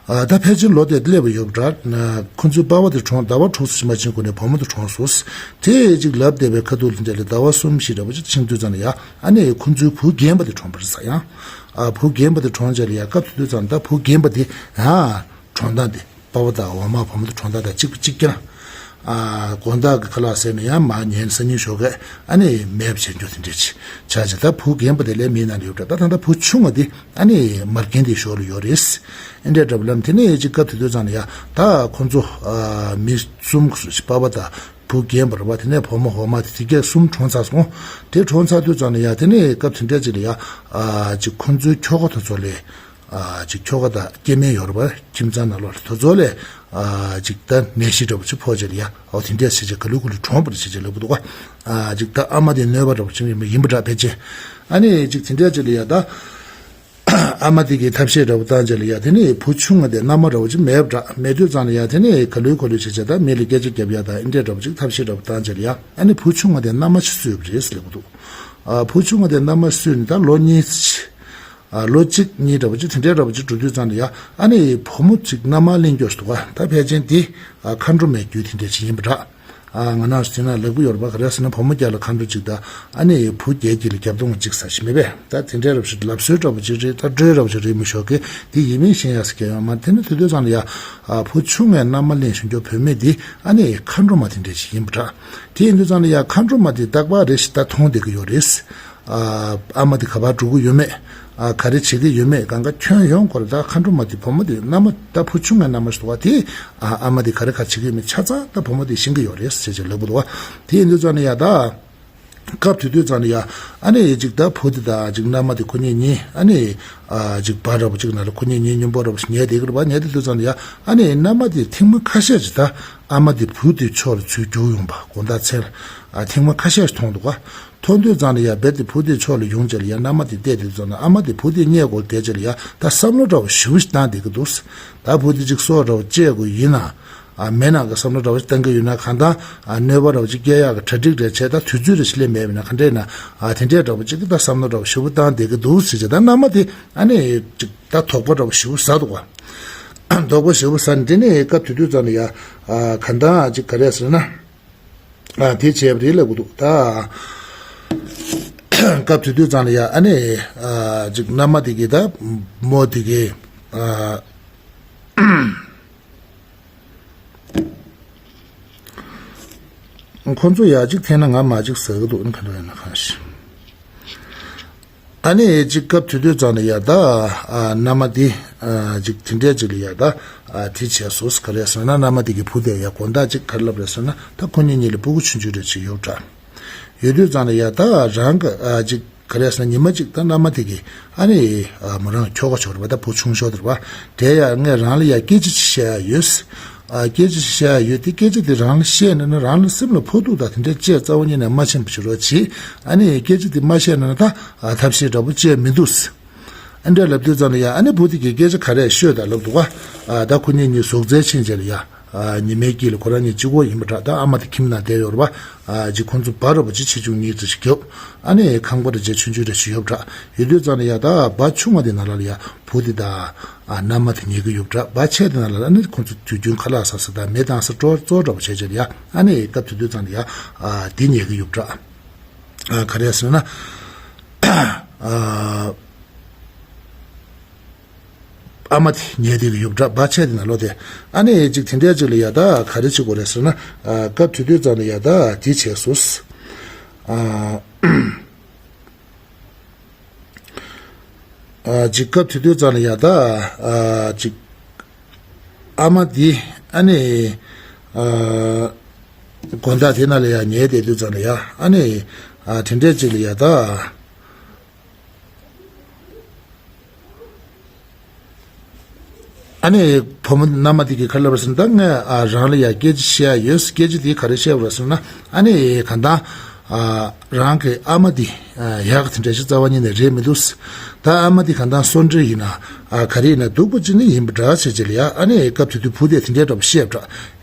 ཨ་ད་ཕལ་ཆེར་ལོ་དེ་སླེབས་པ་ཡོད་པ་འདྲ། ཁོ་ཚོའི་པ་ཕ་དེ་གྲོངས་ཟླ་བ་དྲུག་ཙམ་ཞིག་མ་ཕྱིན་གོང་ནས་བུ་མོ་དེ་གྲོངས་སོང་ཟེར། དེ་ཅིག་ལབ་བསྡད་པའི་ཁ་ཐུག་ལ་འདྲ་ལ་ཟླ་བ་གསུམ་བཞི་འདྲ་པོ་ཅིག་ཕྱིན་དུས་ཙང་ལ་ཡ་ཨ་ནི་ཁོ་ཚོའི་བུ་རྒན་པ་དེ་གྲོངས་པ་རེད་ཟེར་ཡང་། ཨ་བུ་རྒན་པ་དེ་གྲོངས་བྱས་ལ་ཡ་སྐབས་དེ་དུས་ཙང་ད་བུ་རྒན་པ་དེ་ཨ་གྲོངས་སྟངས་དེ་པ་ཕ་དང་འོག་མ་བུ་མོ་དེ་གྲོངས་སྟངས་དང་གཅིག་པ་གཅིག་རྐྱང་། ཨ་དགོང་དག་གི་ཁ་ལག་ཟས་ནས་ཡང་མར་ཉལ་ནས་སང་ཉིན་ཞོགས་ཀས་ཨ་ནི་མེད་པ་བྱེད་རྒྱུ་དེ་འདྲས་ཅིག་བྱས་ཅིག་ད་བུ་རྒན་པ་དེ་ལས་མིའི་ནང་ལ་ཡོད་འདྲ། ད་ད་ལྟ་བུ་ཆུང་བ་དེ་ཨ་ནི་མ་རྒན་དེའི་ཞོར་ལ་ཡོད་རེད། ཨེ་འདྲས་འདྲ་པོ་ལབ། དེ་ནས་ཅིག་སྐབས་དེ་དུས་ཙམ་ལ་ཡ་ད་ཁོ་ཚོ་ཨ་མི་གསུམ་ཞིག་པ་ཕ་དང་བུ་རྒན་པ་རེད་པ། དེ་ནས་བུ་མོ་འོག་མ་དེ་དེ་གས་གསུམ་གྲོངས་ཚར་སོང་། དེ་གྲོངས་ཚར་དུས་ཙམ་ལ་ཡ་དེ་ནས་སྐབས་དེ་འདྲས་ཅིག་ལ་ཡ་ཨ་ཅིག་ཁོ་ཚོའི་ཁྱོ་ག་དེ་ཚོ་ལས། ཨ་ཅིག་ཁྱོ་ག་དང་སྐྱེ་དམན་ཡོད་རེད་པ། ཁྱིམ་ཚང་ནང་ལོགས་ལ་དེ་ཚོ་ལས་ཨ་ཅིག་ད་ནད་གཞི་འདྲ་པོ་ཅིག་ཕོག་བྱས་ལ་ཡ་ཨོ་དེ་འདྲས་བྱས་བྱས་ག་ལེ་ག་ལེ་གྲོངས་པ་རེད་བྱས་བྱས་ལབ་ཀྱི་འདུག་ག་ཨ་ཅིག་ད་ཨ་མ་དེ་གནོད་པ་འདྲ་པོ་ཅིག་ཡིན་པ་འདྲ་ཕལ་ཆེར། ཨ་ནི་ཅིག་དེ་འདྲས་ཅིག་ལ་ཡ་ད་ཨ་མ་དེ་གིས་ཐབས་ཤེས་འདྲ་པོ་བཏང་བྱས་ལ་ཡ་དེ་ནས་བུ་ཆུང་བ་དེ་མནའ་མ་འདྲ་པོ་ཅིག་མེད་པ་འདྲ། མེད་དུས་ཙམ་ལ་ཡ་དེ་ནས་ག་ལེ་ག་ལེ་བྱས་བྱས་ད་མི་ལ་སྐད་ཆ་རྒྱབ་ཡ་ད་ཨེ་འདྲས་འདྲ་པོ་ཅིག་ཐབས་ཤེས་འདྲ་པོ་བཏང་བྱས་ལ་ཡ་ཨ་ནི་བུ་ཆུང་བ་དེ་མནའ་མ་ཅིག་གསོས་པ་རེད་ལབ་ཀྱི་འདུག་ཨ་བུ་ཆུང་བ་དེ་མནའ་མ་གསོས་ནས་ད་ལོ་གཉིས་ཅིག་ཨ་ལོ་གཅིག་གཉིས་འདྲ་པོ་ཅིག་དེ་འདྲའི་འདྲ་པོ་ཅིག་འགྲོ་དུས་ཙམ་ལ་ཡ་ཨ་ནི་བུ་མོ་ཅིག་མནའ་མ་ལེན་རྒྱུ་ཞིག་འདུག་ག་ད་ཕལ་ཆེར་དེ་ཨ་མཁའ་འགྲོ་མའི་རྒྱུད་དེ་འདྲ་ཅིག་ཡིན་པ་འདྲ། ཨ་ང་རང་ཚོ་དེ་ན་ལབ་ཀྱི་ཡོད་རེད་པ། ག་རེ་ཟེར་ན་བུ་མོ་བརྒྱ་ལ་མཁའ་འགྲོ་གཅིག་དང་ཨ་ནི་བུ་བརྒྱད་ཀྱི་ལ་རྒྱབ་དོང་གཅིག་ཟེར་ཞིག་མེད་པས། ད་དེ་འདྲའི་འདྲ་པོ་ཞིག་ལབ་སྲོལ་འདྲ་པོ་ཅིག་རེད། ད་འགྲོས་འདྲ་པོ་ཞིག་རེད་མི་ཞོག་གི་དེ་ཡིན་མིན་ཤེས་ཡ་ཟེར་མཁན་ཡོད་མ་རེད། དེ་ནི་དེ་དུས་ཙམ་ལ་ཡ་ཨ་བུ་ཆུང་བའི་མནའ་མ་ལེན་བཞིན་རྒྱུ་བུད་མེད་དེ་ཨ་ནི་མཁའ་འགྲོ་མ་དེ་འདྲ་ཞིག་ཡིན་པ་འདྲ། དེ་ཡིན་དུས་ཙམ་ལ་ཡ་མཁའ་འགྲོ་མ་དེ་རྟག་པར་རེ་ཞིག་ད་མཐོང་བསྡད་ཀྱི་ཡོད་རེད། ཨ་ཨ་མ་དེ་ག་པར་འགྲོ་གི་ཡོད་མེད། ཨ་ག་རེ་བྱེད་ཀྱི་ཡོད་མེད། གང་ག་ཁྱོན་ཡོངས་སྐོར་ད་མཁའ་འགྲོ་མ་དེ་བུ་མོ་དེ་མནའ་མ་ད་བུ་ཆུང་ངའི་མནའ་མ་ཞིག་འདུག་པ། དེ་ཨ་ཨ་མ་དེ་ག་རེ་ག་བྱེད་ཀྱི་ཡོད་མེད་ཆ་ཚང་ད་བུ་མོ་དེ་ཤེས་ཀྱི་ཡོད་རེད་ཟེར་བྱས་ལབ་ཀྱི་འདུག་པ། དེ་ཡིན་དུས་ཙམ་ནས་ཡ་ད་སྐབས་དེ་དུས་ཙམ་ནས་ཡ་ཨ་ནི་ཅིག་ད་བུ་དེ་དང་ཅིག་མནའ་མ་དེ་ཁོ་གཉིས་གཉིས་ཨ་ནི་ཨ་ཅིག་བར་འདྲ་པོ་ཅིག་ནང་ལ་ཁོ་གཉིས་གཉིས་སྙོམས་པོ་འདྲ་པོ་ཞིག་ཉལ་བསྡད་ཀྱི་རེད་པ། ཉལ་བསྡད་དུས་ཙམ་ནས་ཡ་ཨ་ནི་མནའ་མ་དེ་ཐེངས་མ་ཁ་ཤས་ཅིག་ད་ཨ་མ་དེ་བུ་དེ་ཕྱོགས་ལ་ཚུར་རྒྱུག་ཡོང་པ་དགོང་དག་མཚན་ལ་ཨ་ཐེངས་མ་ཁ་ཤས་ཤིག་མཐོང་འདུག་ག་མཐོང་དུས་ཙམ་ལ་ཡ་རྦད་དེ་བུ་དེ་ཕྱོགས་ལ་ཡོང་བྱས་ལ་ཡ་མནའ་མ་དེ་བལྟས་དུས་ཙམ་ལ་ཨ་མ་དེ་བུ་དེ་མཉེས་དགོས་བསྡད་བྱས་ལ་ཡ་ད་བསམ་བློ་འདྲ་པོ་ཞེ་པོ་ཞིག་བཏང་བསྡད་ཀྱི་འདུག་ད་བུ་དེ་ཅིག་སྲོག་འདྲ་པོ་བཅད་དགོས་ཡིན་ན་ཨ་མེད་ན་གི་བསམ་བློ་འདྲ་པོ་ཞིག་བཏང་གི་ཡོད་ན་གང་ལྟར་ཨ་གནོད་པ་འདྲ་པོ་ཅིག་སྐྱེལ་ཡག་གི་གྲ་སྒྲིག་རེ་བྱས། ད་དུས་ཚོད་རེ་ཞིག་སླེབས་མེད་པ་ན་ག་འདྲས་ན་ཨ་དེ་འདྲས་འདྲ་པོ་ཅིག་གི་ད་བསམ་བློ་འདྲ་པོ་ཞེ་པོ་བཏང་བསྡད་ཀྱི་འདུག་ཟེར་བྱས། ད་མནའ་མ་དེ་ཨ་ནི་ཅིག་ད་དོགས་པ་འདྲ་པོ་ཞེ་པོ་ཟ་འདུག་ག་དོགས་པ་ཞེ་པོ་ཟ་ནས་དེ་ནས་སྐབས་དེ་དུས་ཙམ་ལ་ཡ་ཨ་གང་ལྟར་ཅིག་ག་རེ་ཟེར་ན། ཨ་དེ་བྱས་པ་རེད་ལབ་ཀྱི་འདུག་ད་སྐབས་དེ་དུས་ཙམ་ལ་ཡ་ཨ་ནི་ཨ་ཅིག་མནའ་མ་དེ་གིས་ད་མོ་དེ་གིས་ཨ་ཁོ་ཚོ་ཡ་ཅིག་འཐེན་ན་ང་མ་ཅིག་ཟ་གི་འདུག་ཨ་ནི་ག་འདྲ་ཡིན་ན་གང་ཞིག་ཨ་ནི་ཅིག་སྐབས་དེ་དུས་ཙམ་ལ་ཡ་ད་ཨ་མནའ་མ་དེ་ཨ་ཅིག་དེ་འདྲས་ཅིག་ལ་ཡ་ད་ཨ་དེ་བྱས་སོང་། ག་རེ་ཟེར་ན་མནའ་མ་དེ་གི་བུ་དེ་ཡ་དགོང་དག་ཅིག་ག་རེ་ལབ་རེད་ཟེར་ན། ད་ཁོ་གཉིས་གཉིས་ལ་སྤུ་གུ་ཆུང་ཆུང་འདྲ་ཅིག་ཡོད་འདྲ། ཡོད་དུས་ཙམ་ལ་ཡ་ད་རང་གི་ཨ་ཅིག་ག་རེ་ཟེར་ན་ཉི་མ་གཅིག་ད་མནའ་མ་དེ་གིས་ཨ་ནི་ཨ་མོ་རང་ཁྱོ་ག་ཆོག་རེད་པ། ད་བུ་ཆུང་ཤོས་དེ་རེད་པ། དེ་ཡ་ངས་རང་ལ་ཡ་སྐད་ཆ་ཅིག་བཤད་ཡ་ཡོད། ཨ་སྐད་ཆ་ཅིག་བཤད་ཡ་ཡོད། དེ་སྐད་ཆ་དེ་རང་ལ་བཤད་ན་ན་རང་ལ་སེམས་ལ་ཕོག་ཐུག་དང་དེ་འདྲའི་བཅས་རྩ་བ་ཉིད་ནས་མ་ཕྱིན་པ་ཞིག་རོགས་གྱིས། ཨ་ནི་སྐད་ཆ་དེ་མ་བཤད་ན་ན་ད་ཨ་ཐབས་ཤེས་འདྲ་པོ་བཅས་མི་འདུག་ཨ་འདྲ་ལབ་དུས་ཙམ་ལ་ཡ་ཨ་ནི་བུ་དེ་གིས་སྐད་ཆ་ག་རེ་ཤོད་དང་ལབ་འདུག་ག་ཨ་ད་ཁོ་གཉིས་གཉིས་ཟུག་རྩལ་ཕྱིན་བྱས་ལ་ཡ། ཨ་ཉི་མའི་དཀྱིལ་ལ་ཁོ་རང་གཉིས་གཅིག་པོ་ཡིན་པ་འདྲ། ད་ཨ་མ་དེ་ཁྱིམ་ནང་བསྡད་ཡོད་རེད་པ། ཨ་ཅིག་ཁོང་ཚོ་བར་ར་པོ་ཅིག་ཆེ་ཆུང་གཉིས་ཙམ་ཞིག་རྒྱབ། ཨ་ནི་ཁང་པ་རེ་བྱས་ཆུང་ཆུང་རེ་ཞིག་ཡོད་པ་འདྲ། ཡོད་དུས་ཙམ་ལ་ཡ་ད་བ་ཆུང་བ་དེ་ནང་ལ་ལ་ཡ་བུ་དེ་དང་ཨ་མནའ་མ་དེ་ཉལ་གི་ཡོད་པ་འདྲ། བ་ཆེ་དེ་ནང་ལ་ཨ་ནི་ཁོང་ཚོ་དུས་རྒྱུན་ཁ་ལག་ཟ་ས་དང་མེ་བཏང་ས་སྤྲོ་གཙོ་འདྲ་པོ་བྱས་བྱས་ལ་ཡ་ཨ་ནི་སྐབས་དེ་དུས་ཙམ་ལ་ཡ་ཨ་དེ་ཉལ་གི་ཡོད་པ་འདྲ། ཨ་ག་རེ་ཟེར་ན། ཨ། ཨ་མ་དེ་ཉལ་བསྡད་ཀྱི་ཡོད་པ་འདྲ། བ་ཆེ་དེ་ནང་ལོགས་དེ། ཨ་ནི་ཅིག་དེ་འདྲའི་ཅིག་ལ་ཡ་ད་ག་རེ་བྱེད་དགོས་རེད་ཟེར་ན། ཨ་སྐབས་དེ་དུས་ཙམ་ལ་ཡ་ད་དེ་བྱས་སོང་། ཨ་ཨ་ཅིག་སྐབས་དེ་དུས་ཙམ་ལ་ཡ་ད་ཨ་ཅིག་ཨ་མ་དེ་ཨ་ནི་ཨ་དགོང་དག་དེ་ནང་ལ་ཡ་ཉལ་བསྡད་དུས་ཙམ་ལ་ཡ་ཨ་ནི་ཨ་དེ་འདྲའི་ཅིག་ལ་ཡ་ད། ཨ་ནི་བུ་མོ་མནའ་མ་དེ་གིས་ག་རེ་ལབ་པ་རེད་ཟེར་ན། ད་ངས་ཨ་རང་ལ་ཡ་སྐད་ཆ་བཤད་ཡ་ཡོད། སྐད་ཆ་དེ་ག་རེ་བཤད་པ་རེད་ཟེར་ན། ཨ་ནི་གང་ལྟར་ཨ་རང་གི་ཨ་མ་དེ་ཨ་ཡག་གི་དེ་འདྲ་ཞིག་རྩ་བ་ཉིད་ནས་རེད་མི་འདུག་ད་ཨ་མ་དེ་གང་ལྟར་སོ་འདྲེ་ཡིན་ན་ཨ་ག་རེ་ཡིན་ན་སྡུག་པོ་ཅིག་ནི་ཡིན་པ་འདྲ་བྱས་བྱས་ལ་ཡ། ཨ་ནི་སྐབས་དེ་དུས་བུ་དེས་དེ་འདྲའི་འདྲ་པོ་བཤད་པ་འདྲ།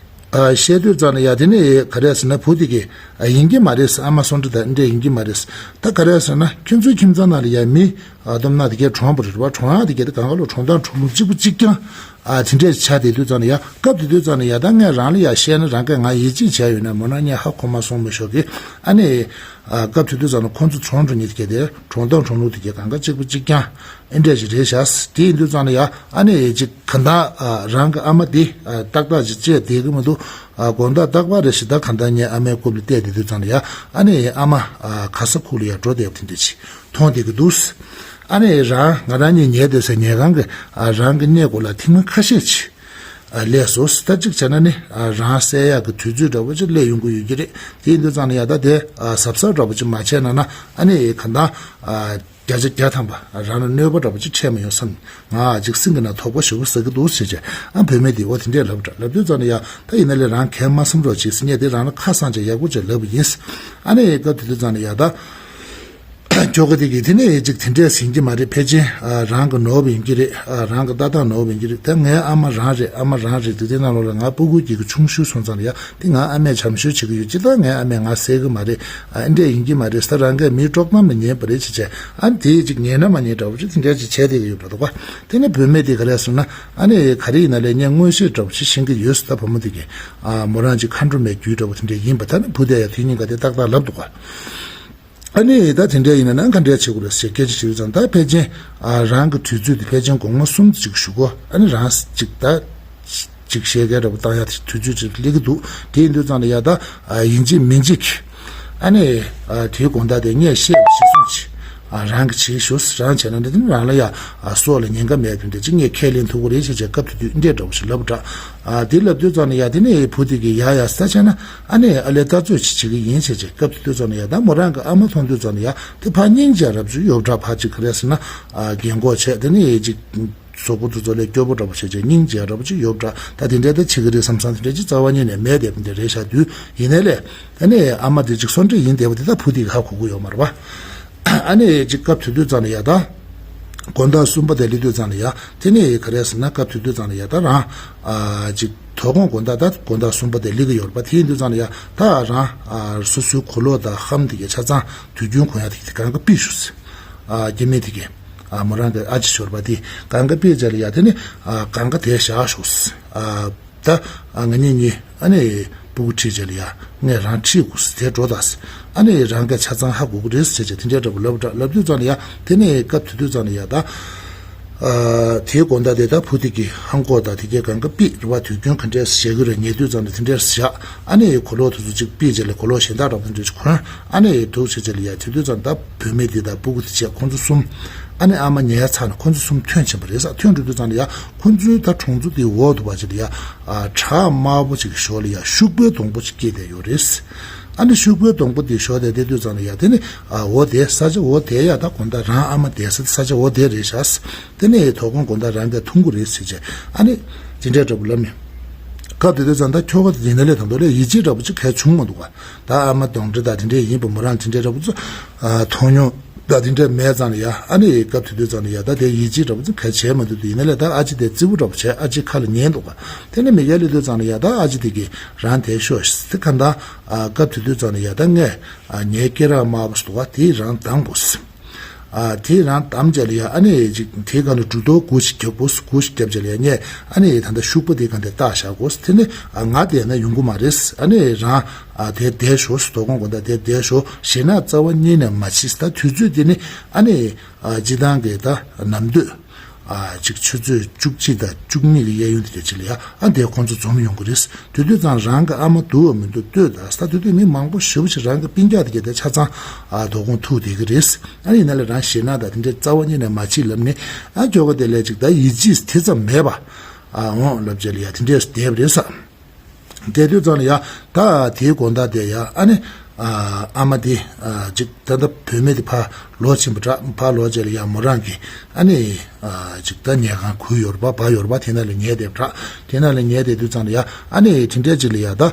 ཨ་བཤད་དུས་ཙམ་ལ་ཡ་དེ་ནི་ག་རེ་ཟེར་ན། བུ་དེ་གིས་ཨ་ཡིན་གྱི་མ་རེད། ཨ་མ་སོ་འདྲེ་དང་འདྲེ་ཡིན་གྱི་མ་རེད། ད་ག་རེ་ཟེར་ན་ཁྱོད་ཚོའི་ཁྱིམ་ཚང་ནང་ལ་ཡ་མི་ཨ་སྡོམ་ན་དེ་གས་གྲོངས་པ་རེད་པ། གྲོངས་ཡག་དེ་གས་དེ་གང་ག་ལོ་གྲོངས་སྟངས་གྲོངས་ལུགས་གཅིག་པ་གཅིག་རྐྱང་ཨ་དེ་འདྲས་ཆགས་བསྡད་དུས་ཙམ་ལ་ཡ། སྐབས་དེ་དུས་ཙམ་ལ་ཡ་ད་ངས་རང་ལ་ཡ་བཤད་ན་རང་གིས་ང་ཡིད་ཆེས་བྱས་ཡོད་ན་མོ་ན་ངས་ཧ་གོ་མ་སོང་མི་ཤོག་གི། ཨ་ནི་ཨ་སྐབས་དེ་དུས་ཙམ་ལ་ཁོང་ཚོ་གྲོངས་འགྲོ་མཁན་དེ་གས་དེ་གྲོངས་སྟངས་གྲོངས་ལུགས་དེ་གས་གང་ག་གཅིག་པ་གཅིག་རྐྱང་ཨེ་འདྲས་ཞིག་རེད་ཤག་དེ་ཡིན་དུས་ཙམ་ལ་ཡ་ཨ་ནི་ཅིག་གང་ལྟར་ཨ་རང་གི་ཨ་མ་དེ་ཨ་ཏག་ཏག་ཅིག་བྱས་བསྡད་གི་མི་འདུག་ཨ་དགོང་དག་རྟག་པར་རེ་ཞིག་ད་གང་ལྟར་ངའི་ཨ་མའི་རྐུབ་ལ་བལྟས་བསྡད་དུས་ཙམ་ལ་ཡ་ཨ་ནི་ཨ་མ་ཨ་ག་ས་ཁུག་ལ་ཡ་འགྲོ་བསྡད་པ་དེ་འདྲ་ཅིག་མཐོང་བསྡད་ཀྱི་འདུག་ཨ་ནི་རང་ང་རང་གཉིས་ཉལ་སྡོད་སའི་ཉལ་ཁང་གི་ཨ་རང་གི་སྣེ་གོ་ལ་ཐེངས་མ་ཁ་ཤས་ཅིག་ཨ་སླེབས་སོང་། ད་གཅིག་བྱས་ན་ནི་ཨ་རང་བསད་ཡག་གི་དུས་ཚོད་འདྲ་བོ་ཅིག་སླེབས་ཡོང་གི་ཡོད་ཀྱི་རེད། དེ་ཡིན་དུས་ཙམ་ལ་ཡ་ད་དེ་ཨ་གཟབ་གཟབ་འདྲ་བོ་ཅིག་མ་བྱས་ན་ན་ཨ་ནི་གང་ལྟར་ཨ་བརྒྱ་ཆ་བརྒྱ་ཐམ་པ་རང་ལ་གནོད་པ་འདྲ་པོ་ཅིག་འཕྲད་མ་ཡོང་བསམ། ང་ཅིག་སེམས་ཀྱི་ནང་དོགས་པ་ཞེ་པོ་ཟ་གི་འདུག་ཟེར་བྱས་ཨ་བུད་མེད་དེ་འོ་དེ་འདྲས་ལབ་འདྲ་ལབ་དུས་ཙམ་ལ་ཡ་ད་ཡིན་ན་ལས་རང་གས་མ་བསམ་རོགས་བྱེད་ཟེར་ངས་དེ་རང་ལ་ཁ་སང་བྱས་ཡག་པོ་བྱས་ལབ་པ་ཡིན། ཨ་ནི་སྐབས་དེ་དུས་ཙམ་ལ་ཡ་ད་ཁྱོ་ག་དེ་གིས་དེ་ནས་ཅིག་དེ་འདྲས་ཟིན་གྱི་མ་རེད། ཕལ་ཆེར་ཨ་རང་གི་ནོར་བ་ཡིན་གྱི་རེད། ཨ་རང་གི་ལྟ་སྟངས་ནོར་བ་ཡིན་གྱི་རེད། ད་ངའི་ཨ་མ་རང་རེད། ཨ་མ་རང་རེད་དུས་དེ་ནང་ལོགས་ལ་ང་སྤུ་གུ་གཅིག་གི་ཆུང་ཤོས་སོང་ཙམ་ལ་ཡ་དེ་ང་ཨ་མས་བྱམས་ཤོས་བྱེད་ཀྱི་ཡོད། ཅི་ལྟར་ངའི་ཨ་མས་ང་བསད་གི་མ་རེད། ཨ་འདྲས་ཡིན་གྱི་མ་རེད། ད་རང་གིས་མིའི་དཀྲོག་གཏམ་ལ་ཉན་པ་རེད་ཅེས་བྱས་ཨ་ནི་དེ་ཅིག་ཉན་ན་མ་ཉན་འདྲ་བོ་ཅིག་དེ་འདྲ་ཅིག་བྱས་བསྡད་ཀྱི་ཡོད་པ་འདུག་པ། དེ་ནས་བུད་མེད་དེ་ག་རེ་ཟེར་ན་ཨ་ནི་ག་རེ་ཡིན་ན་ལས་ངས་མངོན་ཤེས་འདྲ་བོ་ཅིག་ཤེས་ཀྱི་ཡོད་ཟེར། ད་བུ་མོ་དེ་གིས་ཨ་མོ་རང་ཅིག་མཁའ་འགྲོ་མའི་རྒྱུད་འདྲ་བོ་དེ་འདྲ་ཡིན་པ། ད་ནི་བུ་དེ་ཡ་དེ་གཉིས་ཀ་དེ་ཏག་ཏག་ལབ་འདུག་པ། ཨ་ནི་ད་དེ་འདྲ་ཡིན་ན་ན་ག་འདྲ་བྱེད་དགོས་རེད་ཟེར་སྐད་ཆ་དྲིས་ཙང་ད་ཕལ་ཆེར་ཨ་རང་གི་དུས་ཚོད་དེ་ཕལ་ཆེར་དགོང་མོ་གསུམ་ཅིག་བཞུགས་གོ་ཨ་ནི་རང་ཅིག་ད་ཅིག་བཤད་མཁན་འདྲ་པོ་བཏང་ཡ་དེ་དུས་ཚོད་ཅིག་སླེབས་ཀྱི་འདུག་དེ་ཡིན་དུས་ཙང་ལ་ཡ་ད་ཨ་ཡིན་གཅིག་མིན་གཅིག་ཨ་ནི་ཨ་དེའི་དགོང་དག་དེ་ངས་བཤད་པ་གཞིར་བཟུང་ཅིག་ཨ་རང་གིས་བྱེད་ཤོག་རང་བྱས་ན་འདི་རང་ལ་ཡ་ཨ་སྲོག་ལ་ཉེན་ཁ་མེད་དུས་འདྲ་ཅིག་ངས་ཁས་ལེན་ཐུབ་ཀྱི་རེད་ཅེས་བྱས་སྐབས་དེ་དུས་འདྲས་འདྲ་པོ་ཞིག་ལབ་འདྲ། ཨ་དེ་ལབ་དུས་ཙང་ལ་ཡ་དེ་ནས་བུ་དེ་གིས་ཡ་ཡ་ས་བྱས་ན་ཨ་ནི་ཨ་ལས་ལྟ་ཚོད་ཅིག་བྱེད་ཀྱི་ཡིན་ཅེས་བྱས་སྐབས་དེ་དུས་ཙང་ལ་ཡ་ད་མོ་རང་གི་ཨ་མ་མཐོང་དུས་ཙང་ལ་ཡ་དེ་ཕར་སྙིང་རྗེ་རབ་ཅིག་ཡོད་འདྲ། ཕར་ཅིག་ག་རེ་ཟེར་ན་ཨ་རྒན་གོག་བྱས་དེ་ནས་ཅིག་གཟུགས་པོ་དེ་ཚོ་ལས་སྐྱོ་པོ་འདྲ་པོ་བྱས་བྱས་སྙིང་རྗེ་འདྲ་པོ་ཅིག་ཡོད་འདྲ། ད་དེ་འདྲའི་ད་བྱེད་ཀྱི་རེད་བསམ་བསམ་དེ་འདྲ་ཅིག་རྩ་བ་ཉིད་ནས་མེད་བསྡད་པ་འདི་རེད་ཤག་དུས་ཡིན་ནའི་ལས་ད་ནས་ཨ་མ་དེ་ཅིག་སོ་འདྲ་ཡིན་བསྡད་པ་དེ་ད་བུ་དེ་གིས་ཧ་གོ་གི་ཡོད་མ་རེད་པ། ཨ་ནི་ཅིག་སྐབས་དེ་དུས་ཙང་ལ་ཡ་ད་དགོང་དག་གསུམ་པ་དེ་སླེབས་དུས་ཙང་ལ་ཡ་དེ་ནས་ག་རེ་ཟེར་ན་སྐབས་དེ་དུས་ཙང་ལ་ཡ་ད་རང་ཨ་ཅིག་དོ་དགོང་དགོང་དག་ད་དགོང་དག་གསུམ་པ་དེ་སླེབས་ཀྱི་ཡོད་རེད་པ། དེ་ཡིན་དུས་ཙང་ལ་ཡ་ད་རང་ཨ་སོ་སོའི་གོས་ལོག་དང་ལྷམ་དེ་གའི་ཆ་ཚང་དུས་རྒྱུན་གོན་ཡ་དེ་གའི་གང་ག་ཕུད་ཤོག་ཟེར། ཨ་སྐྱེ་དམན་དེ་གའི་ཨ་མོ་རང་གི་ཨ་ཅེ་ཞོར་པ་དེ་གང་ག་ཕུད་བྱས་ལ་ཡ་དེ་ནི་ཨ་གང་ག་དེ་བཞག་ཤོག་ཟེར། ཨ་ད་ཨ་ང་གཉིས་གཉིས་ཨ་ནི་སྤུ་གུ་ཁྲིད་བྱས་ལ་ཡ་ངས་རང་ཁྲིད་དགོས་ཟེར། དེ་འགྲོ་ད་ཟེར། ཨ་ནི་རང་གི་ཆ་ཚང་ཧ་གོ་གི་རེད་ཟེར་བྱས་དེ་འདྲའི་འདྲ་པོ་ལབ་འདྲ། ལབ་དུས་ཙང་ལ་ཡ་དེ་ནས་སྐབས་དེ་དུས་ཙང་ལ་ཡ་ད། ཨ་དེའི་དགོང་དག་དེ་ད་བུ་དེ་གི་ཧང་གོ་དང་དེ་གའི་གང་ག་ཕུད་རེད་པ། དུས་རྒྱུན་ག་འདྲས་བཞག་གི་རེད། ཉལ་དུས་ཙམ་ལ་དེ་འདྲས་བཞག་ཨ་ནི་གོས་ལོག་དེ་ཚོ་གཅིག་ཕུད་བྱས་ལ་གོས་ལོག་གཞན་དག་འདྲ་པོ་དེ་འདྲས་གོན། ཨ་ནི་འདུག་བྱས་བྱས་ལ་ཡ་དེ་དུས་ཙམ་ད་བུད་མེད་དེ་དང་སྤུ་གུ་དེ་བྱས་ཁོང་ཚོ་གསུམ། ཨ་ནི་ཨ་མ་ཉལ་ཚར་ནས་ཁོང་ཚོ་གསུམ་ཐོན་ཕྱིན་པ་རེད་ཟེར། ཐོན་འགྲོ་དུས་ཙམ་ལ་ཡ་ཁོང་ཚོའི་ད་གྲོང་ཚོ་དེའི་འོག་ཏུ་བ་ཅིག་ལ་ཡ་ཨ་བྲག་དམར་པོ་ཅིག་གི་ཞོར་ལ་ཡ་ཤུག་པའི་སྡོང་པོ་ཅིག་སྐྱེས་བསྡད་ཡོད་རེད། ཨ་ནི་ཤུག་པའི་སྡོང་པོ་དེའི་ཞོར་དེ་བསྡད་དུས་ཙམ་ལ་ཡ་དེ་ནི་ཨ་འོ་དེ་ས་ཆ་འོ་དེ་ཡ་ད་དགོང་དག་རང་ཨ་མ་བསྡད་ས་དེ་ས་ཆ་འོ་དེ་རེད་ཤག་དེ་ནས་དོ་དགོང་དགོང་དག་རང་གིས་འཐུང་གི་རེད་ཟེར་བྱས་ཨ་ནི་ཇི་འདྲའི་འདྲ་པོ་ལབ་ནས། སྐབས་དེ་དུས་ཙམ་ད་ཁྱོ་ག་དེ་ཡིན་ན་ལས་དང་དོ་ལས་ཡིད་ཆེས་འདྲ་པོ་ཅིག་ག་བྱུང་མ་འདུག་ག་ད་ཨ་མ་གདོན་འདྲེ་དང་དེ་འདྲས་ཡིན་པ་མོ་རང་དེ་འདྲའི་འདྲ་པོ་ཚོ་ཨ་མཐོང་མྱོང་ད་དེ་འདྲས་མེད་ཙང་ལ་ཡ་ཨ་ནི་སྐབས་དེ་དུས་ཙམ་ལ་ཡ་ད་དེ་ཡིད་ཆེས་འདྲ་པོ་ཅིག་ག་བྱས་མ་འདུག་དུས་ཡིན་ན་ལས་ད་ཨ་ཅེ་དེ་ཙི་བོ་འདྲ་པོ་བྱས་ཨ་ཅེ་ཁ་ལ་ཉན་འདུག་ག་དེ་ནས་མི་ཡ་ལས་དུས་ཙམ་ལ་ཡ་ད་ཨ་ཅེ་དེ་གིས་རང་དེ་ཤོག་ཟེར་ག་ད་ཨ་སྐབས་དེ་དུས་ཙམ་ལ་ཡ་ད་ངས་ཨ་ངའི་སྐེ་རགས་དམར་པོ་ཟེར་འདུག་ག་དེ་རང་བསྡམས་དགོས་ཟེར། ཨ་དེ་རང་བསྡམས་བྱས་ལ་ཡ་ཨ་ནི་ཅིག་དེའི་སྒང་ལ་གྲུ་ཐོག་དགུ་ཞིག་རྒྱབ་དགོས། དགུ་ཞིག་རྒྱབ་བྱས་ལ་ཡ་ངས་ཨ་ནི་ད་ལྟ་ཤུག་པ་དེའི་སྒང་དེ་བཏགས་བཞག་དགོས། དེ་ནི་ཨ་ང་བསྡད་ན་ཡོང་གི་མ་རེད། ཨ་ནི་རང་ཨ་དེ་བསྡད་ཤོག་དོ་དགོང་དགོང་དག་དེ་བསྡད་ཤོག་ཞེད་སྣང་རྩ་བ་ཉིད་ནས་མ་བྱེད། ད་དུས་ཚོད་དེ་ནི་ཨ་ནི་ཨ་སྤྱིར་བཏང་གི་ད་ནམ་དུས་ཨ་ཅིག་ཆུ་ཚོད་བཅུ་གཅིག་དང་བཅུ་གཉིས་ཀྱི་གཡས་གཡོན་དེ་འདྲ་ཅིག་ལ་ཡ་ཨ་དེ་ཁོང་ཚོ་འཛོམས་ཡོང་གི་རེད། དེ་དུས་ཙང་རང་གི་ཨ་མ་འདུག་བ་མི་འདུག་ལྟོས་དང་། ད་དེ་དུས་མི་མང་པོ་ཞེ་པོ་ཅིག་རང་གི་སྤུན་ཀྱག་དེ་ག་དེ་ཆ་ཚང་ཨ་དོ་དགོང་ཐུག་བསྡད་ཀྱི་རེད། ཨ་ཡིན་ན་ལས་རང་ཞེད་སྣང་དང་དེ་འདྲའི་རྩ་བ་ཉིད་ནས་མ་བྱེད་ལབ་ནས་ཨ་ཁྱོ་ག་དེ་ལས་ཅིག་ད་ཡིད་ཆེས་དེ་ཙམ་མེད་པ་ཨ་འོང་ལབ་བྱས་ལ་ཡ་དེ་འདྲས་བསྡད་པ་རེད་ས། དེ་དུས་ཙང་ལ་ཡ་ད་དེའི་དགོང་དག་དེ་ཡ་ཨ་ནི་ཨ་ཨ་མ་དེ་ཨ་ཅིག་ད་ལྟ་བུད་མེད་དེ་ཕར་ལོག་ཕྱིན་པ་འདྲ། ཕར་ལོག་བྱས་ལ་ཡ་མོ་རང་གིས་ཨ་ནི་ཨ་ཅིག་ད་ཉལ་ཁང་ཁུག་ཡོད་རེད་པ། བ་ཡོད་རེད་པ། དེ་ན་ལ་ཉལ་བསྡད་པ་འདྲ། དེ་ན་ལ་ཉལ་བསྡད་དུས་ཙང་ལ་ཡ་ཨ་ནི་དེ་འདྲས་ཅིག་ལ་ཡ་ད། དེ་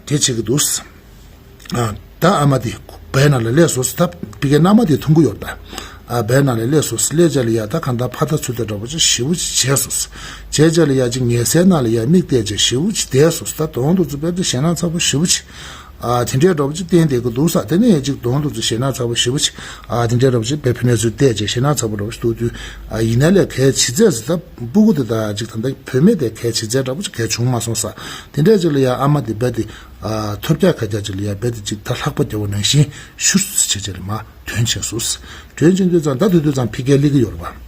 བྱེད་ཀྱི་འདུག་ཨ་ད་ཨ་མ་དེ་བའི་ནང་ལ་སླེབས་སོང་ཟེར། ད་ཕ་གིའི་མནའ་མ་དེ་འཐུང་གི་ཡོད་རེད་པ། ཨ་བའི་ནང་ལ་སླེབས་སོང་ཟེར། སླེབས་བྱས་ལ་ཡ་ད་གང་ལྟར་ཕར་ད་ཚུར་ད་འདྲ་པོ་ཅིག་ཞེ་པོ་ཅིག་བྱས་སོང་ཟེར། བྱས་བྱས་ལ་ཡ་ཅིག་ཉལ་སའི་ནང་ལ་ཡ་མིག་བལྟས་བྱས་ཞེ་པོ་ཅིག་བསྡད་སོང་ཟེར། ད་གདོང་དེ་ཚོ་དཔེ་ད་ཞེད་སྣང་ཚ་པོ་ཞེ་པོ་ཅིག་ཨ་དེ་འདྲའི་འདྲ་པོ་ཅིག་བསྟན་བསྡད་ཀྱི་འདུག་ཟེར། དེ་ནས་ཅིག་གདོང་དེ་ཚོ་ཞེད་སྣང་ཚ་པོ་ཞེ་པོ་ཅིག་ཨ་དེ་འདྲའི་འདྲ་པོ་ཅིག་བའི་ཕི་ནས་ཚུར་བལྟས་བྱས་ཞེད་སྣང་ཚ་པོ་འདྲ་པོ་ཅིག་འདུག་དུས། ཨ་ཡིན་ན་ལས་གལ་ཇི་སྲིད་ཟེར། ད་སྤུ་གུ་དེ་དང་ཅིག་ད་ལྟ་བུད་མེད་དེ་གལ་ཇི་སྲིད་འདྲ་པོ་ཅིག་གལ་བྱུང་མ་སོང་ཟེར། དེ་འདྲ་ཅིག་ལ་ཡ་ཨ་མ་དེ་རྦད་དེ་ཨ་ཐོལ་རྒྱག་ཁ་རྒྱག་ཅིག་ལ་ཡ་རྦད་དེ་ཅིག་ད་ལྷགས་པ་རྒྱག་པ་ནང་བཞིན་ཤུར་ཟེར་བྱས་བྱས་ལ་མར་ཐོན་ཕྱིན་སོང་། ཐོན་ཕྱིན་དུས་ཙང་ད་དེ་དུས་ཙང་ཕ་གིར་སླེབས་ཀྱི་ཡོད་རེད་པ།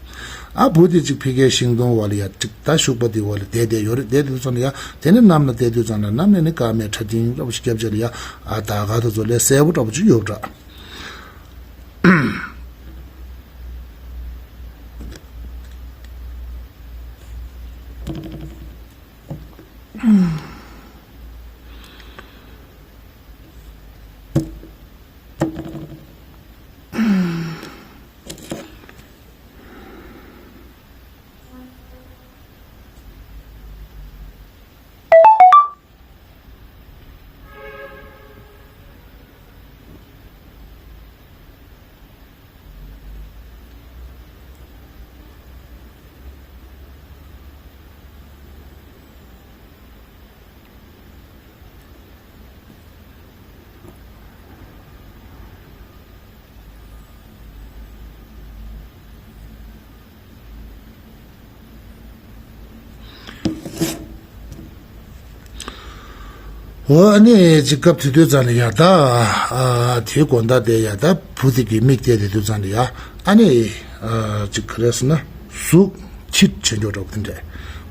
ཨ་བུ་དེ་ཅིག་ཕ་གིའི་ཤིང་སྡོང་བ་ལ་ཡ་ཅིག་ད་ཤུག་པ་དེ་བ་ལ་བསྡད་བསྡད་ཡོད་རེད། བསྡད་དུས་ཙམ་ལ་ཡ་དེ་ནས་གནམ་ལ་བལྟས་དུས་ཙམ་ལ་གནམ་ནས་ནི་སྐར་མའི་ཕྲ་ཕྲེང་འདྲ་པོ་ཞིག་བརྒྱབ་བྱས་ལ་ཡ་ཨ་ད་ག་ད་ཚོ་ལས་གསལ་པོ་འདྲ་པོ་ཅིག་ཡོད་འདྲ། འོ་ཨ་ནི་ཅིག་སྐབས་དེ་དུས་ཙམ་ལ་ཡ་ད་ཨ་དེའི་དགོང་དག་དེ་ཡ་ད་བུ་དེ་གི་མིག་བལྟས་དེ་དུས་ཙམ་ལ་ཡ་ཨ་ནི་ཨ་ཅིག་ག་རེ་ཟེར་ན་གཟུགས་ཕྱིར་བྱེད་འགྱོག་འདྲ་པོ་དེ་འདྲས།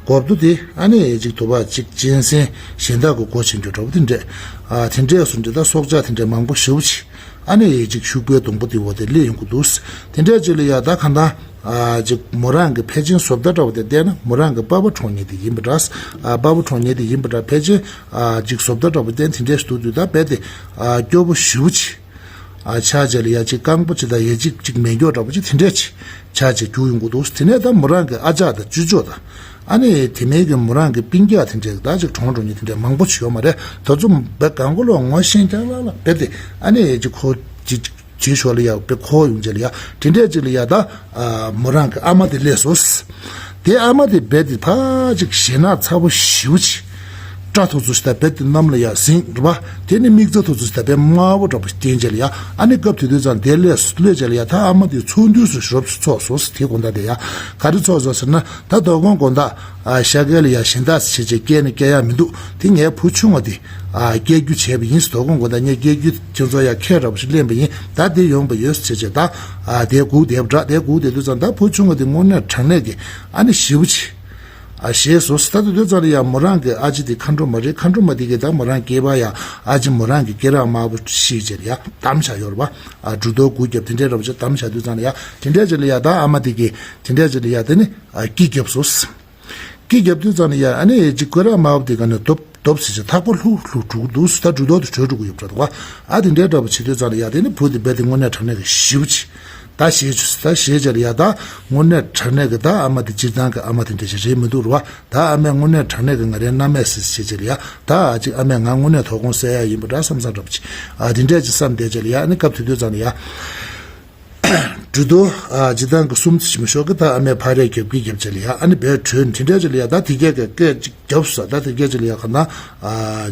གོབ་ཏོ་དེ་ཨ་ནི་ཅིག་དུ་བ་ཅིག་གཅན་གཟན་གཞན་དག་གི་མགོ་བྱེད་འགྱོག་འདྲ་པོ་དེ་འདྲས། ཨ་དེ་འདྲས་སུ་འདྲ་ད་སྲོག་ཆགས་དེ་འདྲས་མང་པོ་ཞེ་པོ་ཅིག་ཨ་ནི་ཅིག་ཤུག་པའི་སྡོང་པོ་དེ་བ་དེ་སླེབས་ཡོང་གི་འདུག་དེ་འདྲས་ཅིག་ལ་ཡ་ད་གང་ལྟར། ཨ་ཅིག་མོ་རང་གི་ཕལ་ཆེར་བཟོ་ལྟ་འདྲ་པོ་དེ་བལྟས་ན་མོ་རང་གི་པ་ཕ་གྲོངས་ཉེ་དེ་ཡིན་པ་འདྲ། ཨ་པ་ཕ་གྲོངས་ཉེ་དེ་ཡིན་པ་འདྲ། ཕལ་ཆེར་ཨ་ཅིག་བཟོ་ལྟ་འདྲ་པོ་བལྟས་དེ་འདྲས་སུ་འདུག་དུས་ད་རྦད་དེ་ཨ་སྐྱོ་པོ་ཞེ་པོ་ཅིག་ཨ་ཆགས་བྱས་ལ་ཡ་ཅིག་རྐང་པ་ཅིག་དང་ཡ་གཅིག་ཅིག་མེད་མགྱོགས་འདྲ་པོ་ཅིག་དེ་འདྲས་ཅིག་ཆགས་བྱས་རྒྱུག་ཡོང་གི་འདུག་དེ་ནས་ད་མོ་རང་གི་ཨ་ཅག་དང་ཅོ་ཅོ་དང་ཨ་ནི་དེ་མིན་གྱི་མོ་རང་གི་སྤུན་ཀྱག་དེ་འདྲས་ད་ཅིག་གྲོངས་འགྲོ་ཉེ་དེ་འདྲས་མང་པོ་ཅིག་ཡོད་མ་རེད། ད་ཚོ་རྦད་གང་ག་ལོག་ངོ་ཤེས་ཀྱང་ལ་ལ་རྦད་དེ་ཨ་ནི་ཅིག་ཁོ་ཅིག་ཅིག་ཅིག་ཞོར་ལ་ཡ་དཔེ་ཁོ་ཡོང་རྗེས་ལ་ཡ་དེ་འདྲས་ཅིག་ལ་ཡ་ད་ཨ་མོ་རང་གི་ཨ་མ་དེ་སླེབས་སོང་། དེ་ཨ་མ་དེ་རྦད་དེ་ཕར་ཅིག་ཞེད་སྣང་ཚ་པོ་ཞེ་པོ་ཅིག་སྐྲ་ཐོ་ཚོ་ཞིག་ད་རྦད་དེ་གནམ་ལ་ཡ་ཟིང་རེད་པ། དེ་ནི་མིག་རྩ་ཐོ་ཚོ་ཞིག་ད་རྦད་དམར་པོ་འདྲ་པོ་ཞིག་བསྟན་རྗེས་ལ་ཡ་ཨ་ནི་སྐབས་དེ་དུས་ཙང་དེ་སླེབས་སླེབས་རྗེས་ལ་ཡ་ད་ཨ་མ་དེ་ཚོགས་འདུས་སུ་རོབ་ཙམ་ཚོགས་སོང་། དེ་དགོང་དག་དེ་ཡ་ག་རེ་ཚོགས་སོང་ཟེར་ན་ད་དོ་དགོང་དགོང་དག་ཨ་ཤ་སྐལ་ལ་ཡ་གཞན་དག་བྱས་བྱས་སྐྱེལ་ནས་སྐྱེལ་ཡ་མི་འདུག་དེ་ངའི་བུ་ཆུང་བ་དེ་ཨ་སྐྱེལ་རྒྱུ་བྱས་པ་ཡིན། དོ་དགོང་དགོང་དག་ངས་སྐྱེལ་རྒྱུ་ཁྱེད་ཚོ་ཡ་ཁྱེད་འདྲ་པོ་ཞིག་ལེན་པ་ཡིན། ད་དེ་ཡོང་པ་ཡོད་ཟེར་བྱས་བྱས་ད་ཨ་དེ་སྒུག་བསྡད་པ་འདྲ། དེ་སྒུག་བསྡད་དུས་ཙང་ད་བུ་ཆུང་བ་དེ་དངོས་གནས་དྲང་གནས་ཀྱི་ཨ་ནི་ཞེ་པོ་ཅིག་ཨ་ཞེད་སོང་། ད་དེ་དུས་ཙང་ལ་ཡ་མོ་རང་གི་ཨ་ཅེ་དེ་མཁའ་འགྲོ་མ་རེད། མཁའ་འགྲོ་མ་དེ་གིས་ད་མོ་རང་སྐྱེས་པ་ཡ་ཨ་ཅེ་མོ་རང་གི་སྐེ་རགས་དམར་པོ་བཤུས་བྱས་ཡ་བསྡམས་བཞག་ཡོད་རེད་པ། ཨ་འབྲུ་རྡོག་དགུ་བརྒྱབ་དེ་འདྲས་འདྲ་པོ་ཅིག་བསྡམས་བཞག་དུས་ཙང་ལ་ཡ་དེ་འདྲས་ཅིག་ལ་ཡ་ད་ཨ་མ་དེ་གིས་དེ་འདྲས་ཅིག་ལ་ཡ་དེ་ནི་ཨ་སྐེ་བརྒྱབ་སོང་། སྐེ་བརྒྱབ་དུས་ཙམ་ལ་ཡ་ཨ་ནི་ཅིག་སྐེ་རགས་དམར་པོ་དེ་ག་ནས་རྡོབ་རྡོབ་ཟེར་བྱས་ཐག་པ་ལྷུག་ལྷུག་འགྲོ་གི་འདུག་ད་འབྲུ་རྡོག་དེ་བྲོས་འགྲོ་གི་ཡོད་པ་འདྲ་འདུག་ག་ཨ་དེ་འདྲའི་འདྲ་པོ་བྱེད་དུས་ཙམ་ལ་ཡ་དེ་ནི་བུ་དེ་རྦད་དེ་དངོས་གནས་དྲང་གནས་ཀྱི་ཞེ་པོ་ཅིག་ད་ཞེད་ད་ཞེད་བྱས་ལ་ཡ་ད་དངོས་གནས་དྲང་གནས་ཀྱི་ད་ཨ་མ་དེ་སྤྱིར་བཏང་གི་ཨ་མ་དེ་འདྲ་ཞིག་རེད་མི་འདུག་རེད་པ། ད་ཨ་མས་དངོས་གནས་དྲང་གནས་ཀྱི་ང་རའི་མནའ་མས་ཟེར་བྱས་བྱས་ལ་ཡ་ད་ཨ་ཅིག་ཨ་མས་ང་དངོས་གནས་དོ་དགོང་བསད་ཡ་ཡིན་པ་འདྲ་བསམ་བསམ་འདྲ་པོ་ཅིག་ཨ་དེ་འདྲས་ཅིག་བསམ་བསྡད་བྱས་ལ་ཡ་ཨ་ནི་སྐབས་དེ་དུས་ཙམ་ལ་ཡ། འབྲུ་རྡོག་ཨ་སྤྱིར་བཏང་གི་གསུམ་ཙམ་ཞིག་མི་ཤོར་གི་ད་ཨ་མས་ཕར་རེ་རྒྱབ་ཀྱི་རྒྱབ་བྱས་ལ་ཡ་ཨ་ནི་རྦད་བྲོས་ནས་དེ་འདྲས་ཅིག་ལ་ཡ་ད་དེ་གས་ཀྱི་སྐད་ཅིག་རྒྱབ་ས་ད་དེ་གས་ཅིག་ལ་ཡ་ག་ན་ཨ་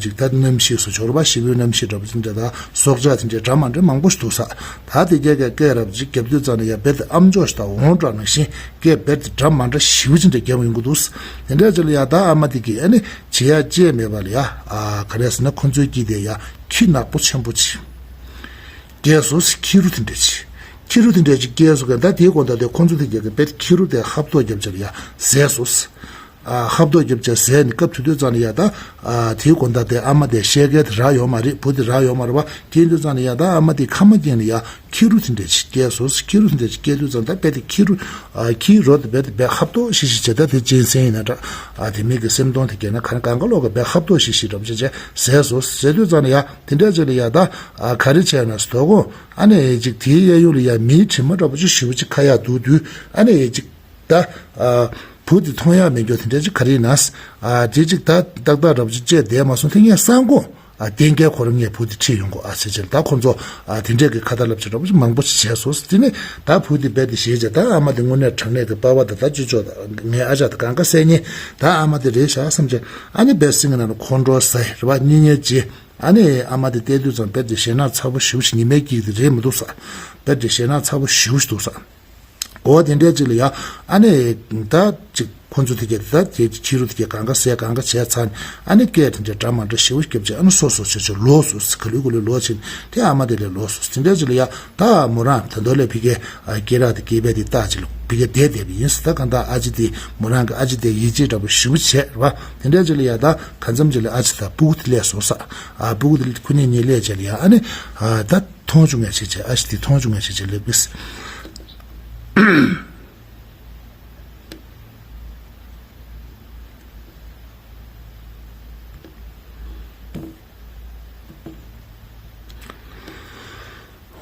ཅིག་ད་གནམ་གཤིས་སུ་ཆོར་བ་ཞི་བའི་གནམ་གཤིས་འདྲ་པོ་ཅིག་འདྲ་ད་སྲོག་ཆགས་དེ་འདྲས་འདྲ་མ་འདྲ་མང་པོ་ཞིག་འདུག་ས། ད་དེ་གས་ཀྱི་སྐད་རབ་ཅིག་རྒྱབ་དུས་ཙམ་ལ་ཡ་རྦད་དེ་ཨམ་ཅོག་ཞིག་ད་འོང་འདྲ་ནང་བཞིན་སྐད་རྦད་དེ་འདྲ་མ་འདྲ་ཞི་བ་ཅིག་འདྲ་རྒྱབ་ཡོང་གི་འདུག་དེ་འདྲས་ཅིག་ལ་ཡ་ད་ཨ་མ་དེ་གིས་ཨ་ནི་བྱེད་ཡ་ཅི་ཡང་མེད་པ་ལ་ཡ་ཨ་ག་རེ་ཟེར་ན་ཁོ་ཚོའི་དཀྱིལ་དེ་ཡ་ཁྱི་ནག་པོ་ཆེན་པོ་ཅིག་སྐྱེས་སོང་། ཁྱི་རུ་དེ་འདྲས་ཅིག་ཁྱི་རུ་དེ་འདྲས་ཅིག་སྐྱེས་སོང་གི་ད་དེའི་དགོང་དག་དེ་ཁོ་ཚོ་དེ་གས་ཀྱི་རྦད་ཁྱི་རུ་དེ་ཧབ་ཐོབ་རྒྱབ་བྱས་ལ་ཡ་བཟས་སོང་། ཨ་ཧབ་ཐོབ་རྒྱབ་བྱས་བཟས་ནས་སྐབས་དེ་དུས་ཙམ་ལ་ཡ་ད་ཨ་དེའི་དགོང་དག་དེ་ཨ་མ་དེ་ཤ་སྐལ་དེ་རག་ཡོད་མ་རེད། བུ་དེ་རག་ཡོད་མ་རེད་པ། དེ་དུས་ཙམ་ལ་ཡ་ད་ཨ་མ་དེ་ཁ་མ་སྐྱེངས་ནས་ཡ་ཁྱི་རུ་དེ་འདྲས་ཅིག་སྐྱེས་སོང་། ཁྱི་རུ་དེ་འདྲས་ཅིག་སྐྱེས་དུས་ཙམ་ད་རྦད་དེ་ཁྱི་རུ་ཨ་ཁྱིའི་རོ་དེ་རྦད་དེ་ཧབ་ཐོབ་ཤིག་ཤིག་བྱས། ད་དེ་གཅན་གཟན་ཡིན་ན་འདྲ་ཨ་དེ་མིག་གི་སེམས་གཏོང་དེ་གས་ན་ག་རེ་གང་ག་ལོག་གི་རྦད་དེ་ཧབ་ཐོབ་ཤིག་ཤིག་འདྲ་པོ་བྱས་བྱས་བཟས་སོང་། བཟས་དུས་ཙམ་ལ་ཡ་དེ་འདྲས་ཅིག་ལ་ཡ་ད་ཨ་ག་རེ་བྱས་ན་དོ་དགོང་ཨ་ནི་ཅིག་དེའི་གཡས་གཡོན་ལ་ཡ་མིའི་དྲི་མ་འདྲ་པོ་ཅིག་ཞེ་པོ་ཅིག་ཁ་ཡར་འདུག་དུས་ཨ་ནི་ཅིག་ད་ཨ་བུ་དེ་མཐོང་ཡག་མེད་མཁན་དེ་འདྲ་ཅིག་ག་རེ་ཡིན་ན། ཨ་དེ་ཅིག་ད་ཏག་ཏག་འདྲ་པོ་ཅིག་བྱས་བསྡད་མ་སོང་། དེ་ངས་སང་དགོང་ཨ་གཏན་འཁེལ་ཁོ་རང་ངའི་བུ་དེ་ཁྲིད་ཡོང་དགོས་ཨ་ཟེར་བྱས་ད་ཁོ་ཚོ་ཨ་དེ་འདྲས་ཀྱི་ཁ་ཏ་ལབ་ཅིག་འདྲ་པོ་ཅིག་མང་པོ་ཅིག་བྱས་སོང་། དེ་ནས་ད་བུ་དེ་རྦད་དེ་ཞེད་བྱས་ད་ཨ་མ་དེ་དངོས་གནས་དྲང་གནས་ཀྱི་པ་ཕ་དང་ད་ཅོ་ཅོ་དང་ངའི་ཨ་ཅག་དང་གང་ག་བསད་ཉེན་ད་ཨ་མ་དེ་རེད་ཤག་བསམ་བྱས་ཨ་ནི་རྦད་སེམས་ཀྱི་ནང་ལ་ཁོང་ཁྲོ་ཟ་ཡི་རེད་པ། གཉིད་ཉལ་བྱས་ཨ་ནི་ཨ་མ་དེ་བལྟས་དུས་ཙམ་རྦད་དེ་ཞེད་སྣང་ཚ་པོ་ཞེ་པོ་ཞིག་ཉི་མའི་དཀྱིལ་དེ་རེད་མི་འདུག་ས། རྦད་དེ་ཞེད་སྣང་ཚ་པོ་ཞེ་པོ་ཞིག་འདུག་ས། འོ་དེ་འདྲས་ཅིག་ལ་ཡ་ཨ་ནི་ད་ཅིག་ ཁོ་ཚོ་དེ་གས་ད་དེ་ཕྱི་རུ་དེ་གས་གང་ག་ཟས་གང་ག་བྱས་ཚར་ནས་ཨ་ནི་སྐད་དེ་འདྲ་འདྲ་མ་འདྲ་ཞེ་པོ་བརྒྱབ་བྱས། ཨ་ནི་སོ་སོ་བྱས་བྱས་ལོག་སོང་། ག་ལེར་ག་ལེར་ལོག་ཕྱིན། དེ་ཨ་མ་དེ་ལས་ལོག་སོང་། དེ་འདྲ་ཅིག་ལ་ཡ་ད་མོ་རང་ད་དོ་ལས་ཕི་གའི་སྐེ་རགས་དེ་སྐེད་པ་དེ་བཏགས་ཅིག་ལ་ཕི་གའི་བསྡད་བསྡད་པ་ཡིན་ཟེར། ད་གང་ལྟར་ཨ་ཅེ་དེ་མོ་རང་གི་ཨ་ཅེ་དེ་ཡིད་ཆེས་འདྲ་པོ་ཞེ་པོ་བྱས་རེད་པ། དེ་འདྲ་ཅིག་ལ་ཡ་ད་གང་འཚམ་ཅིག་ལ་ཨ་ཅེ་དང་སྤུ་གུ་དེ་སླེབས་སོང་ཟེར། ཨ་སྤུ་གུ་དེ་ཁོ་གཉིས་གཉིས་སླེབས་བྱས་ལ་ཡ་ཨ་ནི་ད་མཐོང་བྱུང་ངས་བྱས་བྱས། ཨ་ཅེ་དེ་མཐོང་བྱུང་ངས་བྱས་བྱས་སླེབས་པས།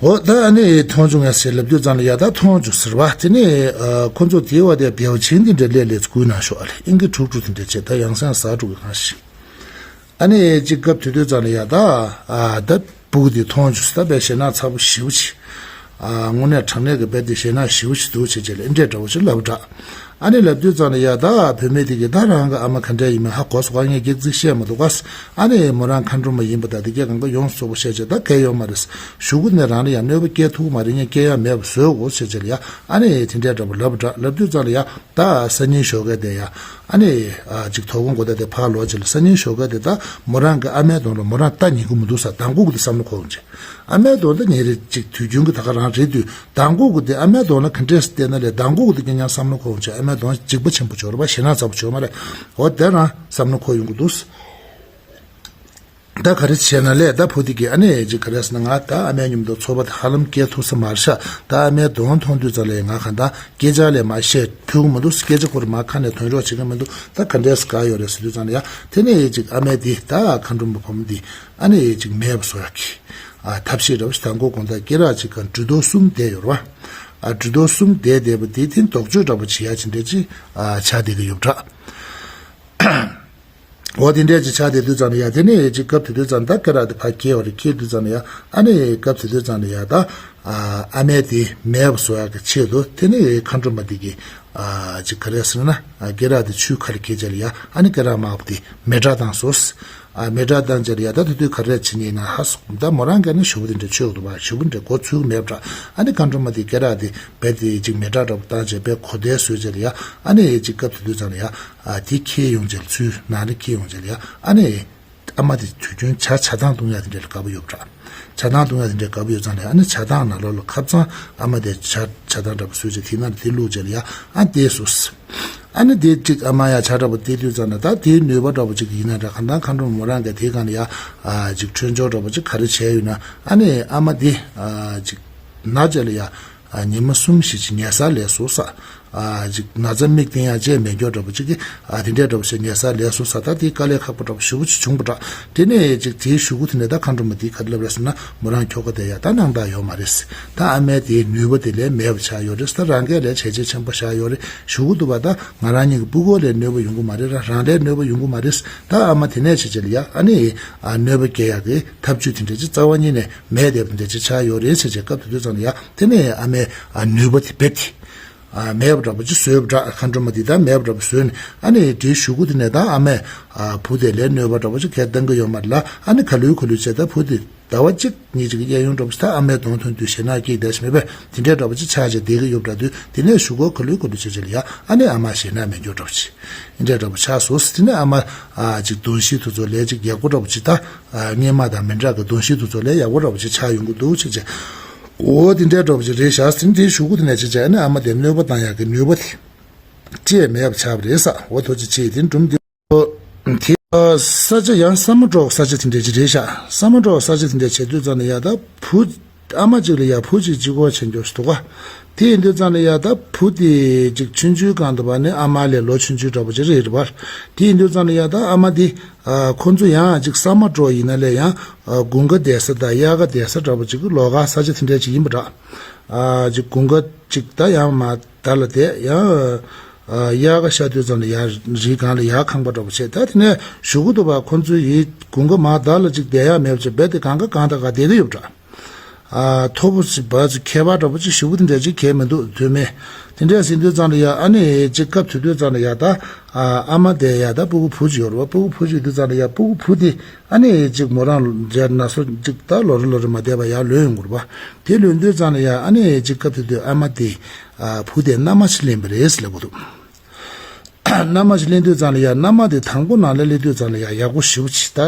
འོ་ད་ཨ་ནི་མཐོང་བྱུང་ངས་ཟེར་ལབ་དུས་ཙང་ལ་ཡ་ད་མཐོང་བྱུང་ཟེར་བ། དེ་ནས་ཨ་ཁོ་ཚོ་དེའི་བ་དེ་བེའུ་ཆེན་དེ་འདྲ་ལས་ལས་སྐུལ་ན་ཤོག་ཨ་ལས་ཨིན་གི་དྲུག་དྲུག་དེ་འདྲ་བྱས། ད་ཡང་སེང་ཟ་དྲུག་གི་གང་ཞིག་ཨ་ནི་ཅིག་སྐབས་དེ་དུས་ཙང་ལ་ཡ་ད་ཨ་ད་སྤུ་གུ་དེ་མཐོང་བྱུང་ཟེར། ད་བས་ཞེད་སྣང་ཚ་པོ་ཞེ་པོ་ཅིག་ཨ་དངོས་གནས་དྲང་གནས་ཀྱི་བས་དེ་ཞེད་སྣང་ཞེ་པོ་ཅིག་འདུག་བྱས་བྱས་ལ་ཨེ་འདྲས་འདྲ་བོ་ཅིག་ལབ་འདྲ། ཨ་ནི་ལབ་དུས་ཙང་ལ་ཡ་ད་བུད་མེད་དེ་གིས་ད་རང་གི་ཨ་མ་ག་འདྲས་ཡིན་མིན་ཧ་གོ་སོང་། ངས་སྐྱག་རྫུན་བཤད་མ་འདུག་ག་ཨ་ནི་མོ་རང་མཁའ་འགྲོ་མ་ཡིན་པ་ད་དེ་གས་གང་ག་ཡོངས་སུ་རྫོགས་པ་བཤད་བྱས། ད་གལ་ཡོད་མ་རེད། གཞུག་གུ་ནས་རང་ལ་ཡང་གནོད་པ་སྐྱེལ་ཐུབ་ཀྱི་མ་རེད། ངས་སྐྱེལ་ཡ་མེད་པ་བཟོས་འོ་ཟེར་བྱས་ལ་ཡ་ཨ་ནི་དེ་འདྲས་འདྲ་པོ་ལབ་འདྲ། ལབ་དུས་ཙང་ལ་ཡ་ད་སང་ཉིན་ཞོགས་ཀས་དེ་ཡ་ཨ་ནི་ཨ་ཅིག་དོ་དགོང་དགོང་དག་དེ་ཕར་ལོག་བྱས་ལ་སང་ཉིན་ཞོགས་ཀས་དེ་ད་མོ་རང་གི་ཨ་མའི་གདོང་ལ་མོ་རང་ལྟ་ཉན་གི་མི་འདུག་ཟེར། མདང་དགོང་གི་དེ་བསམ་བློ་འཁོར་ཡོང་བྱས། ཨ་མའི་གདོང་ད་ཉིན་རེ་གཅིག་དུས་རྒྱུན་གྱི་ད་ག་རང་རེད་དུས། མདང་དགོང་གི་དེ་ཨ་མའི་གདོང་ལ་ག་འདྲས་བལྟས་ན་ལས་མདང་དགོང་གི་དེ་སྐྱེ་ཉག་བསམ་བློ་འཁོར་བྱས། ཨ་མའི་གདོང་འཇིགས་པ་ཆེན་པོ་བྱོས་རེད་པ། ཞེད་སྣང་ཚ་པོ་བྱོས་མ་རེད། འོ་དེ་རང་བསམ་བློ་འཁོར་ཡོང་གི་འདུག་ད་ག་རེ་བྱས་ན་ལས་ད་བུ་དེ་གིས་ཨ་ནི་ཅིག་ག་རེ་ཟེར་ན་ང་ད་ཨ་མའི་མཉམ་དུ་ཚོགས་པ་དེ་ཧ་ལམ་སྐྱེལ་ཐུབ་ས་མ་རེད་ཤག་ད་ཨ་མའི་གདོང་མཐོང་དུས་ཙང་ལས་ང་གང་ལྟར་སྐད་ཆ་ལས་མ་བཤད་ཐུབ་ཀྱི་མི་འདུག་སྐད་ཆ་ཁོ་རང་མ་ཁ་ནས་ཐོན་རོགས་བྱེད་ཀྱི་མི་འདུག་ད་ག་འདྲས་དགའ་ཡོད་རེད་ཟེར་དུས་ཙང་ལ་ཡ་དེ་ནས་ཅིག་ཨ་མའི་དེ་ད་མཁའ་འགྲོ་མ་བུ་མོ་དེ་ཨ་ནི་ཅིག་མེད་པ་བཟོ་ཡག་གི་ཨ་ཐབས་ཤེས་འདྲ་བོ་ཞིག་དང་པོ་དགོང་དག་སྐེ་རགས་གཅིག་ག་འབྲུ་རྡོག་གསུམ་བསྡད་ཡོད་རེད་པ། ཨ་འབྲུ་རྡོག་གསུམ་བསྡད་བསྡད་པ་དེ་དེ་ལྡོག་ཕྱོགས་འདྲ་པོ་བྱེད་ཡ་ཅི་འདྲ་ཅིག་ཨ་ཆགས་བསྡད་ཀྱི་ཡོད་པ་འདྲ། འོ་དེ་འདྲ་ཅིག་ཆགས་བསྡད་དུས་ཙམ་ལ་ཡ་དེ་ནས་ཅིག་སྐབས་དེ་དུས་ཙམ་ད་སྐེ་རགས་དེ་ཕར་འཁྱེར་བ་རེད། འཁྱེར་དུས་ཙམ་ལ་ཡ་ཨ་ནི་སྐབས་དེ་དུས་ཙམ་ལ་ཡ་ད་ཨ་ཨ་མའི་དེ་མེད་པ་བཟོ་ཡག་གི་ཆེད་དུ་དེ་ནས་མཁའ་འགྲོ་མ་དེ་གིས་ཨ་ཅིག་ག་རེ་ཟེར་ན་ཨ་སྐེ་རགས་དེ་ཆུའི་ཁ་ལ་འཁྱེར་བྱས་ལ་ཡ་ཨ་ནི་སྐེ་རགས་དམར་པོ་དེ་མེ་སྲེག་བཏང་སོང་། ཨ་མེ་སྲེག་བཏང་བྱས་ལ་ཡ་ད་དེ་དུས་ག་རེ་བྱེད་ཉེན་ན་ཧ་སོ། ད་མོ་རང་གིས་ནི་ཞུ་བ་དེ་འདྲ་ཆོད་འདུག་པ། ཞུ་བ་འདྲ་གོ་ཚུགས་མེད་པ་འདྲ། ཨ་ནི་མཁའ་འགྲོ་མ་དེ་སྐེ་རགས་དེ་རྦད་དེ་ཅིག་མེ་སྲེག་འདྲ་པོ་བཏང་བྱས་རྦད་གོ་བརྡ་བཟོས་བྱས་ལ་ཡ་ཨ་ནི་ཅིག་སྐབས་དེ་དུས་ཙམ་ལ་ཡ་ཨ་དེ་འཁྱེར་ཡོང་བྱས་ལ་ཚུར་ནང་ལ་འཁྱེར་ཡོང་བྱས་ལ་ཡ་ཨ་ནི་ཨ་མ་དེ་དུས་རྒྱུན་ཇ་ཇ་ཐང་བཏུང་ཡ་དེ་འདྲ་ལ་དགའ་པོ་ཡོད་པ་འདྲ། ཇ་ཐང་བཏུང་ཡ་དེ་འདྲ་དགའ་པོ་ཡོད་ཙང་ལ་ཡ་ཨ་ནི་ཇ་ཐང་ནང་ལོགས་ལ་ཁ་སང་ཨ་མ་དེ་ཇ་ཇ་ཐང་འདྲ་པོ་བཟོས་བྱས་དེ་ནང་ལ་དེ་བླུགས་བྱས་ལ་ཡ་ཨ་བསྡད་སོང་། ཨ་ནི་དེ་གཅིག་ཨ་མ་ཡ་ཇ་འདྲ་པོ་སྟེར་དུས་ཙམ་ན་ད་དེའི་ནུས་པ་འདྲ་པོ་གཅིག་ཡིན་ན་འདྲ། གང་ལྟར་མཁའ་འགྲོ་མ་མོ་རང་གིས་དེའི་སྒང་ལ་ཡ་ཨ་གཅིག་འཕྲོད་སྦྱོར་འདྲ་པོ་གཅིག་ག་རེ་བྱས་ཡོད་ན། ཨ་ནི་ཨ་མ་དེ་ཨ་གཅིག་ན་བྱས་ལ་ཡ་ཨ་ཉི་མ་གསུམ་བཞི་གཅིག་ཉལ་ས་ལས་སོ་ས་ཨ་གཅིག་ན་ཚ་མིག་བསྟན་ཡ་བཅས་མེད་མཁན་འདྲ་པོ་གཅིག་གིས་ཨ་དེ་འདྲས་འདྲ་པོ་བྱས་ཉལ་ས་ལས་སོ་ས། ད་དེ་དཀའ་ལས་ཁག་པོ་འདྲ་པོ་ཞེ་པོ་ཅིག་བྱུང་པ་འདྲ། དེ་ནས་གཅིག་དེའི་གཞུག་གུ་དེ་ནས་ད་མཁའ་འགྲོ་མ་དེས་ག་རེ་ལབ་རེད་ཟེར་ན་མོ་རང་ཁྱོ་ག་དེ་ཡ་ད་སྣང་དག་ཡོད་མ་རེད། ད་ཨ་མའི་དེའི་ནུས་པ་དེ་ལས་མེད་པ་ཆགས་ཡོད་རེད། ད་རང་སྐད་ལས་བྱས་རྗེས་ཆེན་པོ་བཞག་ཡོད་རེད། གཞུག་གུ་དུ་བ་ད་ང་རང་གཉིས་ཀྱི་སྤུ་གུ་ལ་གནོད་པ་ཡོང་གི་མ་རེད་ར། རང་ལ་གནོད་པ་ཡོང་གི་མ་རེད། ད་ཨ་མ་དེ་ནས་བྱས་བྱས་ལ་ཡ་ཨ་ནི་ཨ་གནོད་པ་སྐྱེལ་ཡག་གི་ཐབས་ཇུས་དེ་འདྲ་ཅིག་རྩ་བ་ཉིད་ནས་མེད་བསྡད་པ་འདྲ་ཅིག་ཆགས་ཡོད་རེད་ཟེར་བྱས་སྐབས་དེ་དུས་ཙམ་ལ་ཡ་དེ་ནས་ཨ་མའི་ཨ་ནུས་པ་དེ་རྦད་དེ་ཨ་མེད་པ་འདྲ་པོ་ཅིག་བཟོས་པ་འདྲ། མཁའ་འགྲོ་མ་དེ་ད་མེད་པ་འདྲ་པོ་བཟོས་ནས་ཨ་ནི་དེའི་གཞུག་གུ་དེ་ནས་ད་ཨ་མས་ཨ་བུ་དེ་ལ་གནོད་པ་འདྲ་པོ་ཅིག་གང་ཡང་བཏང་གི་ཡོད་མ་རེད་ལ། ཨ་ནི་ག་ལེར་ག་ལེར་བྱས་ད་བུ་དེ་ཟླ་བ་གཅིག་གཉིས་ཅིག་གི་གཡས་གཡོན་འདྲ་པོ་ཞིག་ད་ཨ་མའི་གདོང་ཐོན་དུས་ཞེད་སྣང་སྐྱེས་བསྡད་ཤག་མེད་པས། དེ་འདྲའི་འདྲ་པོ་ཅིག་ཆགས་བྱས་བསྡད་ཀྱི་ཡོད་པ་འདྲ་དུས་དེ་ནས་གཞུག་གུ་ག་ལེར་ག་ལེར་བྱས་བྱས་ལ་ཡ་ཨ་ནི་ཨ་མ་ཞེད་སྣང་མེད་མཁན་འདྲ་པོ་ཅིག་འདི་འདྲའི་འདྲ་པོ་ཆགས་སོང་། དེ་ནས་ཨ་མ་ཨ་ཅིག་གདོང་ཤེས་དེ་ཚོ་ལས་ཅིག་ཡག་པོ་འདྲ་པོ་ཅིག་ད་ཨ་སྔོན་མ་དང་མི་འདྲ་གི་གདོང་ཤེས་དེ་ཚོ་ལས་ཡག་པོ་འདྲ་པོ་ཅིག་ཆགས་ཡོང་གི་འདུག་བྱས་བྱས། འོ་དེ་འདྲའི་འདྲ་པོ་ཅིག་རེད་ཤག་དེ་ནས་དེའི་གཞུག་གུ་དེ་ནས་བྱས་བྱས་ཨ་ནི་ཨ་མ་དེ་གནོད་པ་བཏང་ཡག་གི་ནུས་པ་དེ་ཅི་ཡང་མེད་པ་ཆགས་པ་རེད་ས། འོ་ཐུགས་རྗེ་ཆེ། དེ་འགྲུམ་དེ། དེ་ས་ཆ་ཡང་ས་མ་འབྲོག་ས་ཆ་དེ་འདྲ་ཅིག་རེད་ཤག་ས་མ་འབྲོག་ས་ཆ་དེ་འདྲ་བྱེད་དུས་ཙམ་ནས་ཡ་ད་བུ་ཨ་མ་གཅིག་ལ་ཡ་བུ་གཅིག་གཅིག་པོ་བྱེད་མགྱོགས་ཤིག་འདུག་ག་དེ་ཡིན་དུས་ཙམ་ནས་ཡ་ད་བུ་དེ་གཅིག་ཆུང་ཆུང་སྒང་དུ་བ་ནི་ཨ་མ་ལས་ལོ་ཆུང་ཆུང་འདྲ་པོ་ཅིག་རེད་རེད་པ། དེ་ཡིན་དུས་ཙམ་ནས་ཡ་ད་ཨ་མ་དེ་ཨ་ཁོ་ཚོ་ཡང་གཅིག་ས་མ་འབྲོག་ཡིན་ན་ལས་ཡང་ཨ་དགུན་ཁ་བསྡད་ས་དང་དབྱར་ཁ་བསྡད་ས་འདྲ་པོ་ཅིག་ལོགས་ཀ་ས་ཆ་དེ་འདྲ་ཅིག་ཡིན་པ་འདྲ། ཨ་གཅིག་དགུན་ཁ་གཅིག་ད་ཡང་མ་ད་ལ་དེ་ཡང་ཨ་དབྱར་ཁ་ཤར་དུས་ཙམ་ལ་ཡར་རི་སྒང་ལ་ཡར་ཁང་པ་འདྲ་པོ་བྱས། ད་དེ་ནས་གཞུག་གུ་དུ་བ་ཁོ་ཚོ་ཡི་དགུན་ཁ་མ་ད་ལ་གཅིག་བསྡད་ཡག་མེད་པ་བྱས་རྦད་དེ་གང་ག་གང་དང་གང་བསྡད་ཀྱི་ཡོད་པ་འདྲ། ཨ་མཐོ་པོ་ཞིག་བར་ཚོ་ཁྱད་པར་འདྲ་པོ་ཅིག་ཞེ་པོ་དེ་འདྲ་ཅིག་གང་ཡང་མི་འདུག་དོན་མེད། དེ་འདྲ་ཟེར་དུས་ཙམ་ལ་ཡ་ཨ་ནི་གཅིག་སྐབས་དེ་དུས་ཙམ་ལ་ཡ་ད་ཨ་ཨ་མ་དེ་ཡ་ད་སྤུ་གུ་བུ་གཅིག་ཡོད་རེད་པ། སྤུ་གུ་བུ་གཅིག་དུས་ཙམ་ལ་ཡ་སྤུ་གུ་བུ་དེ་ཨ་ནི་གཅིག་མོ་རང་མཇལ་ན་སོ་གཅིག་ད་ལོ་རེ་ལོ་རེ་མ་བསྡད་པ་ཡར་ལོན་ཡོང་གི་རེད་པ། དེ་ལོན་དུས་ཙམ་ལ་ཡ་ཨ་ནི་གཅིག་སྐབས་དེ་དུས་ཨ་མ་དེ་ཨ་བུ་དེ་མནའ་མ་ཞིག་ལེན་པ་རེད་ཟེར་ལབ་གི་འདུག་མནའ་མ་ཞིག་ལེན་དུས་ཙང་ལ་ཡ་མནའ་མ་དེ་དང་པོ་ནང་ལ་སླེབས་དུས་ཙང་ལ་ཡ་ཡག་པོ་ཞེ་པོ་ཅིག་ད་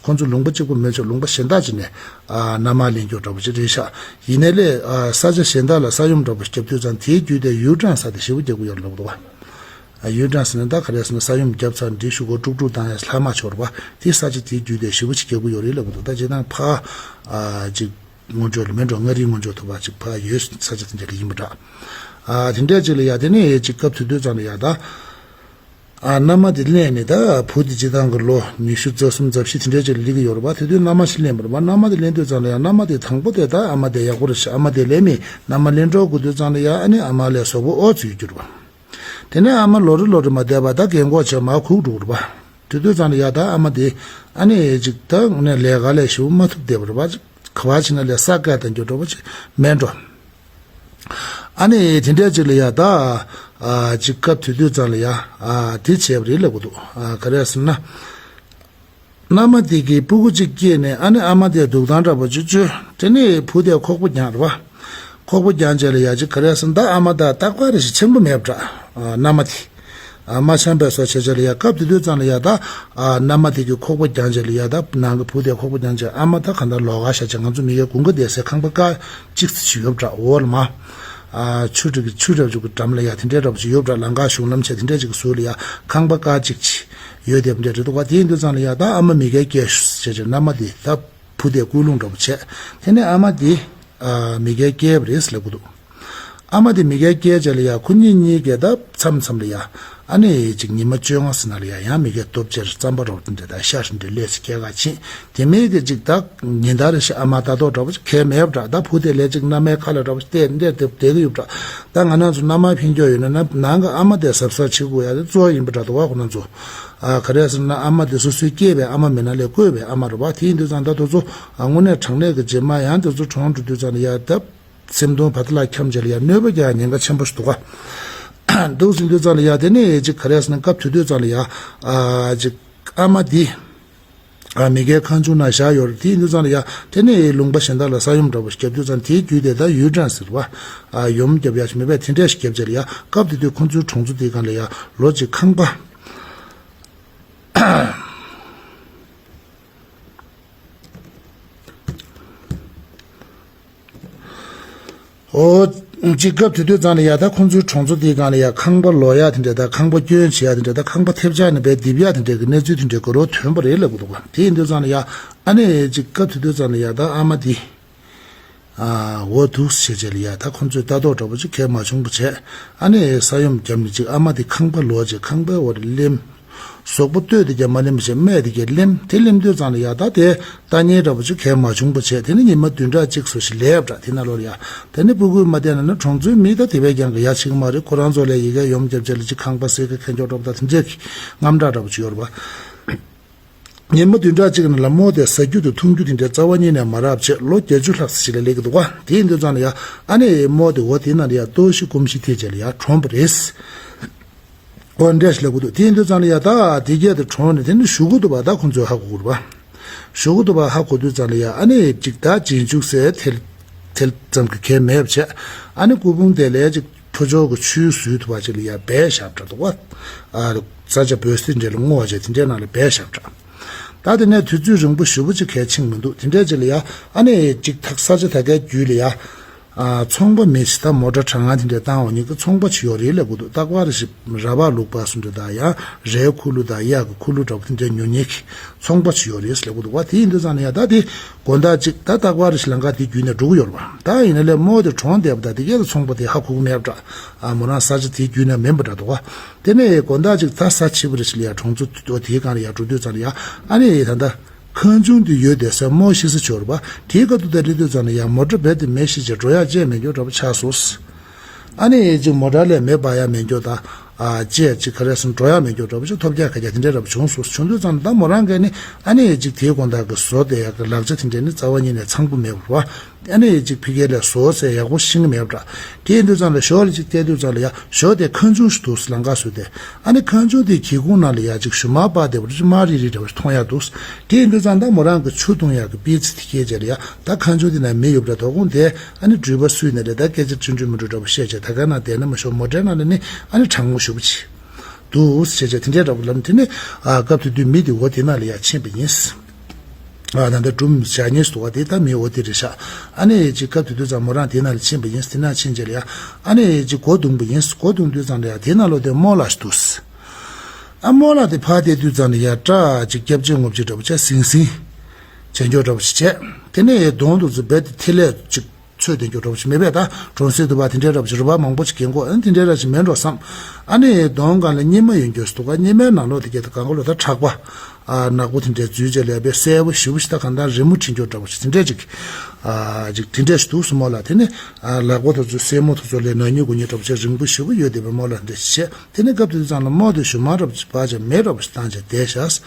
ཁོང་ཚོ་ལུང་པ་གཅིག་པོ་མེད་ཆོག་ལུང་པ་གཞན་དག་ཅིག་ནས་ཨ་མནའ་མ་ལེན་རྒྱུ་འདྲ་པོ་ཅིག་རེད་ཤག་ཡིན་ནའི་ལས་ཨ་ས་ཆ་གཞན་དག་ལ་ས་ཡོམ་འདྲ་པོ་ཞིག་བརྒྱབ་དུས་ཙང་དེའི་བརྒྱུད་དེ་ཡུའུ་ཊརན་ཟེར་དེ་ཞེ་པོ་རྒྱག་གི་ཡོད་རེད་ལབ་འདུག་བ། ཨ་ཡུའུ་ཊརན་ཟེར་ན་ད་ག་རེ་ཟེར་ན་ས་ཡོམ་བརྒྱབ་ཚར་འདི་གཞུག་གུ་དཀྲུག་དཀྲུག་བཏང་ཡ་ལྷག་མ་ཆོག་རེད་བ། དེ་ས་ཆ་དེའི་བརྒྱུད་དེ་ཞེ་པོ་ཅིག་རྒྱག་གི་ཡོད་རེད་ལབ་འདུག་ད་སྤྱིར་བཏང་ཕ་ཨ་ཅིག་སྔོན་འཇོག་ལ་མེད་འགྲོ། མངའ་རིས་སྔོན་འཇོག་ཐུབ་པ་ཅིག་ཕ་ཡོད་ས་ཆ་དེ་འདྲ་ལ་ཡིན་པ་འདྲ། ཨ་དེ་འདྲ་ཅིག་ལ་ཡ་དེ་ནས་ཅིག་སྐབས་དེ་དུས་ཙང་ལ་ཡ་ད་ཨ་མནའ་མ་དེ་ལེན་ནས་ད་བུ་དེ་སྤྱིར་བཏང་གི་ལོ་ཉི་ཤུ་རྩ་གསུམ་རྩ་བཞི་དེ་འདྲ་ཅིག་ལ་སླེབས་ཀྱི་ཡོད་རེད་བ། དེ་དུས་མནའ་མ་ཞིག་ལེན་པ་རེད་བ། མནའ་མ་དེ་ལེན་དུས་ཙང་ལ་ཡ་མནའ་མ་དེ་དང་པོ་དེ་ད་ཨ་མ་དེ་ཡག་པོ་རེད་ཤག་ཨ་མ་དེ་ལས་མེད་མནའ་མ་ལེན་འགྲོ་དགོས་དུས་ཙང་ལ་ཡ་ཨ་ནི་ཨ་མ་ལས་གཟུགས་པོ་ཨོ་ཙི་ཡོད་རྒྱུ་རེད་བ། དེ་ནས་ཨ་མ་ལོ་རེ་ལོ་རེ་མ་བསྡད་པ་ད་རྒན་གོག་བྱས་མར་ཁུག་འགྲོ་གི་རེད་པ། དེ་དུས་ཙང་ལ་ཡ་ད་ཨ་མ་དེ་ཨ་ནི་ཅིག་ད་དངོས་གནས་ལས་ཀ་ལས་ཞེ་པོ་མ་ཐུབ་བསྡད་པ་རེད་པ། ག་པར་ཕྱིན་ན་ལས་ས་བཀལ་བཏང་རྒྱུ་འདྲ་པོ་ཅིག་མེད་འགྲོ། ཨ་ནི་དེ་འདྲ་ཅིག་ལ་ཡ་ད་ཨ་ཅིག་སྐབས་དེ་དུས་ཙང་ལ་ཡ་ཨ་དེ་བྱས་པ་རེད་ལབ་གི་འདུག་ཨ་ག་རེ་ཟེར་ན། མནའ་མ་དེ་གིས་སྤུ་གུ་གཅིག་སྐྱེས་ནས་ཨ་ནི་ཨ་མ་དེ་སྡུག་ཐང་འདྲ་པོ་ཅིག་བྱུང་། དེ་ནས་བུ་དེ་ཁོག་པ་བརྒྱངས་རེད་པ། ཁོག་པ་བརྒྱངས་རྗེས་ལ་ཡ་ཅིག་ག་རེ་ཟེར་ན་ད་ཨ་མ་ད་རྟག་པར་རེ་ཞིག་ཆེན་པོ་མེད་པ་འདྲ། ཨ་མནའ་མ་དེ་ཨ་མ་ཆེན་པོ་བཟོ་བྱས་རྗེས་ལ་ཡ་སྐབས་དེ་དུས་ཙང་ལ་ཡ་ད་ཨ་མནའ་མ་དེ་གིས་ཁོག་པ་བརྒྱངས་རྗེས་ལ་ཡ་ད་ནང་གི་བུ་དེ་ཁོག་པ་བརྒྱངས་རྗེས་ཨ་མ་ད་གང་ལྟར་ལོགས་ཀ་བཞག་བྱས་ང་ཚོ་མི་གའི་དགུན་ཁ་བསྡད་སའི་ཁང་པ་ཀ་གཅིག་ཙམ་ཞིག་ཡོད་པ་འདྲ། འོག་ལ་མར་ཨ་ཆུ་འདྲ་གི་ཆུ་འདྲ་ཅིག་གི་འགྲམ་ལ་ཡ་དེ་འདྲའི་འདྲ་པོ་ཅིག་ཡོད་པ་འདྲ། ལམ་ཁ་གཞུང་ལམ་བྱས་དེ་འདྲ་ཅིག་གི་ཟུར་ལ་ཡ་ཁང་པ་ཀ་གཅིག་ཅིག་ཡོད་བསྡད་པ་འདྲ་རེད་འདུག་བ། དེ་ཡིན་དུས་ཙང་ལ་ཡ་ད་ཨ་མ་མི་གའི་སྐྱེས་ཞེས་བྱས་མནའ་མ་དེ་ད་བུ་དེ་སྐུལ་སློང་འདྲ་པོ་བྱས། དེ་ནས་ཨ་མ་དེ་ཨ་མི་གའི་སྐྱེས་པ་རེད་ལབ་གི་འདུག་ཨ་མ་དེ་མི་གའི་སྐྱེས་རྗེས་ལ་ཡ་ཁོ་གཉིས་གཉིས་ཀས་ད་མཚམས་མཚམས་ལ་ཡ་ཨ་ནི་ཅིག་ཉི་མ་བཅོ་ལྔ་ཟིན་ན་ལ་ཡ་ཡང་མི་གའི་སྟོབས་ཆེར་རྩམ་པ་རོགས་དེ་འདྲ་ད་ཤ་ཧྲིན་འདྲ་ལས་སུ་སྐྱེལ་ག་ཕྱིན། དེ་མིན་གྱི་ཅིག་ད་ཉིན་ལྟར་རེ་ཞིག་ཨ་མ་ལྟ་རྟོག་འདྲ་པོ་ཅིག་གང་ཡང་མེད་པ་འདྲ། ད་བུ་དེ་ལས་ཅིག་མནའ་མའི་ཁ་ལ་འདྲ་པོ་ཅིག་བལྟས་འདྲ་དེ་བསྡད་ཀྱི་ཡོད་པ་འདྲ། ད་ང་རང་ཚོ་མནའ་མ་འཕེན་རྒྱུ་ཡོད་ན་ན་ནང་གི་ཨ་མ་དེ་གཟབ་གཟབ་བྱེད་དགོས་ཡ་དེ་གཙོ་བོ་ཡིན་པ་འདྲ་འདུག་བ། ཁོ་རང་ཚོ་ཨ་ག་རེ་ཟེར་ན་ཨ་མ་དེ་སོ་སོའི་སྐྱེས་པའི་ཨ་མ་མིན་ན་ལས་བསྐོས་པའི་ཨ་མ་རེད་བ། དེ་ཡིན་དུས་ཙང་ད་དེ་ཚོ་ཨ་དངོས་གནས་དྲང་གནས་ཀྱི་རྗེས་མ་ཡང་དེ་ཚོ་གྲོངས་འགྲོ་དུས་ཙང་ལ་ཡ་ད་སེམས་གཏམ་ཕ་ཐ་ལ་འཁྱམས་བྱས་ལ་ཡ་གནོད་པ་རྒྱག་ཉེན་ཁ་ཆེན་པོ་ཞིག་འདུག་ག་འདུག་ཟིན་དུས་ཙང་ལ་ཡ་དེ་ནས་ཅིག་ག་རེ་ཟེར་ན་སྐབས་དེ་དུས་ཙང་ལ་ཡ་ཨ་ཅིག་ཨ་མ་དེ། ཨ་མི་གའི་ཁང་ཆུང་ནང་བཞག་ཡོད་རེད། དེ་ཡིན་དུས་ཙང་ལ་ཡ་དེ་ནས་ལུང་པ་གཞན་དག་ལ་ས་ཡོམ་འདྲ་པོ་ཞིག་བརྒྱབ་དུས་ཙང་དེའི་བརྒྱུད་དེ་ད་ཡུའུ་ཊརན་ཟེར་བ་ཨ་ཡོམ་བརྒྱབ་ཡ་ཞིག་མེད་པས་དེ་འདྲས་ཞིག་བརྒྱབ་རྗེས་ལ་ཡ་སྐབས་དེ་དུས་ཁོང་ཚོའི་གྲོང་ཚོ་དེའི་སྒང་ལ་ཡ་ལོ་གཅིག་ཁང་པ། ཨོ། གཅིག་སྐབས་དེ་དུས་ཙང་ལ་ཡ་ད་ཁོང་ཚོའི་གྲོང་ཚོ་དེའི་སྒང་ལ་ཡ་ཁང་པ་ལོག་ཡ་དེ་འདྲ་ད་ཁང་པ་སྐྱོན་བྱེད་ཡ་དེ་འདྲ་ད་ཁང་པ་ཐེབས་ཆག་ནས་བས་རྡིབ་ཡ་དེ་འདྲ་གི་གནས་ཚུལ་དེ་འདྲ་གོ་རོགས་ཐོན་པ་རེད་ལབ་གི་འདུག་ག་དེ་ཡིན་དུས་ཙང་ལ་ཡ་ཨ་ནི་གཅིག་སྐབས་དེ་དུས་ཙང་ལ་ཡ་ད་ཨ་མ་དེ་ཨ་འོ་འདུག་ཟེར་བྱས་ལ་ཡ་ད་ཁོང་ཚོས་ལྟ་རྟོག་འདྲ་པོ་ཅིག་གས་མ་བྱུང་པ་བྱས། ཨ་ནི་ས་ཡོམ་བརྒྱབ་ནས་གཅིག་ཨ་མ་དེ་ཁང་པ་ལོག་བྱས་ཁང་པའི་འོག་ལ་སླེབས། གཟུགས་པོ་སྟོད་དེ་གྱ་མ་ལེན་པ་བྱས་སྨད་དེ་གྱ་ལེན། དེ་ལེན་དུས་ཙང་ལ་ཡ་ད་དེ་ལྟ་ཉན་འདྲ་པོ་ཅིག་གས་མ་བྱུང་པ་བྱས། དེ་ནི་ཉི་མ་བདུན་ཕྲག་གཅིག་བཟོ་ཞིག་ལས་པ་འདྲ། དེ་ན་ལོར་ཡ་དེ་ནི་སྤུ་གུས་མ་བལྟས་ན་ནི་གྲོང་ཚོའི་མི་ད་དེ་བས་ཀྱང་གི་ཡ་ཆིག་མ་རེད། ཁོ་རང་ཚོ་ལས་ཡི་གེ་ཡོམ་རྒྱབ་བྱས་ལ་ཅིག་ཁང་པ་སེ་ག་ཁེན་ཅོག་འདྲ་པོ་ད་དེ་འདྲས་ཀྱི་དངངས་སྐྲག་འདྲ་པོ་ཅིག་ཡོད་རེད་པ། ཉི་མ་བདུན་ཕྲག་གཅིག་ནང་ལ་རྨོ་དེ་ཟ་རྒྱུ་དང་འཐུང་རྒྱུ་དེ་འདྲའི་རྩ་བ་ཉིད་ནས་མ་རག་བྱས་ལོ་བརྒྱད་ཅུ་ལྷག་ཙམ་ཞིག་ལ་སླེབས་ཀྱི་འདུག་ག་དེ་ཡིན་དུས་ཙང་ལ་ཡ་ཨ་ནི་རྨོ་དེ་འོ་དེ་ན་ལ་ཡ་ལྟོགས་ཤི་སྐོམ་ཤི་ཐེབས་བྱས་ལ་ཡ་གྲོངས་པ་རེད། འོ་འདྲས་ལབ་གི་འདུག་དེ་ཡིན་དུས་ཙང་ལ་ཡ་ད་དེ་གས་དེ་གྲོངས་ནས་དེ་ནི་གཞུག་གུ་དུ་བ་ད་ཁོང་ཚོས་ཧ་གོ་གི་རེད་པ། གཞུག་གུ་དུ་བ་ཧ་གོ་དུས་ཙང་ལ་ཡ་ཨ་ནི་ཅིག་ད་རྗེས་འཇུག་ཟེར་ཐལ་ཐལ་ཙམ་གྱི་གལ་མེད་པ་བྱས། ཨ་ནི་སྐུ་ཕུང་དེ་ལས་ཅིག་ཕུ་ཆོག་གི་ཆུའི་ཟུར་དུ་བ་ཅིག་ལ་ཡ་སྦས་བཞག་པ་འདྲ་འདུག་ག་ཨ་ས་ཆ་བོད་སྲིད་འདྲ་ལ་སྔོ་བ་བྱས་དེ་འདྲའི་ནང་ལ་སྦས་བཞག་པ་འདྲ། ད་དེ་ནས་དུས་ཚོད་རིང་པོ་ཞེ་པོ་ཅིག་གལ་ཕྱིན་མི་འདུག་དེ་འདྲས་ཅིག་ལ་ཡ་ཨ་ནི་ཅིག་ཐག་ས་ཆ་ད་གའི་རྒྱུད་ལ་ཡ། ཨ་ཚོང་པ་མི་ཞིག་ད་མོ་ཊ་གྲངས་ང་དེ་འདྲས་བཏང་བ་ཉིད་ཀྱི་ཚོང་པ་ཅིག་ཡོད་རེད་ལབ་གི་འདུག་རྟག་པར་ཞིག་ར་བ་ལུག་པ་སུ་འདྲ་དང་ཡང་རའི་ཁུ་ལུ་དང་གཡག་གི་ཁུ་ལུ་འདྲ་པོ་དེ་འདྲས་ཉོ་མཁན་གྱི་ཚོང་པ་ཅིག་ཡོད་རེད་ལབ་གི་འདུག་བ། དེ་ཡིན་དུས་ཙང་ནས་ཡ་ད་དེ་དགོང་དག་ཅིག་ད་རྟག་པར་ཞིག་ལམ་ཁ་དེ་བརྒྱུད་ནས་འགྲོ་གི་ཡོད་རེད་བ། ད་ཡིན་ན་ལས་རྨོ་དེ་གྲོངས་བསྡད་པ་དང་དེ་གས་ཚོང་པ་དེ་ཧ་གོ་གི་མེད་པ་འདྲ། ཨ་མོ་རང་ས་ཆ་དེའི་བརྒྱུད་ནས་མིན་པ་འདྲ་འདུག་བ། དེ་ནས་དགོང་དག་ཅིག་ད་ས་ཕྱི་པོ་རེ་ཞིག་ལ་ཡ་གྲོང་ཚོ་དེའི་སྒང་ལ་ཡ་འགྲོ་དུས་ཙང་ལ་ཡ་ཨ་ནི་ད་ལྟ་ཁང་ཆུང་དེ་ཡོད་བསྡད་སའི་རྨོ་ཤི་ས་ཆོག་རེད་པ། དེའི་ཁ་ཐུག་ད་སླེབས་དུས་ཙང་ལ་ཡ་མོ་ཊ་རྦད་དེ་མེ་ཤི་བྱས་འགྲོ་ཡག་ཅིག་མེད་མཁན་འདྲ་པོ་ཆགས་སོང་། ཨ་ནི་ཅིག་མོ་ཊ་ལས་མེ་འབར་ཡག་མེད་མཁན་ད་ཨ་ཅིག་ག་རེ་ཟེར་འགྲོ་ཡག་མེད་མཁན་འདྲ་པོ་ཅིག་ཐོབ་རྒྱག་ག་རྒྱག་དེ་འདྲ་འདྲ་པོ་བྱུང་སོང་། བྱུང་དུས་ཙང་ད་མོ་རང་གིས་ནི་ཨ་ནི་ཅིག་དེའི་དགོང་དག་གི་བཟོ་བསྡད་ཡག་གི་ལག་ཆ་དེ་འདྲ་ནི་རྩ་བ་ཉིད་ནས་ཚང་པོ་མེད་པ་རེད་པ། ཨ་ནི་ཅིག་ཕ་གི་ལ་བཟོ་ཟེར་ཡག་པོ་ཤེས་ཀྱི་མེད་པ་འདྲ། དེ་ཡིན་དུས་ཙང་ལ་ཞོར་ལ་ཅིག་བལྟས་དུས་ཙང་ལ་ཡ་ཞོར་དེ་ཁང་ཆུང་ཞིག་འདུག་ལམ་ཁ་ཟུར་དེ། ཨ་ནི་ཁང་ཆུང་དེའི་སྒེའུ་ཁུང་ནང་ལ་ཡ་ཅིག་ཞུ་མར་སྤར་བསྡད་པ་རེད། མར་རིལ་རིལ་འདྲ་བ་ཞིག་མཐོང་ཡག་འདུག་དེ་ཡིན་དུས་ཙང་ད་མོ་རང་གི་ཆུ་འཐུང་ཡག་གི་པི་ཙི་དེ་སྐྱེལ་བྱས་ལ་ཡ་ད་ཁང་ཆུང་དེ་ན་མི་ཡོད་པ་འདྲ། དོ་དགོང་དེ་ཨ་ནི་འགྲུལ་པ་སུས་ནས་རེད་ད་སྐད་ཆ་ཅི་འདྲ་མི་འདྲ་འདྲ་པོ་བཤད་བྱས་ད་ག་ན་བསྡད་ན་མ་ཤོར། མོ་ཊའི་ནང་ལ་ནི་ཨ་ནི་གྲང་མོ་ཞེ་པོ་ཅིག་འདུག་ཟེར་བྱས་དེ་འདྲའི་འདྲ་པོ་ལབ་ནས། དེ་ནས་ཨ་སྐབས་དེ་དུས་མི་དེ་འོ་དེ་ནང་ལ་ཡར་ཕྱིན་པ་ཡིན། ཨ་ད་ལྟ་སྒྲུང་བྱ་ཉེས་སུ་འདུག་པ་དེ་ད་མི་འོ་དེ་རེད་ཤག་ཨ་ནི་ཅིག་སྐབས་དེ་དུས་ཙང་མོ་རང་དེ་ནང་ལ་ཕྱིན་པ་ཡིན། དེ་ནང་ཕྱིན་རྗེས་ལ་ཡ་ཨ་ནི་ཅིག་སྒོ་བརྡུངས་པ་ཡིན། སྒོ་བརྡུངས་དུས་ཙང་ལ་ཡ་དེ་ནང་ལོགས་དེ་རྨོ་ལགས་ཤིག་འདུག་ཨ་རྨོ་ལགས་དེ་ཕར་བལྟས་དུས་ཙང་ལ་ཡ་སྐྲ་ཅིག་སྐྱབས་རྗེ་ངོ་བྱེད་འདྲ་པོ་ཅིག་ཟིང་ཟིང་བྱེད་འགྱོག་འདྲ་པོ་ཅིག་བྱས། དེ་ནས་གདོང་དུ་ཚུར་རྦད་དེ་ཐིག་ལེ་ཅིག་ཚོས་དེ་འགྱོག་འདྲ་པོ་ཞིག་མེད་པས། ད་གྲོང་གསེབ་དུ་བ་དེ་འདྲའི་འདྲ་པོ་ཞིག་རུ་བ་མང་པོ་ཞིག་གྱོན་གོ་ཨ་ནི་དེ་འདྲའི་འདྲ་ཞིག་མེད་འགྲོ་བསམ། ཨ་ནི་གདོང་སྒང་ལ་གཉེར་མ་ཡོད་འགྱོག་ཞིག་འདུག་ག་གཉེར་མའི་ནང་ལོགས་དེ་གྱད་དུ་གང་ག་ལོ་ད་ཁྲག་པ་ཨ་ནག་པོ་དེ་འདྲའི་འཛུལ་བྱས་ལ་ཡ་དཔེ་གསལ་པོ་ཞེ་པོ་ཞིག་ད་གང་ལྟར་རི་མོ་བྲིས་འགྱོག་འདྲ་པོ་ཞིག་དེ་འདྲའི་ཅིག་ཨ་ཅིག་དེ་འདྲའི་ཞིག་འདུག་སེ་རྨོ་ལགས། དེ་ནས་ཨ་ལག་པ་དེ་ཚོ་སེན་མོ་དེ་ཚོ་ལ་ནག་ཉེས་དགུ་ཉེས་འདྲ་པོ་ཞིག་རིང་པོ་ཞེ་པོ་ཡོད་བསྡད་པའི་རྨོ་ལགས་འདྲ་ཞིག་བྱས། དེ་ནས་སྐབས་དེ་དུས་ཙང་ལ་རྨོ་དེ་ཞུ་མ་འདྲ་པོ་ཞིག་ཕར་བྱས་མེ་འདྲ་པོ་ཞིག་བཏང་བྱས་བསྡད་ཤག་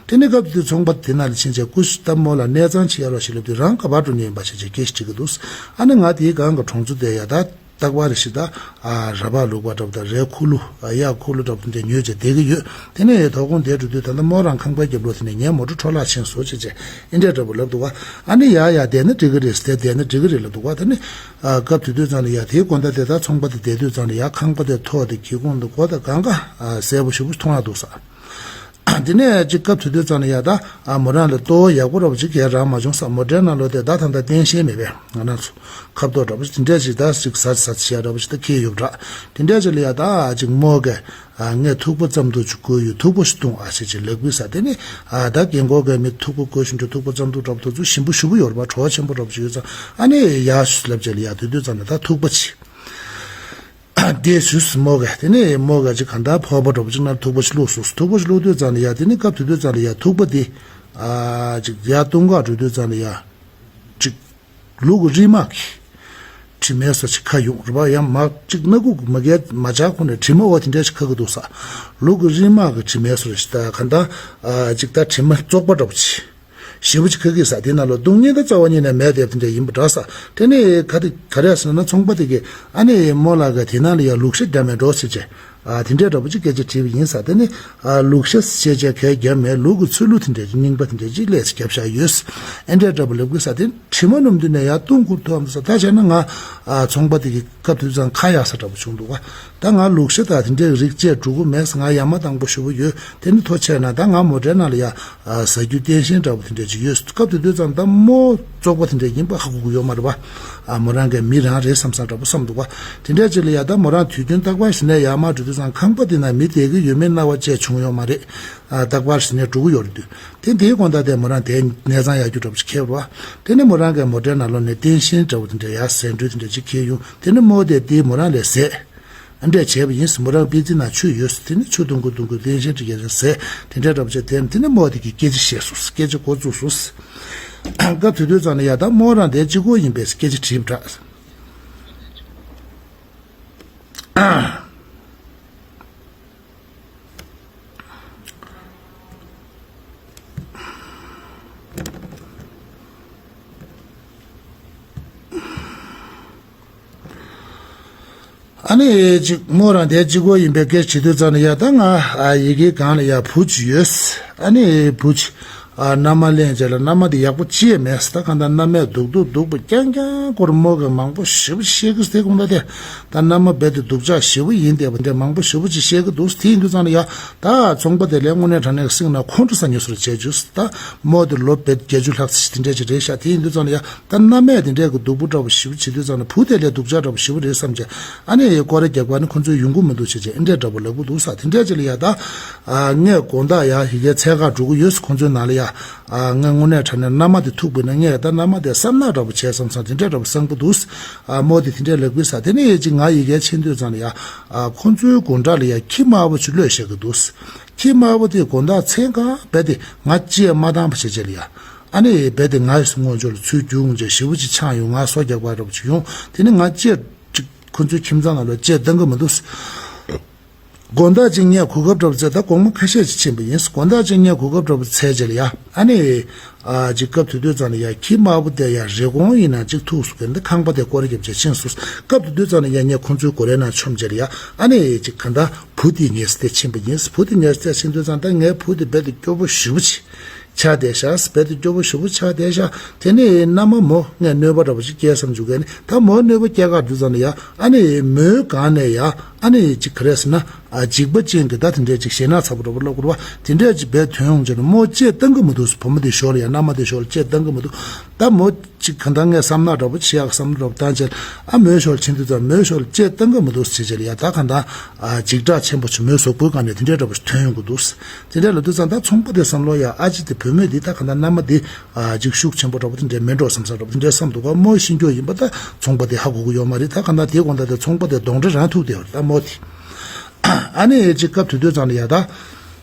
དེ་ནས་སྐབས་དེ་དུས་ཚོང་པ་དེ་ནང་ལ་ཕྱིན་བྱས་སྐུ་ཞབས་ད་རྨོ་ལགས་གནས་ཚང་ཅིག་གཡར་རོགས་ཞེས་ལབ་དུས། རང་ག་པར་འགྲོ་མཁན་ཡིན་པ་ཞེས་བྱས་སྐད་ཞིག་དྲིས་ཀྱི་འདུག་ཨ་ནི་ང་དེའི་སྒང་གི་གྲོང་ཚོ་དེ་ཡ་ད་རྟག་པར་རེ་ཞིག་ད་ཨ་ར་བ་བླུགས་པ་འདྲ་པོ་དང་རས་ཁུ་ལུ་ཨ་གཡག་ཁུ་ལུ་འདྲ་པོ་དེ་འདྲ་ཉོས་བྱས་བསྡད་ཀྱི་ཡོད། དེ་ནས་དོ་དགོང་དེར་འགྲོ་དུས་ད་ལྟ་རྨོ་རང་ཁང་པའི་རྒྱབ་ལོགས་དེ་ནས་ངའི་མོ་ཊ་འཕྲོ་བརླག་ཕྱིན་སོང་ཞེས་བྱས་ཨེ་འདྲས་འདྲ་པོ་ལབ་འདུག་ག་ཨ་ནི་ཡ་ཡ་བསྡད་ན་འགྲིག་གི་རེད་ཟེར། བསྡད་ན་འགྲིག་གི་རེད་ལབ་འདུག་ག་ད་ནི་ཨ་སྐབས་དེ་དུས་ཙང་ལ་ཡ་དེའི་དགོང་དག་དེ་ད་ཚོང་པ་དེ་བསྡད་དུས་ཙང་ལ་ཡ་ཁང་པ་དེ་ཐོག་དེ་སྒེའུ་ཁུང་དེ་སྒོ་དང་གང་ག་ཨ་གསལ་པོ་ཞེ་པོ་མཐོང་ཡག་འདུག་ས། དེ་ནས་ཅིག་སྐབས་དེ་དུས་ཙང་ལ་ཡ་ད་ཨ་མོ་རང་ལ་ལྟོ་བ་ཡག་པོ་འདྲ་པོ་ཅིག་གས་རག་མ་བྱུང་ས། མོ་ཊའི་ནང་ལོགས་དེ་ད་ད་ལྟ་སྟངས་ཤེས་མེད་པས། ང་རང་ཚོ་ཁ་བཏོག་འདྲ་པོ་ཅིག་དེ་འདྲས་ཅིག་ད་ཅིག་ཟ་ཟ་བྱས་འདྲ་པོ་ཅིག་ད་ཁེལ་ཡོད་པ་འདྲ། དེ་འདྲས་ཅིག་ལ་ཡ་ད་ཅིག་རྨོ་གས་ཨ་ངས་ཐུག་པ་རྩམ་ཐུག་ཅིག་བསྐོལ་ཡོད། ཐུག་པ་ཞིག་བཏུང་ཨ་ཞེས་ཅིག་ལབ་པས་ས། དེ་ནས་ཨ་ད་རྒན་གོག་གས་མི་ཐུག་པ་བསྐོལ་བཞིན་དུ་ཐུག་པ་རྩམ་ཐུག་འདྲ་པོ་དེ་ཚོ་ཞིམ་པོ་ཞེ་པོ་ཡོད་རེད་པ། བྲོ་བ་ཆེན་པོ་འདྲ་པོ་ཅིག་ཡོད་ཙང་། ཨ་ནི་ཡ་ཞུ་ལབ་བྱས་ལ་ཡ་དེ་དུས་ཙང་ལ་ད་ཐུག་པ་ཅིག་དེ་ཞུས་སོང་རྨོ་གས། དེ་ནས་རྨོ་གས་ཅིག་གང་ལྟར་ཕོར་པ་འདྲ་པོ་ཅིག་ནང་ཐུག་པ་ཅིག་བླུགས་སོང་། ཐུག་པ་ཅིག་བླུགས་དུས་ཙང་ལ་ཡ་དེ་ནས་སྐབས་དེ་དུས་ཙང་ལ་ཡ་ཐུག་པ་དེ་ཨ་ཅིག་ཡར་བཏུང་ག་འགྲོ་དུས་ཙང་ལ་ཡ་ཅིག་ལུག་གི་རིལ་མ་གི་དྲི་མའི་བཟོ་ཅིག་ཁ་ཡོང་རེད་པ། ཡང་མ་ཅིག་སྣ་ཁུག་མ་གས་མ་ཇག་ཁོ་ནས་དྲི་མ་འོ་དེ་འདྲ་ཞིག་ཁ་གི་འདུག་ས། ལུག་གི་རིལ་མ་གི་དྲི་མའི་བཟོ་ཅིག་ད་གང་ལྟར་ཨ་ཅིག་ད་དྲི་མ་བཙོག་པ་འདྲ་པོ་ཅིག་ཞེ་པོ་ཅིག་ཁ་གི་ས། དེ་ནང་ལ་བཏུང་མཁན་ད་རྩ་བ་ཉིད་ནས་མེད་བསྡད་པ་དེ་འདྲ་ཡིན་པ་འདྲ་ས། དེ་ནས་ག་དེ་ག་རེ་ཟེར་ན་ཚོང་པ་དེ་གིས་ཨ་ནི་རྨོ་ལགས་གིས་དེ་ནང་ལ་ཡ་ལུག་ཤ་བརྒྱབ་མེད་འགྲོ་ཟེར་བྱས། ཨ་དེ་འདྲའི་འདྲ་པོ་ཅིག་སྐད་ཆ་དྲིས་པ་ཡིན་ས། དེ་ནི་ཨ་ལུག་ཤ་ཞེས་བྱས་གས་བརྒྱབ་མེད། ལུག་གི་ཚོས་གླུ་དེ་འདྲ་ཅིག་རྙིང་པ་དེ་འདྲ་ཅིག་ལས་ཅིག་བརྒྱབ་བཞག་ཡོད། ཨེ་འདྲའི་འདྲ་པོ་ལབ་གི་ས། དེ་དྲི་མ་སྣུམ་དེ་ནས་ཡར་བཏུང་ཁུར་ཐོག་མ་ས། ད་བྱས་ན་ང་ཨ་ཚོང་པ་དེ་གི་སྐབས་དུས་ཙང་ཁ་ཡག་ས་འདྲ་པོ་བྱུང་འདུག་ག་ད་ང་ལུག་ཤ་དང་དེ་འདྲའི་རིགས་བཅས་འགྲོ་གི་མེད་ས། ང་ཡ་མ་དང་པོ་ཞེ་པོ་ཡོད། དེ་ནི་ཐོག་ཆད་ན་ད་ང་མོ་ཊའི་ནང་ལ་ཡ་ཨ་ཟ་རྒྱུ་སྟངས་ཤེས་འདྲ་པོ་དེ་འདྲ་ཅིག་ཡོད། སྐབས་དེ་དུས་ཙང་ད་རྨོ་བཙོག་པ་དེ་འདྲ་ཡིན་པ་ཧ་གོ་གི་ཡོད་མ་རེད་པ། ཨ་མོ་རང་གིས་མི་རང་རེད་བསམ་བསམ་འདྲ་པོ་བསམ་འདུག་ག་དེ་འདྲ་ཅིག་ལ་ཡ་ད་མོ་རང་དུས་རྒྱུན་རྟག་པར་ཞིག་ནས་ཡར་མར་འགྲོ་དུས་ཙང་ཁང་པ་དེ་ན་མི་བསྡད་ཀྱི་ཡོད་མེད་རྣ་བ་བཅད་བྱུང་ཡོད་མ་རེད། ཨ་རྟག་པར་ཞིག་ནས་འགྲོ་གི་ཡོད་རེད་དུས། དེ་འདིའི་དགོང་དག་དེ་མོ་རང་དེ་གནས་ཚང་ཡར་རྒྱུག་འདྲ་པོ་ཅིག་ཁེལ་བ། དེ་ནས་མོ་རང་གིས་མོ་ཊའི་ནང་ལོགས་ནས་སྟངས་ཤེས་འདྲ་པོ་དེ་འདྲ་ཡར་ཟད་འགྲོ་དེ་འདྲ་ཅིག་ཁེལ་ཡོང་། དེ་ནས་རྨོ་དེ་དེ་མོ་རང་ལས་ཟད། ཨ་འདྲས་བྱས་པ་ཡིན་ཟེར། མོ་རང་པེ་ཙི་ནང་ཆུ་ཡོད་ཟེར། དེ་ནི་ཆུ་བཏུང་གི་བཏུང་གི་སྟངས་ཤེས་འདྲ་ཡ་ཟད། དེ་འདྲས་འདྲ་པོ་བྱས། དེ་དེ་ནི་རྨོ་དེ་གིས་སྐད་ཆ་བཤད་སོང་། སྐད་ཆ་འགོ་བཙུགས་སོང་། སྐབས་དེ་དུས་ཙང་ལ་ཡ་ད་རྨོ་རང་དེ་གཅིག་པོ་ཡིན་པས་སྐད་ཆ་དྲིས་པ་འདྲ། ཨ་ནི་ཅིག་རྨོ་རང་དེ་གཅིག་པོ་ཡིན་པའི་སྐད་ཆ་དྲིས་དུས་ཙང་ནས་ཡ་ད་ང་ཨ་ཡི་གེ་སྒང་ལ་ཡ་བུ་ཅིག་ཡོད། ཨ་ནི་བུ་ཅིག་ཨ་མནའ་མ་ལེན་བྱས་ལ་མནའ་མ་དེ་ཡག་པོ་ཅི་ཡང་མེད་ས། ད་གང་ལྟར་མནའ་མས་སྡུག་སྡུག་སྡུག་པ་རྐྱང་རྐྱང་སྐོར་རྨོ་གིས་མང་པོ་ཞེ་པོ་བཤད་གི་སྟེ་དགོངས་དག་དེ། ད་མནའ་མ་རྦད་དེ་སྡུག་ཅག་ཞེ་པོ་ཡིན་བསྡད་པ་འདྲ་མང་པོ་ཞེ་པོ་ཅིག་བཤད་གི་འདུག་དེ་ཡིན་དུས་ཙང་ལ་ཡ་ད་ཚོང་པ་དེ་ལས་དངོས་གནས་དྲང་གནས་སེམས་ནང་ཁོང་ཁྲོ་ཟ་ཉེན་བཟོ་འདྲ་བྱས་བྱུང་། ད་རྨོ་དེ་ལོ་རྦད་བརྒྱད་ཅུ་ལྷག་ཙམ་དེ་འདྲས་ཅིག་རེད་ཤག་དེ་ཡིན་དུས་ཙང་ལ་ཡ་ད་མནའ་མས་དེ་འདྲས་གི་སྡུག་པོ་འདྲ་པོ་ཞེ་པོ་བྱེད་དུས་ཙང་ལ་བུ་དེ་ལས་སྡུག་ཅག་འདྲ་པོ་ཞེ་པོ་རེད་བསམ་བྱས། ཨ་ནི་སྐོར་ར་རྒྱག་པ་ནི་ཁོ་ཚོའི་ཡོང་གི་མི་འདུག་བྱས་བྱས་ཨེ་འདྲས་འདྲ་པོ་ལབ་གི་འདུག་ས། དེ་འདྲས་ཅིག་ལ་ཡ་ད་ཨ་ངས་དགོང་དག་ཡ་ཡི་གེ་འཚོལ་ག་འགྲོ་གི་ཡོད་ས། ཁོང་ཚོའི་ནང་ལ་ཡ་ཨ་ངས་དངོས་གནས་དྲང་གནས་མནའ་མ་དེ་ཐུག་པ་ཡིན་ན་ངས་ད་མནའ་མ་དེ་བསམ་ནག་འདྲ་པོ་བྱས་བསམ་བསམ་དེ་འདྲས་འདྲ་པོ་བསམ་གི་འདུག་ཨ་རྨོ་དེ་དེ་འདྲས་ལབ་གི་ས། དེ་ནས་ཡ་ཅིག་ང་ཡི་གེ་ཕྱིན་དུས་ཙང་ལ་ཡ་ཨ་ཁོང་ཚོའི་སྒོ་འགྲམ་ལ་ཡ་ཁྱི་དམར་པོ་ཅིག་གློད་བཞག་གི་འདུག་ཁྱི་དམར་པོ་དེ་དགོང་དག་མཚན་གང་རྦད་དེ་ང་ཅི་ཡང་མ་བཏང་བ་བྱས་བྱས་ལ་ཡ། ཨ་ནི་རྦད་དེ་ང་ཡི་སྔོན་ཕྱོགས་ལ་ཚུར་རྒྱུག་འོང་བྱས་ཞེ་པོ་ཅིག་འཆང་ཡོང་། ང་སོ་རྒྱག་པ་འདྲ་པོ་ཅིག་ཡོང་། དེ་ནི་ང་ཅི་ཅིག་ཁོ་ཚོའི་ཁྱིམ་ཚང་ནང་ལ་ཅི་བཏང་གི་མི་འདུག་དགོང་དག་ཅིག་ངས་གོ་སྐབས་འདྲ་པོ་བཙལ། ད་དགོང་མོ་ཁ་ཤས་ཅིག་ཕྱིན་པ་ཡིན། དགོང་དག་ཅིག་ངས་གོ་སྐབས་འདྲ་པོ་བཙལ་བྱས་ལ་ཡ། ཨ་ནི་ཨ་ཅིག་སྐབས་དེ་དུས་ཙང་ལ་ཡ་ཁྱི་དམར་པོ་དེ་ཡ་རི་གོང་ཡིན་ན་ཅིག་ཐུག་སོང་གི་འདི་ཁང་པ་དེ་སྐོར་ར་བརྒྱབ་བྱས་ཕྱིན་སོང་། སྐབས་དེ་དུས་ཙང་ལ་ཡ་ངས་ཁོང་ཚོའི་སྒོ་རའི་ནང་མཆོངས་བྱས་ལ་ཡ། ཨ་ནི་ཅིག་གང་ལྟར་བུ་དེ་ངས་སྟེར་ཕྱིན་པ་ཡིན། བུ་དེ་ངས་སྟེར་ཕྱིན་དུས་ཙང་ད་ངའི་བུ་དེ་རྦད་དེ་སྐྱོ་པོ་ཞེ་པོ་ཅིག་ཆགས་བསྡད་ཤག་རྦད་དེ་སྐྱོ་པོ་ཞེ་པོ་ཆགས་བསྡད་ཤག་དེ་ནས་མནའ་མ་མོ་ངས་གནོད་པ་འདྲ་པོ་ཅིག་བསྐྱལ་བསམ་བྱུང་གས་ནི་ད་མོ་གནོད་པ་བསྐྱལ་ག་དུས་ཙམ་ལ་ཡ་ཨ་ནི་མོའི་སྒང་ནས་ཡ་ཨ་ནི་ཅིག་ག་རེ་ཟེར་ན་འཇིགས་པ་ཅན་གྱི་ད་དེ་འདྲས་ཅིག་ཞེད་སྣང་ཚ་པོ་འདྲ་པོ་སློག་དགོས་རེད་བ། དེ་འདྲས་ཅིག་རྦད་ཐོན་ཡོང་བྱས་ནས་མོ་ལྕེ་བཏང་གི་མི་འདུག་བུ་མོ་དེ་ཞོར་ལ་ཡ་མནའ་མ་དེ་ཞོར་ལ་ལྕེ་བཏང་གི་མི་འདུག་ད་མོ་ཅིག་གང་ལྟར་ངས་བསམ་ནག་འདྲ་པོ་བྱེད་ཡག་བསམ་བློ་འདྲ་པོ་བཏང་བྱས་ཨ་མོའི་ཞོར་ཕྱིན་དུས་ཙམ་མོའི་ཞོར་ལ་ལྕེ་བཏང་གི་མི་འདུག་ཟེར་བྱས་ལ་ཡ་ད་གང་ལྟར་འཇིགས་སྐྲག་ཆེན་པོ་ཅིག་མོའི་གཟུགས་པོའི་སྒང་ནས་དེ་འདྲའི་འདྲ་པོ་ཞིག་ཐོན་ཡོང་གི་འདུག་དེ་འདྲ་ལབ་དུས་ཙམ་ད་ཚོང་པ་དེ་བསམ་བློ་ཡ་ཨ་ཅེ་དེ་བུད་མེད་འདི་ད་གང་ལྟར་མནའ་མ་འདི་ཅིག་ཤུགས་ཆེན་པོ་འདྲ་པོ་དེ་འདྲའི་མེད་འགྲོ་བསམ་བསམ་འདྲ་པོ་དེ་འདྲའི་བསམ་འདུག་ག་མོ་ཤི་འགྱོ་ཡིན་པ་ད་ཚོང་པ་དེ་ཧ་གོ་གི་ཡོད་མ་རེད། ད་གང་ལྟར་དེ་དགོང་དག་དེ་ཚོང་པ་དེ་གདོན་འདྲེ་རང་ཐུག་བསྡད་ཡོད་རེད་ད་མོ་དེ། ཨ་ནི་ཅིག་སྐབས་དེ་དུས་ཙམ་ལ་ཡ་ད།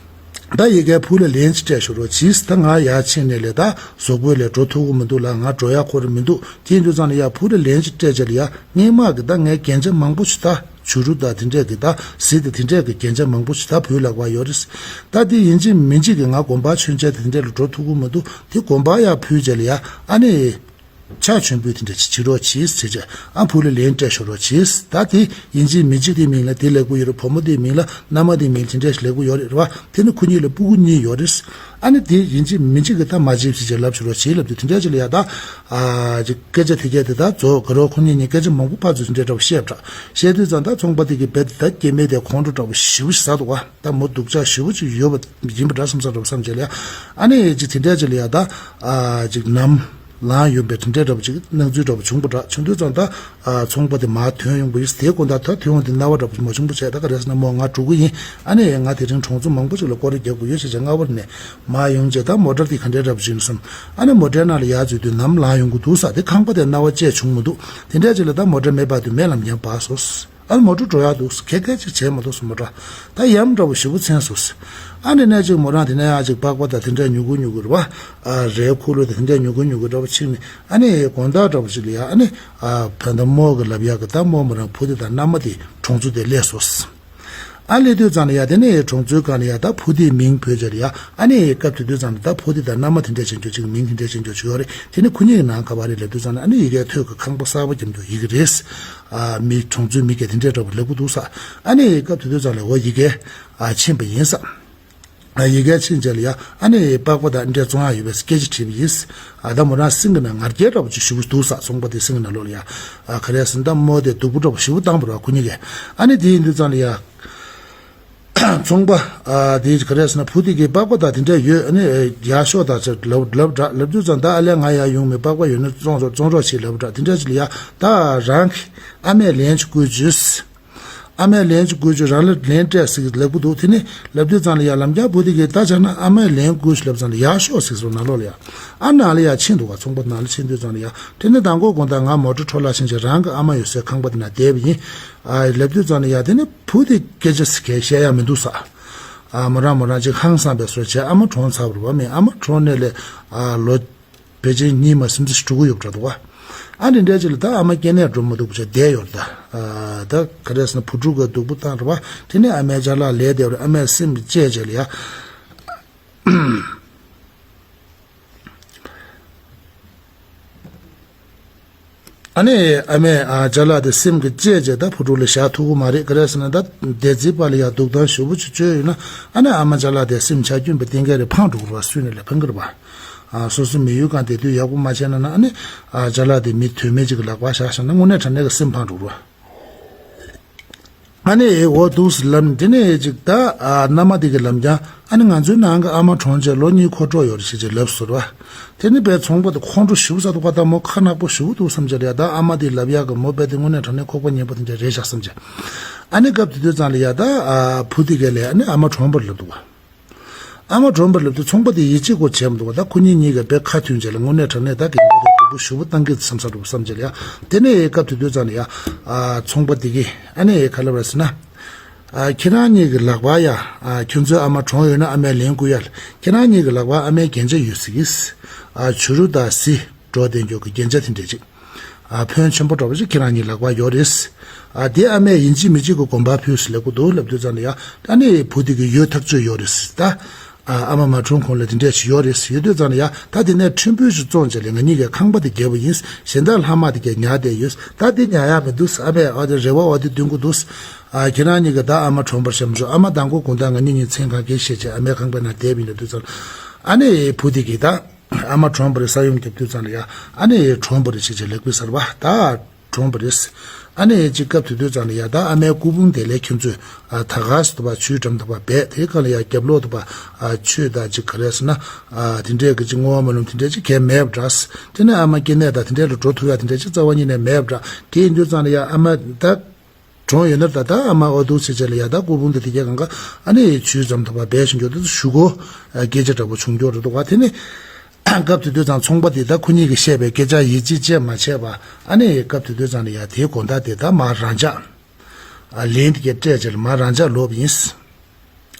ད་ཡི་གེ་བུ་ལ་ལན་ཅིག་སྤྲད་ཤོག་རོགས་གྱིས། ད་ང་ཡར་ཕྱིན་ནས་ལས་ད་གཟུགས་པོ་ལས་འགྲོ་ཐུབ་ཀྱི་མི་འདུག་ལ་ང་འགྲོ་ཡག་ཁོ་རང་མི་འདུག་དེ་ཡིན་དུས་ཙམ་ལ་ཡ་བུ་ལ་ལན་ཅིག་སྤྲད་བྱས་ལ་ཡ་སྔས་མ་གི་ད་ངའི་རྒྱན་ཆ་མང་པོ་ཞིག་ད་བྱུ་རུ་ད་དེ་འདྲས་གི་ད་གཟི་ད་དེ་འདྲས་གི་རྒྱན་ཆ་མང་པོ་ཞིག་ད་བུའི་ལག་པར་ཡོད་རེད། ད་དེ་ཡིན་གཅིག་མིན་གཅིག་གི་ང་དགོན་པར་མཆོད་མཇལ་ད་དེ་འདྲས་ལ་འགྲོ་ཐུབ་ཀྱི་མི་འདུག་དེ་དགོན་པར་ཡར་ཕུལ་བྱས་ལ་ཡ་ཨ་ནི། ཕྱག་མཆོད་འབུལ་དེ་འདྲ་ཅིག་བྱེད་རོགས་གྱིས་ཟེར་བྱས་ཨ་བུ་ལ་ལན་སྤྲད་ཤོག་རོགས་གྱིས། ད་དེ་ཡིན་གཅིག་མིན་གཅིག་དེ་མིང་ལ་དེ་ལེགས་པོ་ཡོད་རེད། བུ་མོ་དེའི་མིང་ལ་མནའ་མ་དེའི་མིང་དེ་འདྲ་ཞིག་ལེགས་པོ་ཡོད་རེད་རེད་བ། དེ་ནི་ཁོ་གཉིས་ལ་སྤུ་གུ་གཉིས་ཡོད་རེད། ཨ་ནི་དེ་ཡིན་གཅིག་མིན་གཅིག་གི་ད་མ་བྱེད་ཟེར་བྱས་ལབ་ཤོག་རོགས་གྱིས་ལབ་དུས་དེ་འདྲ་ཅིག་ལ་ཡ་ད་ཨ་ཅིག་སྐད་ཆ་དེ་གས་དེ་ད་རྫོགས་དགའ་རོགས་ཁོ་གཉིས་གཉིས་སྐད་ཆ་མང་པོ་ཕར་ཚུར་དེ་འདྲ་འདྲ་པོ་བཤད་པ་འདྲ་བཤད་དུས་ཙང་ད་ཚོང་པ་དེ་གི་བེད་དེ་ད་སྐྱེ་དམན་དེ་ཁོང་ཁྲོ་འདྲ་པོ་ཞེ་པོ་ཞིག་ཟ་འདུག་བ། ད་མོ་སྡུག་ཅག་ཞེ་པོ་ཅིག་ཡོད་པ་ཡིན་པ་འདྲ་བསམ་ས་འདྲ་པོ་བསམ་བྱས་ལ་ཡ་ཨ་ནི་ཅིག་དེ་འདྲ་ཅིག་ལ་ཡ་ད་ཨ་ཅིག་ནམ། ལངས་ཡོང་པའི་དེ་འདྲའི་འདྲ་པོ་ཅིག་སྣང་ཚུལ་འདྲ་པོ་བྱུང་པ་འདྲ་བྱུང་དུས་ཙང་ད་ཨ་ཚོང་པ་དེ་མར་ཐོན་ཡོང་པ་ཡིན། དེའི་དགོང་དག་ད་ཐོན་ཡོང་དེ་རྣ་བ་འདྲ་པོ་མ་བྱུང་པ་བྱས་ད་ག་རེ་ཟེར་ན་མོ་ང་འགྲོ་གི་ཡིན། ཨ་ནི་ང་དེ་རིང་གྲོང་ཚོ་མང་པོ་ཅིག་ལ་སྐོར་ར་རྒྱག་དགོས་ཡོད་ཟེར་བྱས་སྔ་པོ་ནས་མར་ཡོང་བྱས་ད་མོ་ཊ་དེ་ག་འདྲའི་འདྲ་པོ་ཅིག་ཡིན་བསམ། ཨ་ནི་མོ་ཊའི་ནང་ལ་ཡར་འཛུལ་དུས་ནམ་ལངས་ཡོང་གི་འདུག་ས་དེ་ཁང་པ་དེ་རྣ་བ་བཅད་བྱུང་མི་འདུག་དེ་འདྲ་ཅིག་ལ་ད་མོ་ཊ་མེ་འབར་དུས་མེ་ལམ་ཡང་འབར་སོང་། ཨ་ནི་མོ་ཊ་འགྲོ་ཡག་འདུག་ཁེ་ཁེ་ཅིག་བྱས་མ་འདུག་སུ་མོ་ཊ། ད་ཡམ་འདྲ་པོ་ཞེ་པོ་ཚན་སོང་། ཨ་ནི་ནས་ཅིག་མོ་རང་དེ་ནས་ཡང་ཅིག་པགས་པ་དང་དེ་འདྲ་ཉུག་གུ་ཉུག་གུ་རེད་བ། ཨ་རའི་ཁུ་ལུ་དང་དེ་འདྲ་ཉུག་གུ་ཉུག་གུ་འདྲ་པོ་ཕྱིན་ནས་ཨ་ནི་དགོང་དག་འདྲ་པོ་ཞིག་ལ་ཡ་ཨ་ནི་ཨ་ད་ལྟ་མོ་གི་ལབ་ཡག་གི་ད་མོ་མོ་རང་བུ་དེ་དང་མནའ་མ་དེ་གྲོང་ཚོ་དེ་སླེབས་སོང་། ཨ་སླེབས་དུས་ཙང་ལ་ཡ་དེ་ནས་གྲོང་ཚོའི་སྒང་ལ་ཡ་ད་བུ་དེའི་མིང་བོས་བྱས་ལ་ཡ་ཨ་ནི་སྐབས་དེ་དུས་ཙང་ལ་ད་བུ་དེ་དང་མནའ་མ་དེ་འདྲ་ཅན་ཅོ་ཅིག་མིང་དེ་འདྲ་ཅན་ཅོ་ཅིག་ཡོད་རེད། དེ་ནི་ཁོ་གཉིས་ཀྱི་ནང་ག་བ་རེད་ལབ་དུས་ཙང་ལ་ཨ་ནི་ཡི་གེ་ཐོད་ཀྱི་ཁང་པ་གསར་པ་རྒྱབ་འདུག་ཡི་གེ་རེད། ཨ་མི་གྲོང་ཚོའི་མི་སྐད་དེ་འདྲའི་འདྲ་པོ་ལབ་གི་འདུག་ས། ཨ་ནི་སྐབས་དེ་དུས་ཙང་ལ་འོ་ཡི་གེ་ཨ་ཕྱིན་པ་ཡིན་ས། ཨ་ཡི་གེ་ཕྱིན་རྗེས་ལ་ཡ་ཨ་ནི་པགས་པ་དང་འདྲ་བཙོང་ཡག་ཡོད་པའི་སྐད་ཆ་དྲིས་པ་ཡིན། ཨ་ད་མོ་རང་སེམས་ཀྱི་ནང་ང་རྒྱལ་འདྲ་པོ་ཅིག་ཞེ་པོ་འདུག་ས། ཚོང་པ་དེ་སེམས་ཀྱི་ནང་ལོགས་ལ་ཡ་ཨ་ག་རེ་ཟེར་ན་ད་མོ་དེ་སྡུག་པོ་འདྲ་པོ་ཞེ་པོ་བཏང་པ་རེད་བ་ཁོ་གཉིས་ཀས། ཨ་ནི་དེ་ཡིན་དུས་ཙང་ལ་ཡ་ཚོང་པ་ཨ་དེ་ག་རེ་ཟེར་ན་བུ་དེ་གི་པགས་པ་དང་དེ་འདྲ་ཡོད། ཨ་ནི་ཡར་ཤོག་དང་ཅིག་ལབ་ལབ་འདྲ་ལབ་དུས་ཙང་ད་ཨ་ལས་ང་ཡར་ཡོང་མི་པགས་པ་ཡོད་ན་བཙོང་རོགས་བཙོང་རོགས་བྱེད་ལབ་འདྲ་དེ་འདྲ་ཅིག་ལ་ཡ་ད་རང་གི་ཨ་མས་ལན་ཅིག་བསྐུར་བྱོས། ཨ་མས་ལན་ཅིག་བསྐུར་བྱོས་རང་ལ་ལན་སྤྲད་ཟིག་ལབ་གི་འདུག་དེ་ནི་ལབ་དུས་ཙང་ལ་ཡ་ལམ་རྒྱག་བུ་དེ་གིས་ད་བྱས་ན་ཨ་མས་ལན་བསྐུར་ཞིག་ལབ་ཙང་ལ་ཡར་ཤོག་ཟིག་སོང་ནང་ལོགས་ལ་ཡ་ཨ་ནང་ལ་ཡ་ཕྱིན་འདུག་ག་ཚོང་པ་ནང་ལ་ཕྱིན་དུས་ཙང་ལ་ཡ་དེ་ནི་མདང་དགོང་དགོང་དག་ང་མོ་ཊ་འཕྲོ་བརླག་ཕྱིན་བྱས་རང་གི་ཨ་མ་ཡོད་སའི་ཁང་པ་དེ་ན་བསྡད་པ་ཡིན། ཨ་ལབ་དུས་ཙང་ལ་ཡ་དེ་ནི་བུ་དེ་སྐད་ཆ་ཟིག་གས་བཤད་ཡ་མི་འདུག་ས། ཨ་མོ་རང་མོ་རང་ཅིག་ཧང་སངས་པའི་བཟོ་བྱས་ཨ་མ་གྲོངས་ཚར་བ་རེད་བ། མིན་ཨ་མ་གྲོངས་ནས་ལས་ཨ་ལོ་ཕལ་ཆེར་གཉིས་མ་སུམ་ཅུ་ཞིག་འགྲོ་གི་ཡོད་པ་འདྲ་འདུག་བ། ཨ་ནི་འདྲ་ཅིག་ལ་ད་ཨ་མ་སྐྱེ་གནས་འགྲོ་མི་འདུག་བྱས་བསྡད་ཡོད་རེད་ད། ཨ་ད་ག་རེ་ཟེར་ན་བུ་ཕྲུག་ག་སྡུག་པོ་བཏང་རེད་བ། དེ་ནས་ཨ་མའི་ཅ་ལག་ལས་བསྡད་པ་རེད། ཨ་མས་སེམས་བཅད་བྱས་ལ་ཡ། ཨ་ནི་ཨ་མས་ཨ་ཅ་ལག་དེ་སེམས་ཀྱིས་བཅད་བྱས་ད་བུ་ཕྲུག་ལ་བཞག་ཐུབ་ཀྱི་མ་རེད། ག་རེ་ཟེར་ན་ད་སྡེ་རྩིས་པ་ལ་ཡ་སྡུག་ཐང་ཞེ་པོ་ཅིག་བཅོས་ཡོད་ན་ཨ་ནི་ཨ་མ་ཅ་ལག་དེ་སེམས་ཆག་སྐྱོན་པའི་རྟེན་འབྲེལ་རེ་འཕངས་འགྲོ་གི་རེད་བ། སུས་ནས་ལས་ཕན་གི་རེད་བ། ཨ་སོ་སོ་མི་ཡུལ་གང་བསྡད་དུས་ཡག་པོ་མ་བྱས་ན་ན་ཨ་ནི་ཨ་ཅ་ལག་དེ་མི་དོན་མེད་ཅིག་གི་ལག་པར་བཞག་བཞག་ན་དངོས་གནས་དྲང་གནས་ཀྱི་སེམས་ཕངས་འགྲོ་གི་རེད་བ། ཨ་ནི་འོ་འདུག་སེ་ལབ་ནས་དེ་ནས་ཅིག་ད་ཨ་མནའ་མ་དེ་གིས་ལབ་ཀྱང་ཨ་ནི་ང་ཚོའི་ནང་གི་ཨ་མ་གྲོངས་བྱས་ལོ་གཉིས་འཁོར་གྲབས་ཡོད་རེད་ཟེར་ཅིག་ལབ་སོང་བ། དེ་ནི་བས་ཚོང་པ་དེ་ཁོང་ཁྲོ་ཞེ་པོ་ཟ་འདུག་ག་ད་མོ་ཁ་ནག་པོ་ཞེ་པོ་འདུག་བསམ་བྱས་རེད། ད་ཨ་མ་དེས་ལབ་ཡག་གི་མོ་དཔེ་དེ་དངོས་གནས་དྲང་གནས་ཁོག་པ་སྙན་པོ་དེ་འདྲ་རེད་ཤག་བསམ་བྱས། ཨ་ནི་སྐབས་དེ་དུས་ཙང་ལ་ཡ་ད་ཨ་བུ་དེ་གས་ལས་ཨ་ནི་ཨ་མ་གྲོངས་པ་ལབ་འདུག་ག་ཨ་མ་གྲོངས་པ་ལབ་དུས་ཚོང་པ་དེ་ཡིད་ཆེས་སྐོར་བྱས་མི་འདུག་ག་ད་ཁོ་གཉིས་གཉིས་ཀས་དཔེ་ཁ་མཐུན་བྱས་ལ་དངོས་གནས་དྲང་གནས་ད་གི་མོ་དེ་སྡུག་པོ་ཞེ་པོ་བཏང་གི་བསམ་ས་འདུག་བསམ་བྱས་ལ་ཡ། དེ་ནས་སྐབས་དེ་དུས་ཙང་ལ་ཡ་ཨ་ཚོང་པ་དེ་གིས་ཨ་ནི་ག་ལབ་རེད་ཟེར་ན། ཨ་ཁྱེད་རང་གཉིས་ཀྱི་ལག་པར་ཡ། ཨ་ཁྱོད་ཚོའི་ཨ་མ་གྲོངས་ཡོད་ན་ཨ་མས་ལན་བསྐུར་ཡ། ཁྱེད་རང་གཉིས་ཀྱི་ལག་པར་ཨ་མའི་རྒྱན་ཆ་ཡོད་ཟེར་གི། ཨ་བྱུ་རུ་དང་གཟི་འགྲོ་བསྡད་མགྱོགས་ཀྱི་རྒྱན་ཆ་དེ་འདྲས་ཅིག་ཨ་ཕོན་ཆེན་པོ་འདྲ་པོ་ཅིག་ཁྱེད་རང་གཉིས་ལག་པར་ཡོད་རེད། ཨ་དེ་ཨ་མས་ཡིན་གཅིག་མིན་གཅིག་གི་དགོན་པར་ཕུལ་ཟེར་ལབ་ཀྱི་འདུག་ལབ་དུས་ཙང་ལ་ཡ། ཨ་ནི་བུ་དེ་གི་ཡོད་ཐག་ཆོད་ཡོད་རེད་ཟེར་ད། ཨ་ཨ་མ་མ་གྲོངས་གོང་ལ་དེ་འདྲས་ཞིག་ཡོད་རེད་ཟེར་ཡོད་དུས་ཙང་ལ་ཡ། ད་དེ་ནས་ཕྲན་བུ་ཞིག་བཙོང་བྱས་ལ་ང་གཉིས་ཀྱིས་ཁང་པ་དེ་བརྒྱབ་པ་ཡིན། གཞན་དག་ལྷག་མ་དེ་གས་ཉར་བསྡད་ཡོད། ད་དེ་ཉར་ཡག་མི་འདུག་ཨ་མས་ཨ་དེ་རེ་བ་འོ་དེ་འདོན་གྱི་འདུག་ཨ་ཁྱེད་རང་གཉིས་ཀྱིས་ད་ཨ་མ་གྲོངས་པར་བཤད་མི་ཆོག་ཨ་མ་མདང་དགོང་དགོང་དག་ང་གཉིས་གཉིས་མཚན་གང་གས་བཤད་བྱས་ཨ་མའི་ཁང་པའི་ནང་བསྡད་པ་ཡིན་ལབ་དུས་ཙང་ལ། ཨ་ནི་བུ་དེ་གིས་ད་ཨ་མ་གྲོངས་པ་རེད། ས་ཡོམ་བརྒྱབ་དུས་ཙང་ལ་ཡ་ཨ་ནི་གྲོངས་པ་རེད་ཟེར་བྱས་ལབ་ཀྱི་ཡོད་ས་རེད་པ། ད་གྲོངས་པ་རེད། ཨ་ནི་ཅིག་སྐབས་དེ་དུས་ཙང་ལ་ཡ་ད་ཨ་མའི་སྐུ་ཕུང་དེ་ལས་ཁྱེད་ཚོས་ད་ག་སེ་འདུག་པ། ཆུའི་འགྲམ་འདུག་པ་སྦས། དེའི་སྒང་ལ་ཡ་རྒྱབ་ལོགས་འདུག་པ། ཆུ་དང་ཅིག་ག་རེ་ཟེར་ན། དེ་འདྲས་ཀྱི་ཅིག་བསྔོ་བ་སྨོན་ལམ་དེ་འདྲས་ཅིག་གང་ཡང་མེད་པ་འདྲ། དེ་ནས་ཨ་མ་སྐྱེ་གནས་དང་དེ་འདྲས་ལ་འགྲོ་ཐུབ་ཡ་དེ་འདྲས་ཅིག་རྩ་བ་ཉིད་ནས་མེད་པ་འདྲ། དེ་ཡིན་དུས་ཙང་ལ་ཡ་ཨ་མ་ད་གྲོངས་ཡོད་ན་ད་ད་ཨ་མ་ཨོ་འདུག་བྱས་བྱས་ལ་ཡ་ད་སྐུ་ཕུང་དེ་དེ་གའི་སྒང་ག་ཨ་ནི་ཆུའི་འགྲམ་འདུག་པ་སྦས་བཞིན་འགྱོ་དུས་གཞུག་གུ་སྐད་ཆ་འདྲ་པོ་བྱུང་འགྱོ་རེད་འདུག་པ། དེ་ནས་སྐབས་དེ་དུས་ཙང་ཚོང་པ་དེ་ད་ཁོ་གཉིས་ཀྱིས་བཤད་པའི་སྐད་ཆ་ཡིད་ཆེས་བྱས་མ་བྱས་པ། ཨ་ནི་སྐབས་དེ་དུས་ཙང་ལ་ཡ་དེའི་དགོང་དག་དེ་ད་མར་རང་འཇགས། ལན་དེ་གའི་སྤྲད་བྱས་ལ་མར་རང་འཇགས་ལོག་པ་ཡིན།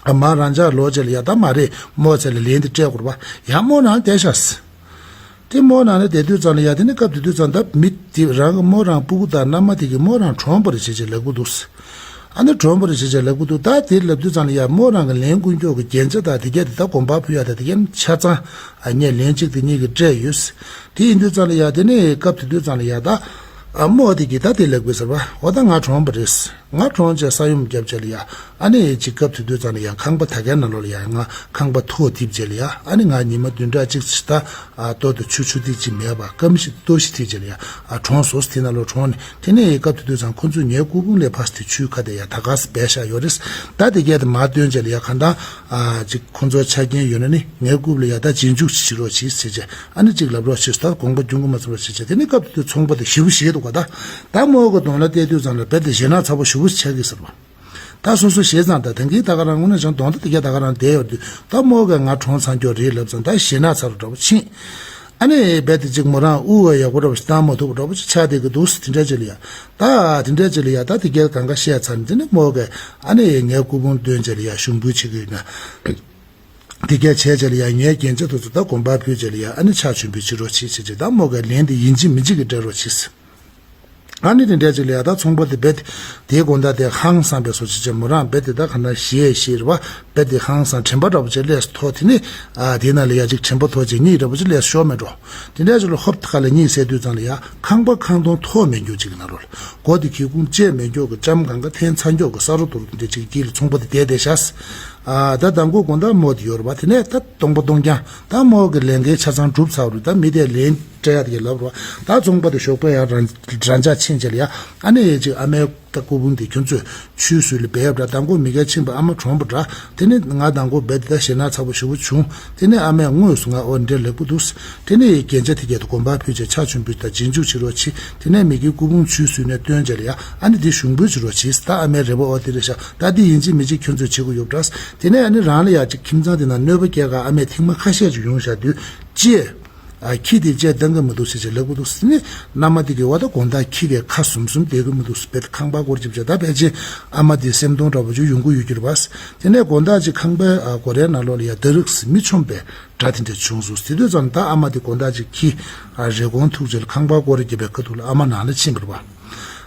ཨ་མར་རང་འཇགས་ལོག་བྱས་ལ་ཡ་ད་མ་རེད་མོ་ཟེར་ལ་ལན་དེ་སྤྲད་དགོས་རེད་པ། ཡང་རྨོ་ནང་བསྡད་ཤག་ཟེར། དེ་རྨོ་ནང་ནས་བསྡད་དུས་ཙང་ལ་ཡ་དེ་ནི་སྐབས་དེ་དུས་ཙང་ད་མི་དེ་རང་གི་རྨོ་རང་སྤུ་གུ་དང་མནའ་མ་དེ་གིས་རྨོ་རང་གྲོངས་པ་རེད་ཟེར་བྱས་ལབ་ཀྱི་འདུག་ཟེར། ཨ་ནི་གྲོངས་པ་རེད་ཟེར་བྱས་ལབ་ཀྱི་འདུག་ད་དེ་ལབ་དུས་ཙང་ལ་ཡ་རྨོ་རང་གི་ལན་ཀུན་སྐྱོག་གི་རྒྱན་ཆ་དང་དེ་གས་དེ་ད་དགོན་པར་ཕུལ་ཡ་དང་དེ་གས་ཆ་ཚང་ཨ་ངས་ལན་གཅིག་དེ་གཉིས་ཀྱིས་སྤྲད་ཡོད་ཟེར། དེ་ཡིན་དུས་ཙང་ལ་ཡ་དེ་ནི་སྐབས་དེ་དུས་ཙང་ལ་ཡ་ད་ཨ་རྨོ་དེ་གིས་ད་དེ་ལབ་དགོས་ཟེར་བ། འོ་ད་ང་གྲོངས་པ་རེད་ཟེར། ང་གྲོངས་བྱས་ས་ཡོམ་བརྒྱབ་བྱས་ལ་ཡ་ཨ་ནི་ཅིག་སྐབས་དེ་དུས་ཙང་ལ་ཡ་ཁང་པ་ད་གའི་ནང་ལོགས་ལ་ཡ་ང་ཁང་པ་ཐོག་རྡིབ་བྱས་ལ་ཡ་ཨ་ནི་ང་ཉི་མ་བདུན་ཕྲག་གཅིག་ཅིག་ད་ཨ་ལྟོ་དང་ཆུ་ཆུ་ཐིགས་ཅིག་མེད་པ་སྐམ་ཤི་ལྟོགས་ཤི་ཐིགས་བྱས་ལ་ཡ་ཨ་གྲོངས་སོང་ཟེར། དེ་ནང་ལོགས་གྲོངས་ནས་དེ་ནས་སྐབས་དེ་དུས་ཙང་ཁོ་ཚོས་ངའི་སྐུ་ཕུང་ལ་ཕར་ཚུར་དེ་ཆུའི་ཁ་དེ་ཡ་ད་ག་སེ་སྦས་བཞག་ཡོད་རེད། ད་དེ་གས་དེ་མར་བཏོན་བྱས་ལ་ཡ་གང་ལྟར་ཨ་ཅིག་ཁོ་ཚོར་ཆ་རྐྱེན་ཡོད་ན་ནི་ངའི་རྐུབ་ལ་ཡ་ད་རྗེས་འཇུག་ཅིག་བྱེད་རོགས་གྱིས་ཟེར་བྱས་ཨ་ནི་ཅིག་ལབ་རོགས་བྱས་སོང་། ད་དགོངས་པ་སྐྱོང་གི་མ་ཚོམ་རོགས་བྱས་བྱས། དེ་ནས་སྐབས་དེ་དུས་ཚོང་པ་དེ་ཞེ་པོ་ཞེད་འདུག་ག་ད་ད་རྨོ་གི་གདོང་ལ་བལྟས་དུས་ཙང་ལ་རྦད་དེ་ཞེད་སྣང་ཚ་པོ་ཞེ་པོ་ཆགས་ཀྱི་ཟེར་བ། ད་སོ་སོ་ཞེད་ཙང་ད་དེང་གི་ད་ག་རང་དངོས་གནས་ཀྱང་གདོང་ད་དེ་ག་ད་ག་རང་བསྡད་ཡོད་དུས་ད་རྨོ་གིས་ང་གྲོངས་ཚར་འགྱོ་རེད་ལབ་ཙང་ད་ཞེད་སྣང་ཚ་རུ་འདྲ་པོ་ཕྱིན། ཨ་ནི་རྦད་དེ་ཅིག་མོ་རང་དབུགས་ཡག་པོ་འདྲ་པོ་ཞིག་བཏང་མ་ཐུབ་པ་འདྲ་པོ་ཅིག་ཆགས་བསྡད་ཀྱི་འདུག་ཟེར། དེ་འདྲ་ཅིག་ལ་ཡ་ད་དེ་འདྲ་ཅིག་ལ་ཡ་ད་དེ་ག་གང་ག་བཤད་ཚར་ནས་དེ་ནས་རྨོ་གིས་ཨ་ནི་ངའི་སྐུ་ཕུང་བཏོན་བྱས་ལ་ཡ་ཞུགས་འབུལ་བྱེད་ཀྱི་ཡོད་ན། དེ་ག་བྱས་བྱས་ལ་ཡ་ངའི་རྒྱན་ཆ་དེ་ཚོ་ད་དགོན་པར་ཕུལ་བྱས་ལ་ཡ་ཨ་ནི་ཕྱག་མཆོད་འབུལ་བྱེད་རོགས་བྱེད་ཟེར་བྱས་ད་རྨོ་གིས་ལན་དེ་ཡིན་གཅིག་མིན་གཅིག་གིས་སྤྲད་རོགས་བྱེད་ཟེར། ཨ་ནི་དེ་འདྲ་ཅིག་ལ་ཡ་ད་ཚོང་པ་དེ་རྦད་དེ་དེའི་དགོང་དག་དེ་ཧང་སངས་པའི་བཟོ་ཅིག་བྱས་མོ་རང་རྦད་དེ་ད་ག་ན་ཞེད་ཞེད་རེད་པ། རྦད་དེ་ཧང་སངས་དྲན་པ་འདྲ་པོ་ཅིག་ལས་སུ་ཐོར། དེ་ནས་ཨ་དེའི་ནང་ལ་ཡ་ཅིག་དྲན་པ་ཐོར་བྱས་གཉིད་འདྲ་པོ་ཅིག་ལས་སུ་ཤོར་མེད་འགྲོ། དེ་འདྲ་ཅིག་ལ་ཧོབ་ཁ་ལ་གཉིད་སད་དུས་ཙང་ལ་ཡ་ཁང་པ་ཁང་སྟོང་ཐོག་མེད་འགྱོ་ཅིག་གི་ནང་ལོགས་ལ་སྒོ་དེ་ཁེ་ཁུང་བཅད་མེད་འགྱོ་གི་ལྕམ་གང་ག་འཐེན་ཚར་འགྱོ་གི་ས་རོ་དོར་དེ་འདྲ་ཅིག་དཀྱིལ་ལ་ཚོང་པ་དེ་བསྡད་བསྡད་ཤག་ཨ་ད་མདང་དགོང་དགོང་དག་རྨོ་དེ་ཡོད་རེད་པ། དེ་ནས་ད་སྟོང་པ་སྟོང་རྐྱང་ད་རྨོ་གི་ལས་འགན་ཆ་ཚང་གྲུབ་ཚར་བ་རེད། ད་མི་དེ་ལན་སྤྲད་ཡ་དེ་ག་ལབ་རོགས། ད་ཚོང་པ་དེ་ཞོགས་པ་ཡར་རང་རང་འཇགས་ཕྱིན་བྱས་ལ་ཡ་ཨ་ནི་ཅིག་ཨ་མའི་ད་སྐུ་ཕུང་དེ་ཁྱོད་ཚོས་ཆུའི་ཟུར་ལ་སྦས་པ་འདྲ། མདང་དགོང་མི་ཁ་ཕྱིན་པ་ཨ་མ་གྲོངས་པ་འདྲ། དེ་ནས་ང་མདང་དགོང་རྦད་དེ་ད་ཞེད་སྣང་ཚ་པོ་ཞེ་པོ་བྱུང་། དེ་ནས་ཨ་མས་དངོས་སུ་ང་འོ་འདྲ་ལབ་ཀྱི་འདུག་དེ་ནས་རྒྱན་ཆ་དེ་གས་དེ་དགོན་པར་ཕུལ་བྱས་ཕྱག་མཆོད་འབུལ་དང་རྗེས་འཇུག་བྱེད་རོགས་གྱིས། དེ་ནས་མི་གི་སྐུ་ཕུང་ཆུའི་ཟུར་ནས་བཏོན་བྱས་ལ་ཡ་ཨ་ནི་དེ་ཞུགས་འབུལ་བྱེད་རོགས་གྱིས། ད་ཨ་མའི་རེ་བ་འོ་དེ་རེད་ཤག་ད་འདི་ཡིན་གཅིག་མིན་གཅིག་ཁྱོད་ཚོས་བྱེད་དགོས་ཡོད་འདྲ། དེ་ནས་ཨ་ནི་རང་ལ་ཡ་ཅིག་ཁྱིམ་ཚང་དེ་ནང་གནོད་པ་སྐྱེལ་ག་ཨ་མས་ཐེངས་མ་ཁ་ཤས་ཅིག་ཡོང་བཞག་དུས་ཅེས། ཨ་ཁྱི་དེ་ཅེས་གཏང་གི་མི་འདུག་ཟེར་བྱས་ལབ་ཀྱི་འདུག་ཟེར་ནས་མནའ་མ་དེ་གིས་འོ་ད་དགོང་དག་ཁྱི་དེ་ཁ་ཟུམ་ཟུམ་བསྡད་ཀྱི་མི་འདུག་ཟེར། རྦད་དེ་ཁང་པ་སྒོ་རུ་བརྒྱབ་བྱས་ད་ཕལ་ཆེར་ཨ་མ་དེ་སེམས་གཏོང་འདྲ་པོ་ཅིག་ཡོང་གི་ཡོད་ཀྱི་རེད་པ། དེ་ནས་དགོང་དག་ཅིག་ཁང་པའི་ཨ་སྒོ་རའི་ནང་ལོགས་ལ་ཡ་ད་རིགས་མི་མཆོངས་པའི་སྒྲ་དེ་འདྲ་བྱུང་སོང་། དེ་དུས་ཙམ་ད་ཨ་མ་དེ་དགོང་དག་ཅིག་ཁྱི་ཨ་རེ་སྐོང་ཐུག་བྱས་ལ་ཁང་པ་སྒོ་རུ་བརྒྱབ་པའི་ཁ་ཐུག་ལ་ཨ་མ་ནང་ལ་ཕྱིན་པ་རེད་པ།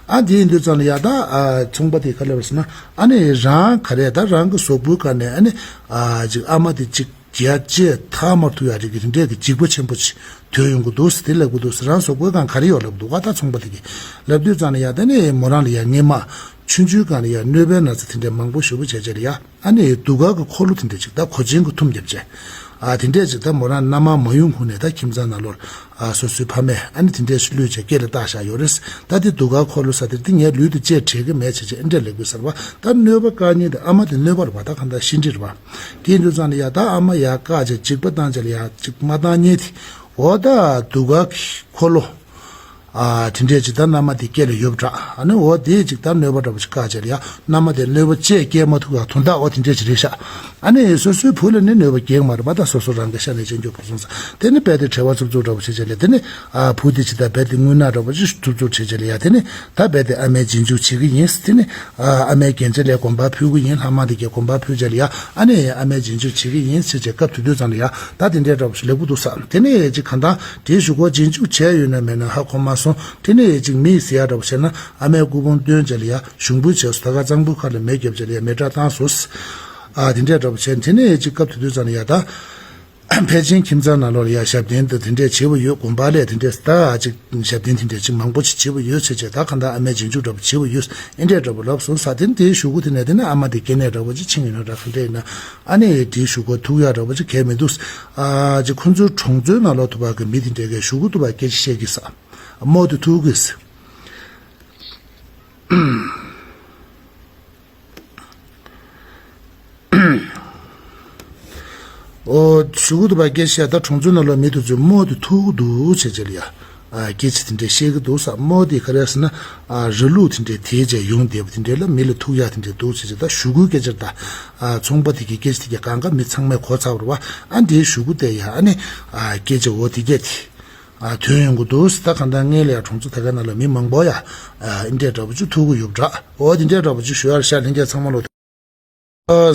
ཨ་དེ་ཡིན་དུས་ཙམ་ལ་ཡ་ད་ཨ་ཚོང་པ་དེ་ག་ལབ་པ་ཟེར་ན་ཨ་ནི་རང་ག་རེ་ད་རང་གི་གཟུགས་པོའི་སྒང་ནས་ཨ་ནི་ཨ་ཅིག་ཨ་མ་དེ་ཅིག་རྒྱལ་ཅེས་ཐག་མ་ཐུག་ཡ་རིགས་ཀྱི་དེ་འདྲས་ཀྱི་འཇིགས་པ་ཆེན་པོ་ཅིག་ཐོན་ཡོང་གི་འདུག་ཟེར་དེ་ལབ་ཀྱི་འདུག་ཟེར། རང་གཟུགས་པོའི་སྒང་ག་རེ་ཡོད་ལབ་འདུག་ག་ད་ཚོང་པ་དེ་གིས་ལབ་དུས་ཙམ་ལ་ཡ་དེ་ནས་མོ་རང་ལ་ཡ་སྔས་མ་ཆུང་ཆུང་སྒང་ལ་ཡ་གནོད་པའི་ན་ཚ་དེ་འདྲས་མང་པོ་ཞེ་པོ་བྱས་བྱས་ལ་ཡ་ཨ་ནི་གདུགས་དཀར་གྱི་འཁོར་ལོ་དེ་འདྲས་ཅིག་ད་གོས་ཆེན་གྱི་ཐུམ་བརྒྱབ་བྱས་ཨ་དེ་འདྲས་ཅིག་ད་མོ་རང་མནའ་མ་མ་ཡོང་གོང་ནས་ད་ཁྱིམ་ཚང་ནང་ལོགས་ཨ་སོ་སོའི་ཕ་མས་ཨ་ནི་དེ་འདྲས་ཞིག་བླུས་བྱས་སྐེ་ལ་བཏགས་བཞག་ཡོད་རེད། ད་དེ་གདུགས་དཀར་འཁོར་ལོ་ཟེར་དེ་དེ་ངའི་ལུས་དང་བཅས་བྲལ་གྱི་མེད་བྱས་བྱས་ཨེ་འདྲས་ལབ་དགོས་ཟེར་བ། ད་གནོད་པ་བཀག་མཁན་དེ་ཨ་མ་དེ་གནོད་པ་རེད་པ། ད་གང་ལྟར་ཤི་འདྲེ་རེད་པ། དེ་ཡིན་དུས་ཙམ་ལ་ཡ་ད་ཨ་མ་ཡར་བཀག་བྱས་འཇིགས་པ་བཏང་བྱས་ལ་ཡ་ཅིག་མ་བཏང་མཁན་དེ་འོ་ད་གདུགས་དཀར་གྱི་འཁོར་ལོ་ཨ་དེ་འདྲས་ཅིག་ད་མནའ་མ་དེ་སྐེ་ལ་ཡོད་པ་འདྲ། ཨ་ནི་འོ་དེ་ཅིག་ད་གནོད་པ་འདྲ་པོ་ཅིག་བཀག་བྱས་ལ་ཡ་མནའ་མ་དེ་གནོད་པ་ཅི་སྐྱེལ་མ་ཐུབ་ཡ་དོན་དག་འོ་དེ་འདྲས་ཅིག་རེད་ཤག་ཨ་ནི་སོ་སོའི་བུ་ལ་ནི་གནོད་པ་སྐྱེལ་གྱི་མ་རེད་པ། ད་སོ་སོ་རང་གི་ཤ་ནས་ཅན་རྒྱུ་བུ་སོང་ཙང་དེ་ནི་རྦད་དེ་བྲེལ་བ་འཚུབ་འཚུབ་འདྲ་པོ་བྱས་བྱས་ལ་དེ་ནི་ཨ་བུ་དེ་ཅིག་ད་རྦད་དེ་རྔུལ་ནག་འདྲ་པོ་ཅིག་འཚུབ་འཚུབ་བྱས་བྱས་ལ་ཡ་དེ་ནི་ད་རྦད་དེ་ཨ་མའི་རྗེས་འཇུག་བྱེད་ཀྱི་ཡིན། དེ་ནི་ཨ་མའི་རྒྱན་ཆ་ལ་དགོན་པར་ཕུལ་གྱི་ཡིན། ལྷ་མང་དེ་གའི་དགོན་པར་ཕུལ་བྱས་ལ་ཡ་ཨ་ནི་ཨ་མའི་རྗེས་འཇུག་བྱེད་ཀྱི་ཡིན་ཟེར་བྱས་སྐབས་དེ་དུས་ཙམ་ལ་ཡ་ད་དེ་འདྲའི་འདྲ་པོ་ཞིག་ལབ་ཀྱི་འདུག་ས། དེ་ནི་ཅིག་གང་ལྟར་དེའི་གཞུག་གུ་རྗེས་འཇུག་བྱས་ཡོད་ན་མེད་ན་ཧ་གོ་མ་སོང་། དེ་ནི་ཅིག་མི་ཟེར་ཡ་འདྲ་པོ་བྱས་ན་ཨ་མའི་སྐུ་ཕུང་བཏོན་བྱས་ལ་ཡ་ཞུགས་འབུལ་བྱས་སོང་། ད་ག་གཙང་པོའི་ཁ་ལ་མེ་བརྒྱབ་བྱས་ལ་ཡ་མེ་སྲེག་བཏང་སོང་། ཨ་དེ་འདྲའི་འདྲ་པོ་བྱས། དེ་ནི་ཅིག་སྐབས་དེ་དུས་ཙམ་ལ་ཡ་ད། ཕལ་ཆེན་ཁྱིམ་ཚང་ནང་ལོགས་ལ་ཡ་ཞབས་བརྟན་དང་དེ་འདྲས་བྱེད་པ་ཡོད། དགོན་པ་ལས་དེ་འདྲས་ད་ཅིག་ཞབས་བརྟན་དེ་འདྲས་ཅིག་མང་པོ་ཅིག་བྱེད་པ་ཡོད་ཟེར་བྱས། ད་གང་ལྟར་ཨ་མའི་རྗེས་འཇུག་འདྲ་པོ་བྱེད་པ་ཡོད། ཨེ་འདྲས་འདྲ་པོ་ལབ་སོང་ས། དེ་ནས་དེའི་གཞུག་གུ་དེ་ནས་དེ་ནས་ཨ་མ་དེ་སྐྱེ་གནས་འདྲ་པོ་ཅིག་ཕྱིན་ཡིན་ན་འདྲ་གང་འདྲས་ཡིན་ན། ཨ་ནི་དེའི་གཞུག་གུ་ཐུག་ཡག་འདྲ་པོ་ཅིག་གལ་མི་འདུག་ཨ་ཅིག་ཁོ་ཚོའི་གྲོང་ཚོའི་ནང་ལོགས་ཐུབ་པ་གི་མི་དེ་འདྲས་གས་གཞུག་གུ་ཐུབ་པ་སྐད་ཆ་བཤད་ཀྱི་ས། རྨོ་དེ་ཐུག་གི་ས། ཨོ། གཞུག་གུ་ཐུབ་པ་སྐད་ཆ་ད་གྲོང་ཚོའི་ནང་ལ་མི་དེ་ཚོས་རྨོ་དེ་ཐུག་གི་འདུག་བྱས་བྱས་ལ་ཡ། ཨ་སྐད་ཆ་དེ་འདྲས་བཤད་ཀྱི་འདུག་ས། རྨོ་དེ་ག་རེ་ཟེར་ན། ཨ་རི་ལུགས་དེ་འདྲས་དེའི་རྗེས་ཡོང་བསྡད་པ་དེ་འདྲས་ལ་མི་ལ་ཐུག་ཡག་དེ་འདྲས་འདུག་བྱས་བྱས། ད་གཞུག་གུའི་སྐད་ཆ་ད། ཨ་ཚོང་པ་དེ་གི་སྐད་ཆ་དེ་གས་གང་ག་མི་ཚང་མས་གོ་ཚར་བ་རེད་བ། ཨ་འདིའི་གཞུག་གུ་དེ་ཡ་ཨ་ནི། ཨ་སྐད་ཆ་འོ་དེ་གས་དེ། ཨ་ཐོན་ཡོང་གི་འདུག་ས། ད་གང་ལྟར་སྔོན་ལ་ཡ་གྲོང་ཚོ་དེ་ག་ནང་ལ་མི་མང་པོ་ཡ། ཨ་འདི་འདྲས་འདྲ་པོ་ཅིག་ཐུག་གི་ཡོད་པ་འདྲ། འོ་དེ་འདྲས་འདྲ་པོ་ཅིག་ཞུ་ཡག་ཤར་ལྷན་རྒྱས་ཚང་མ་ལོ། ཨ།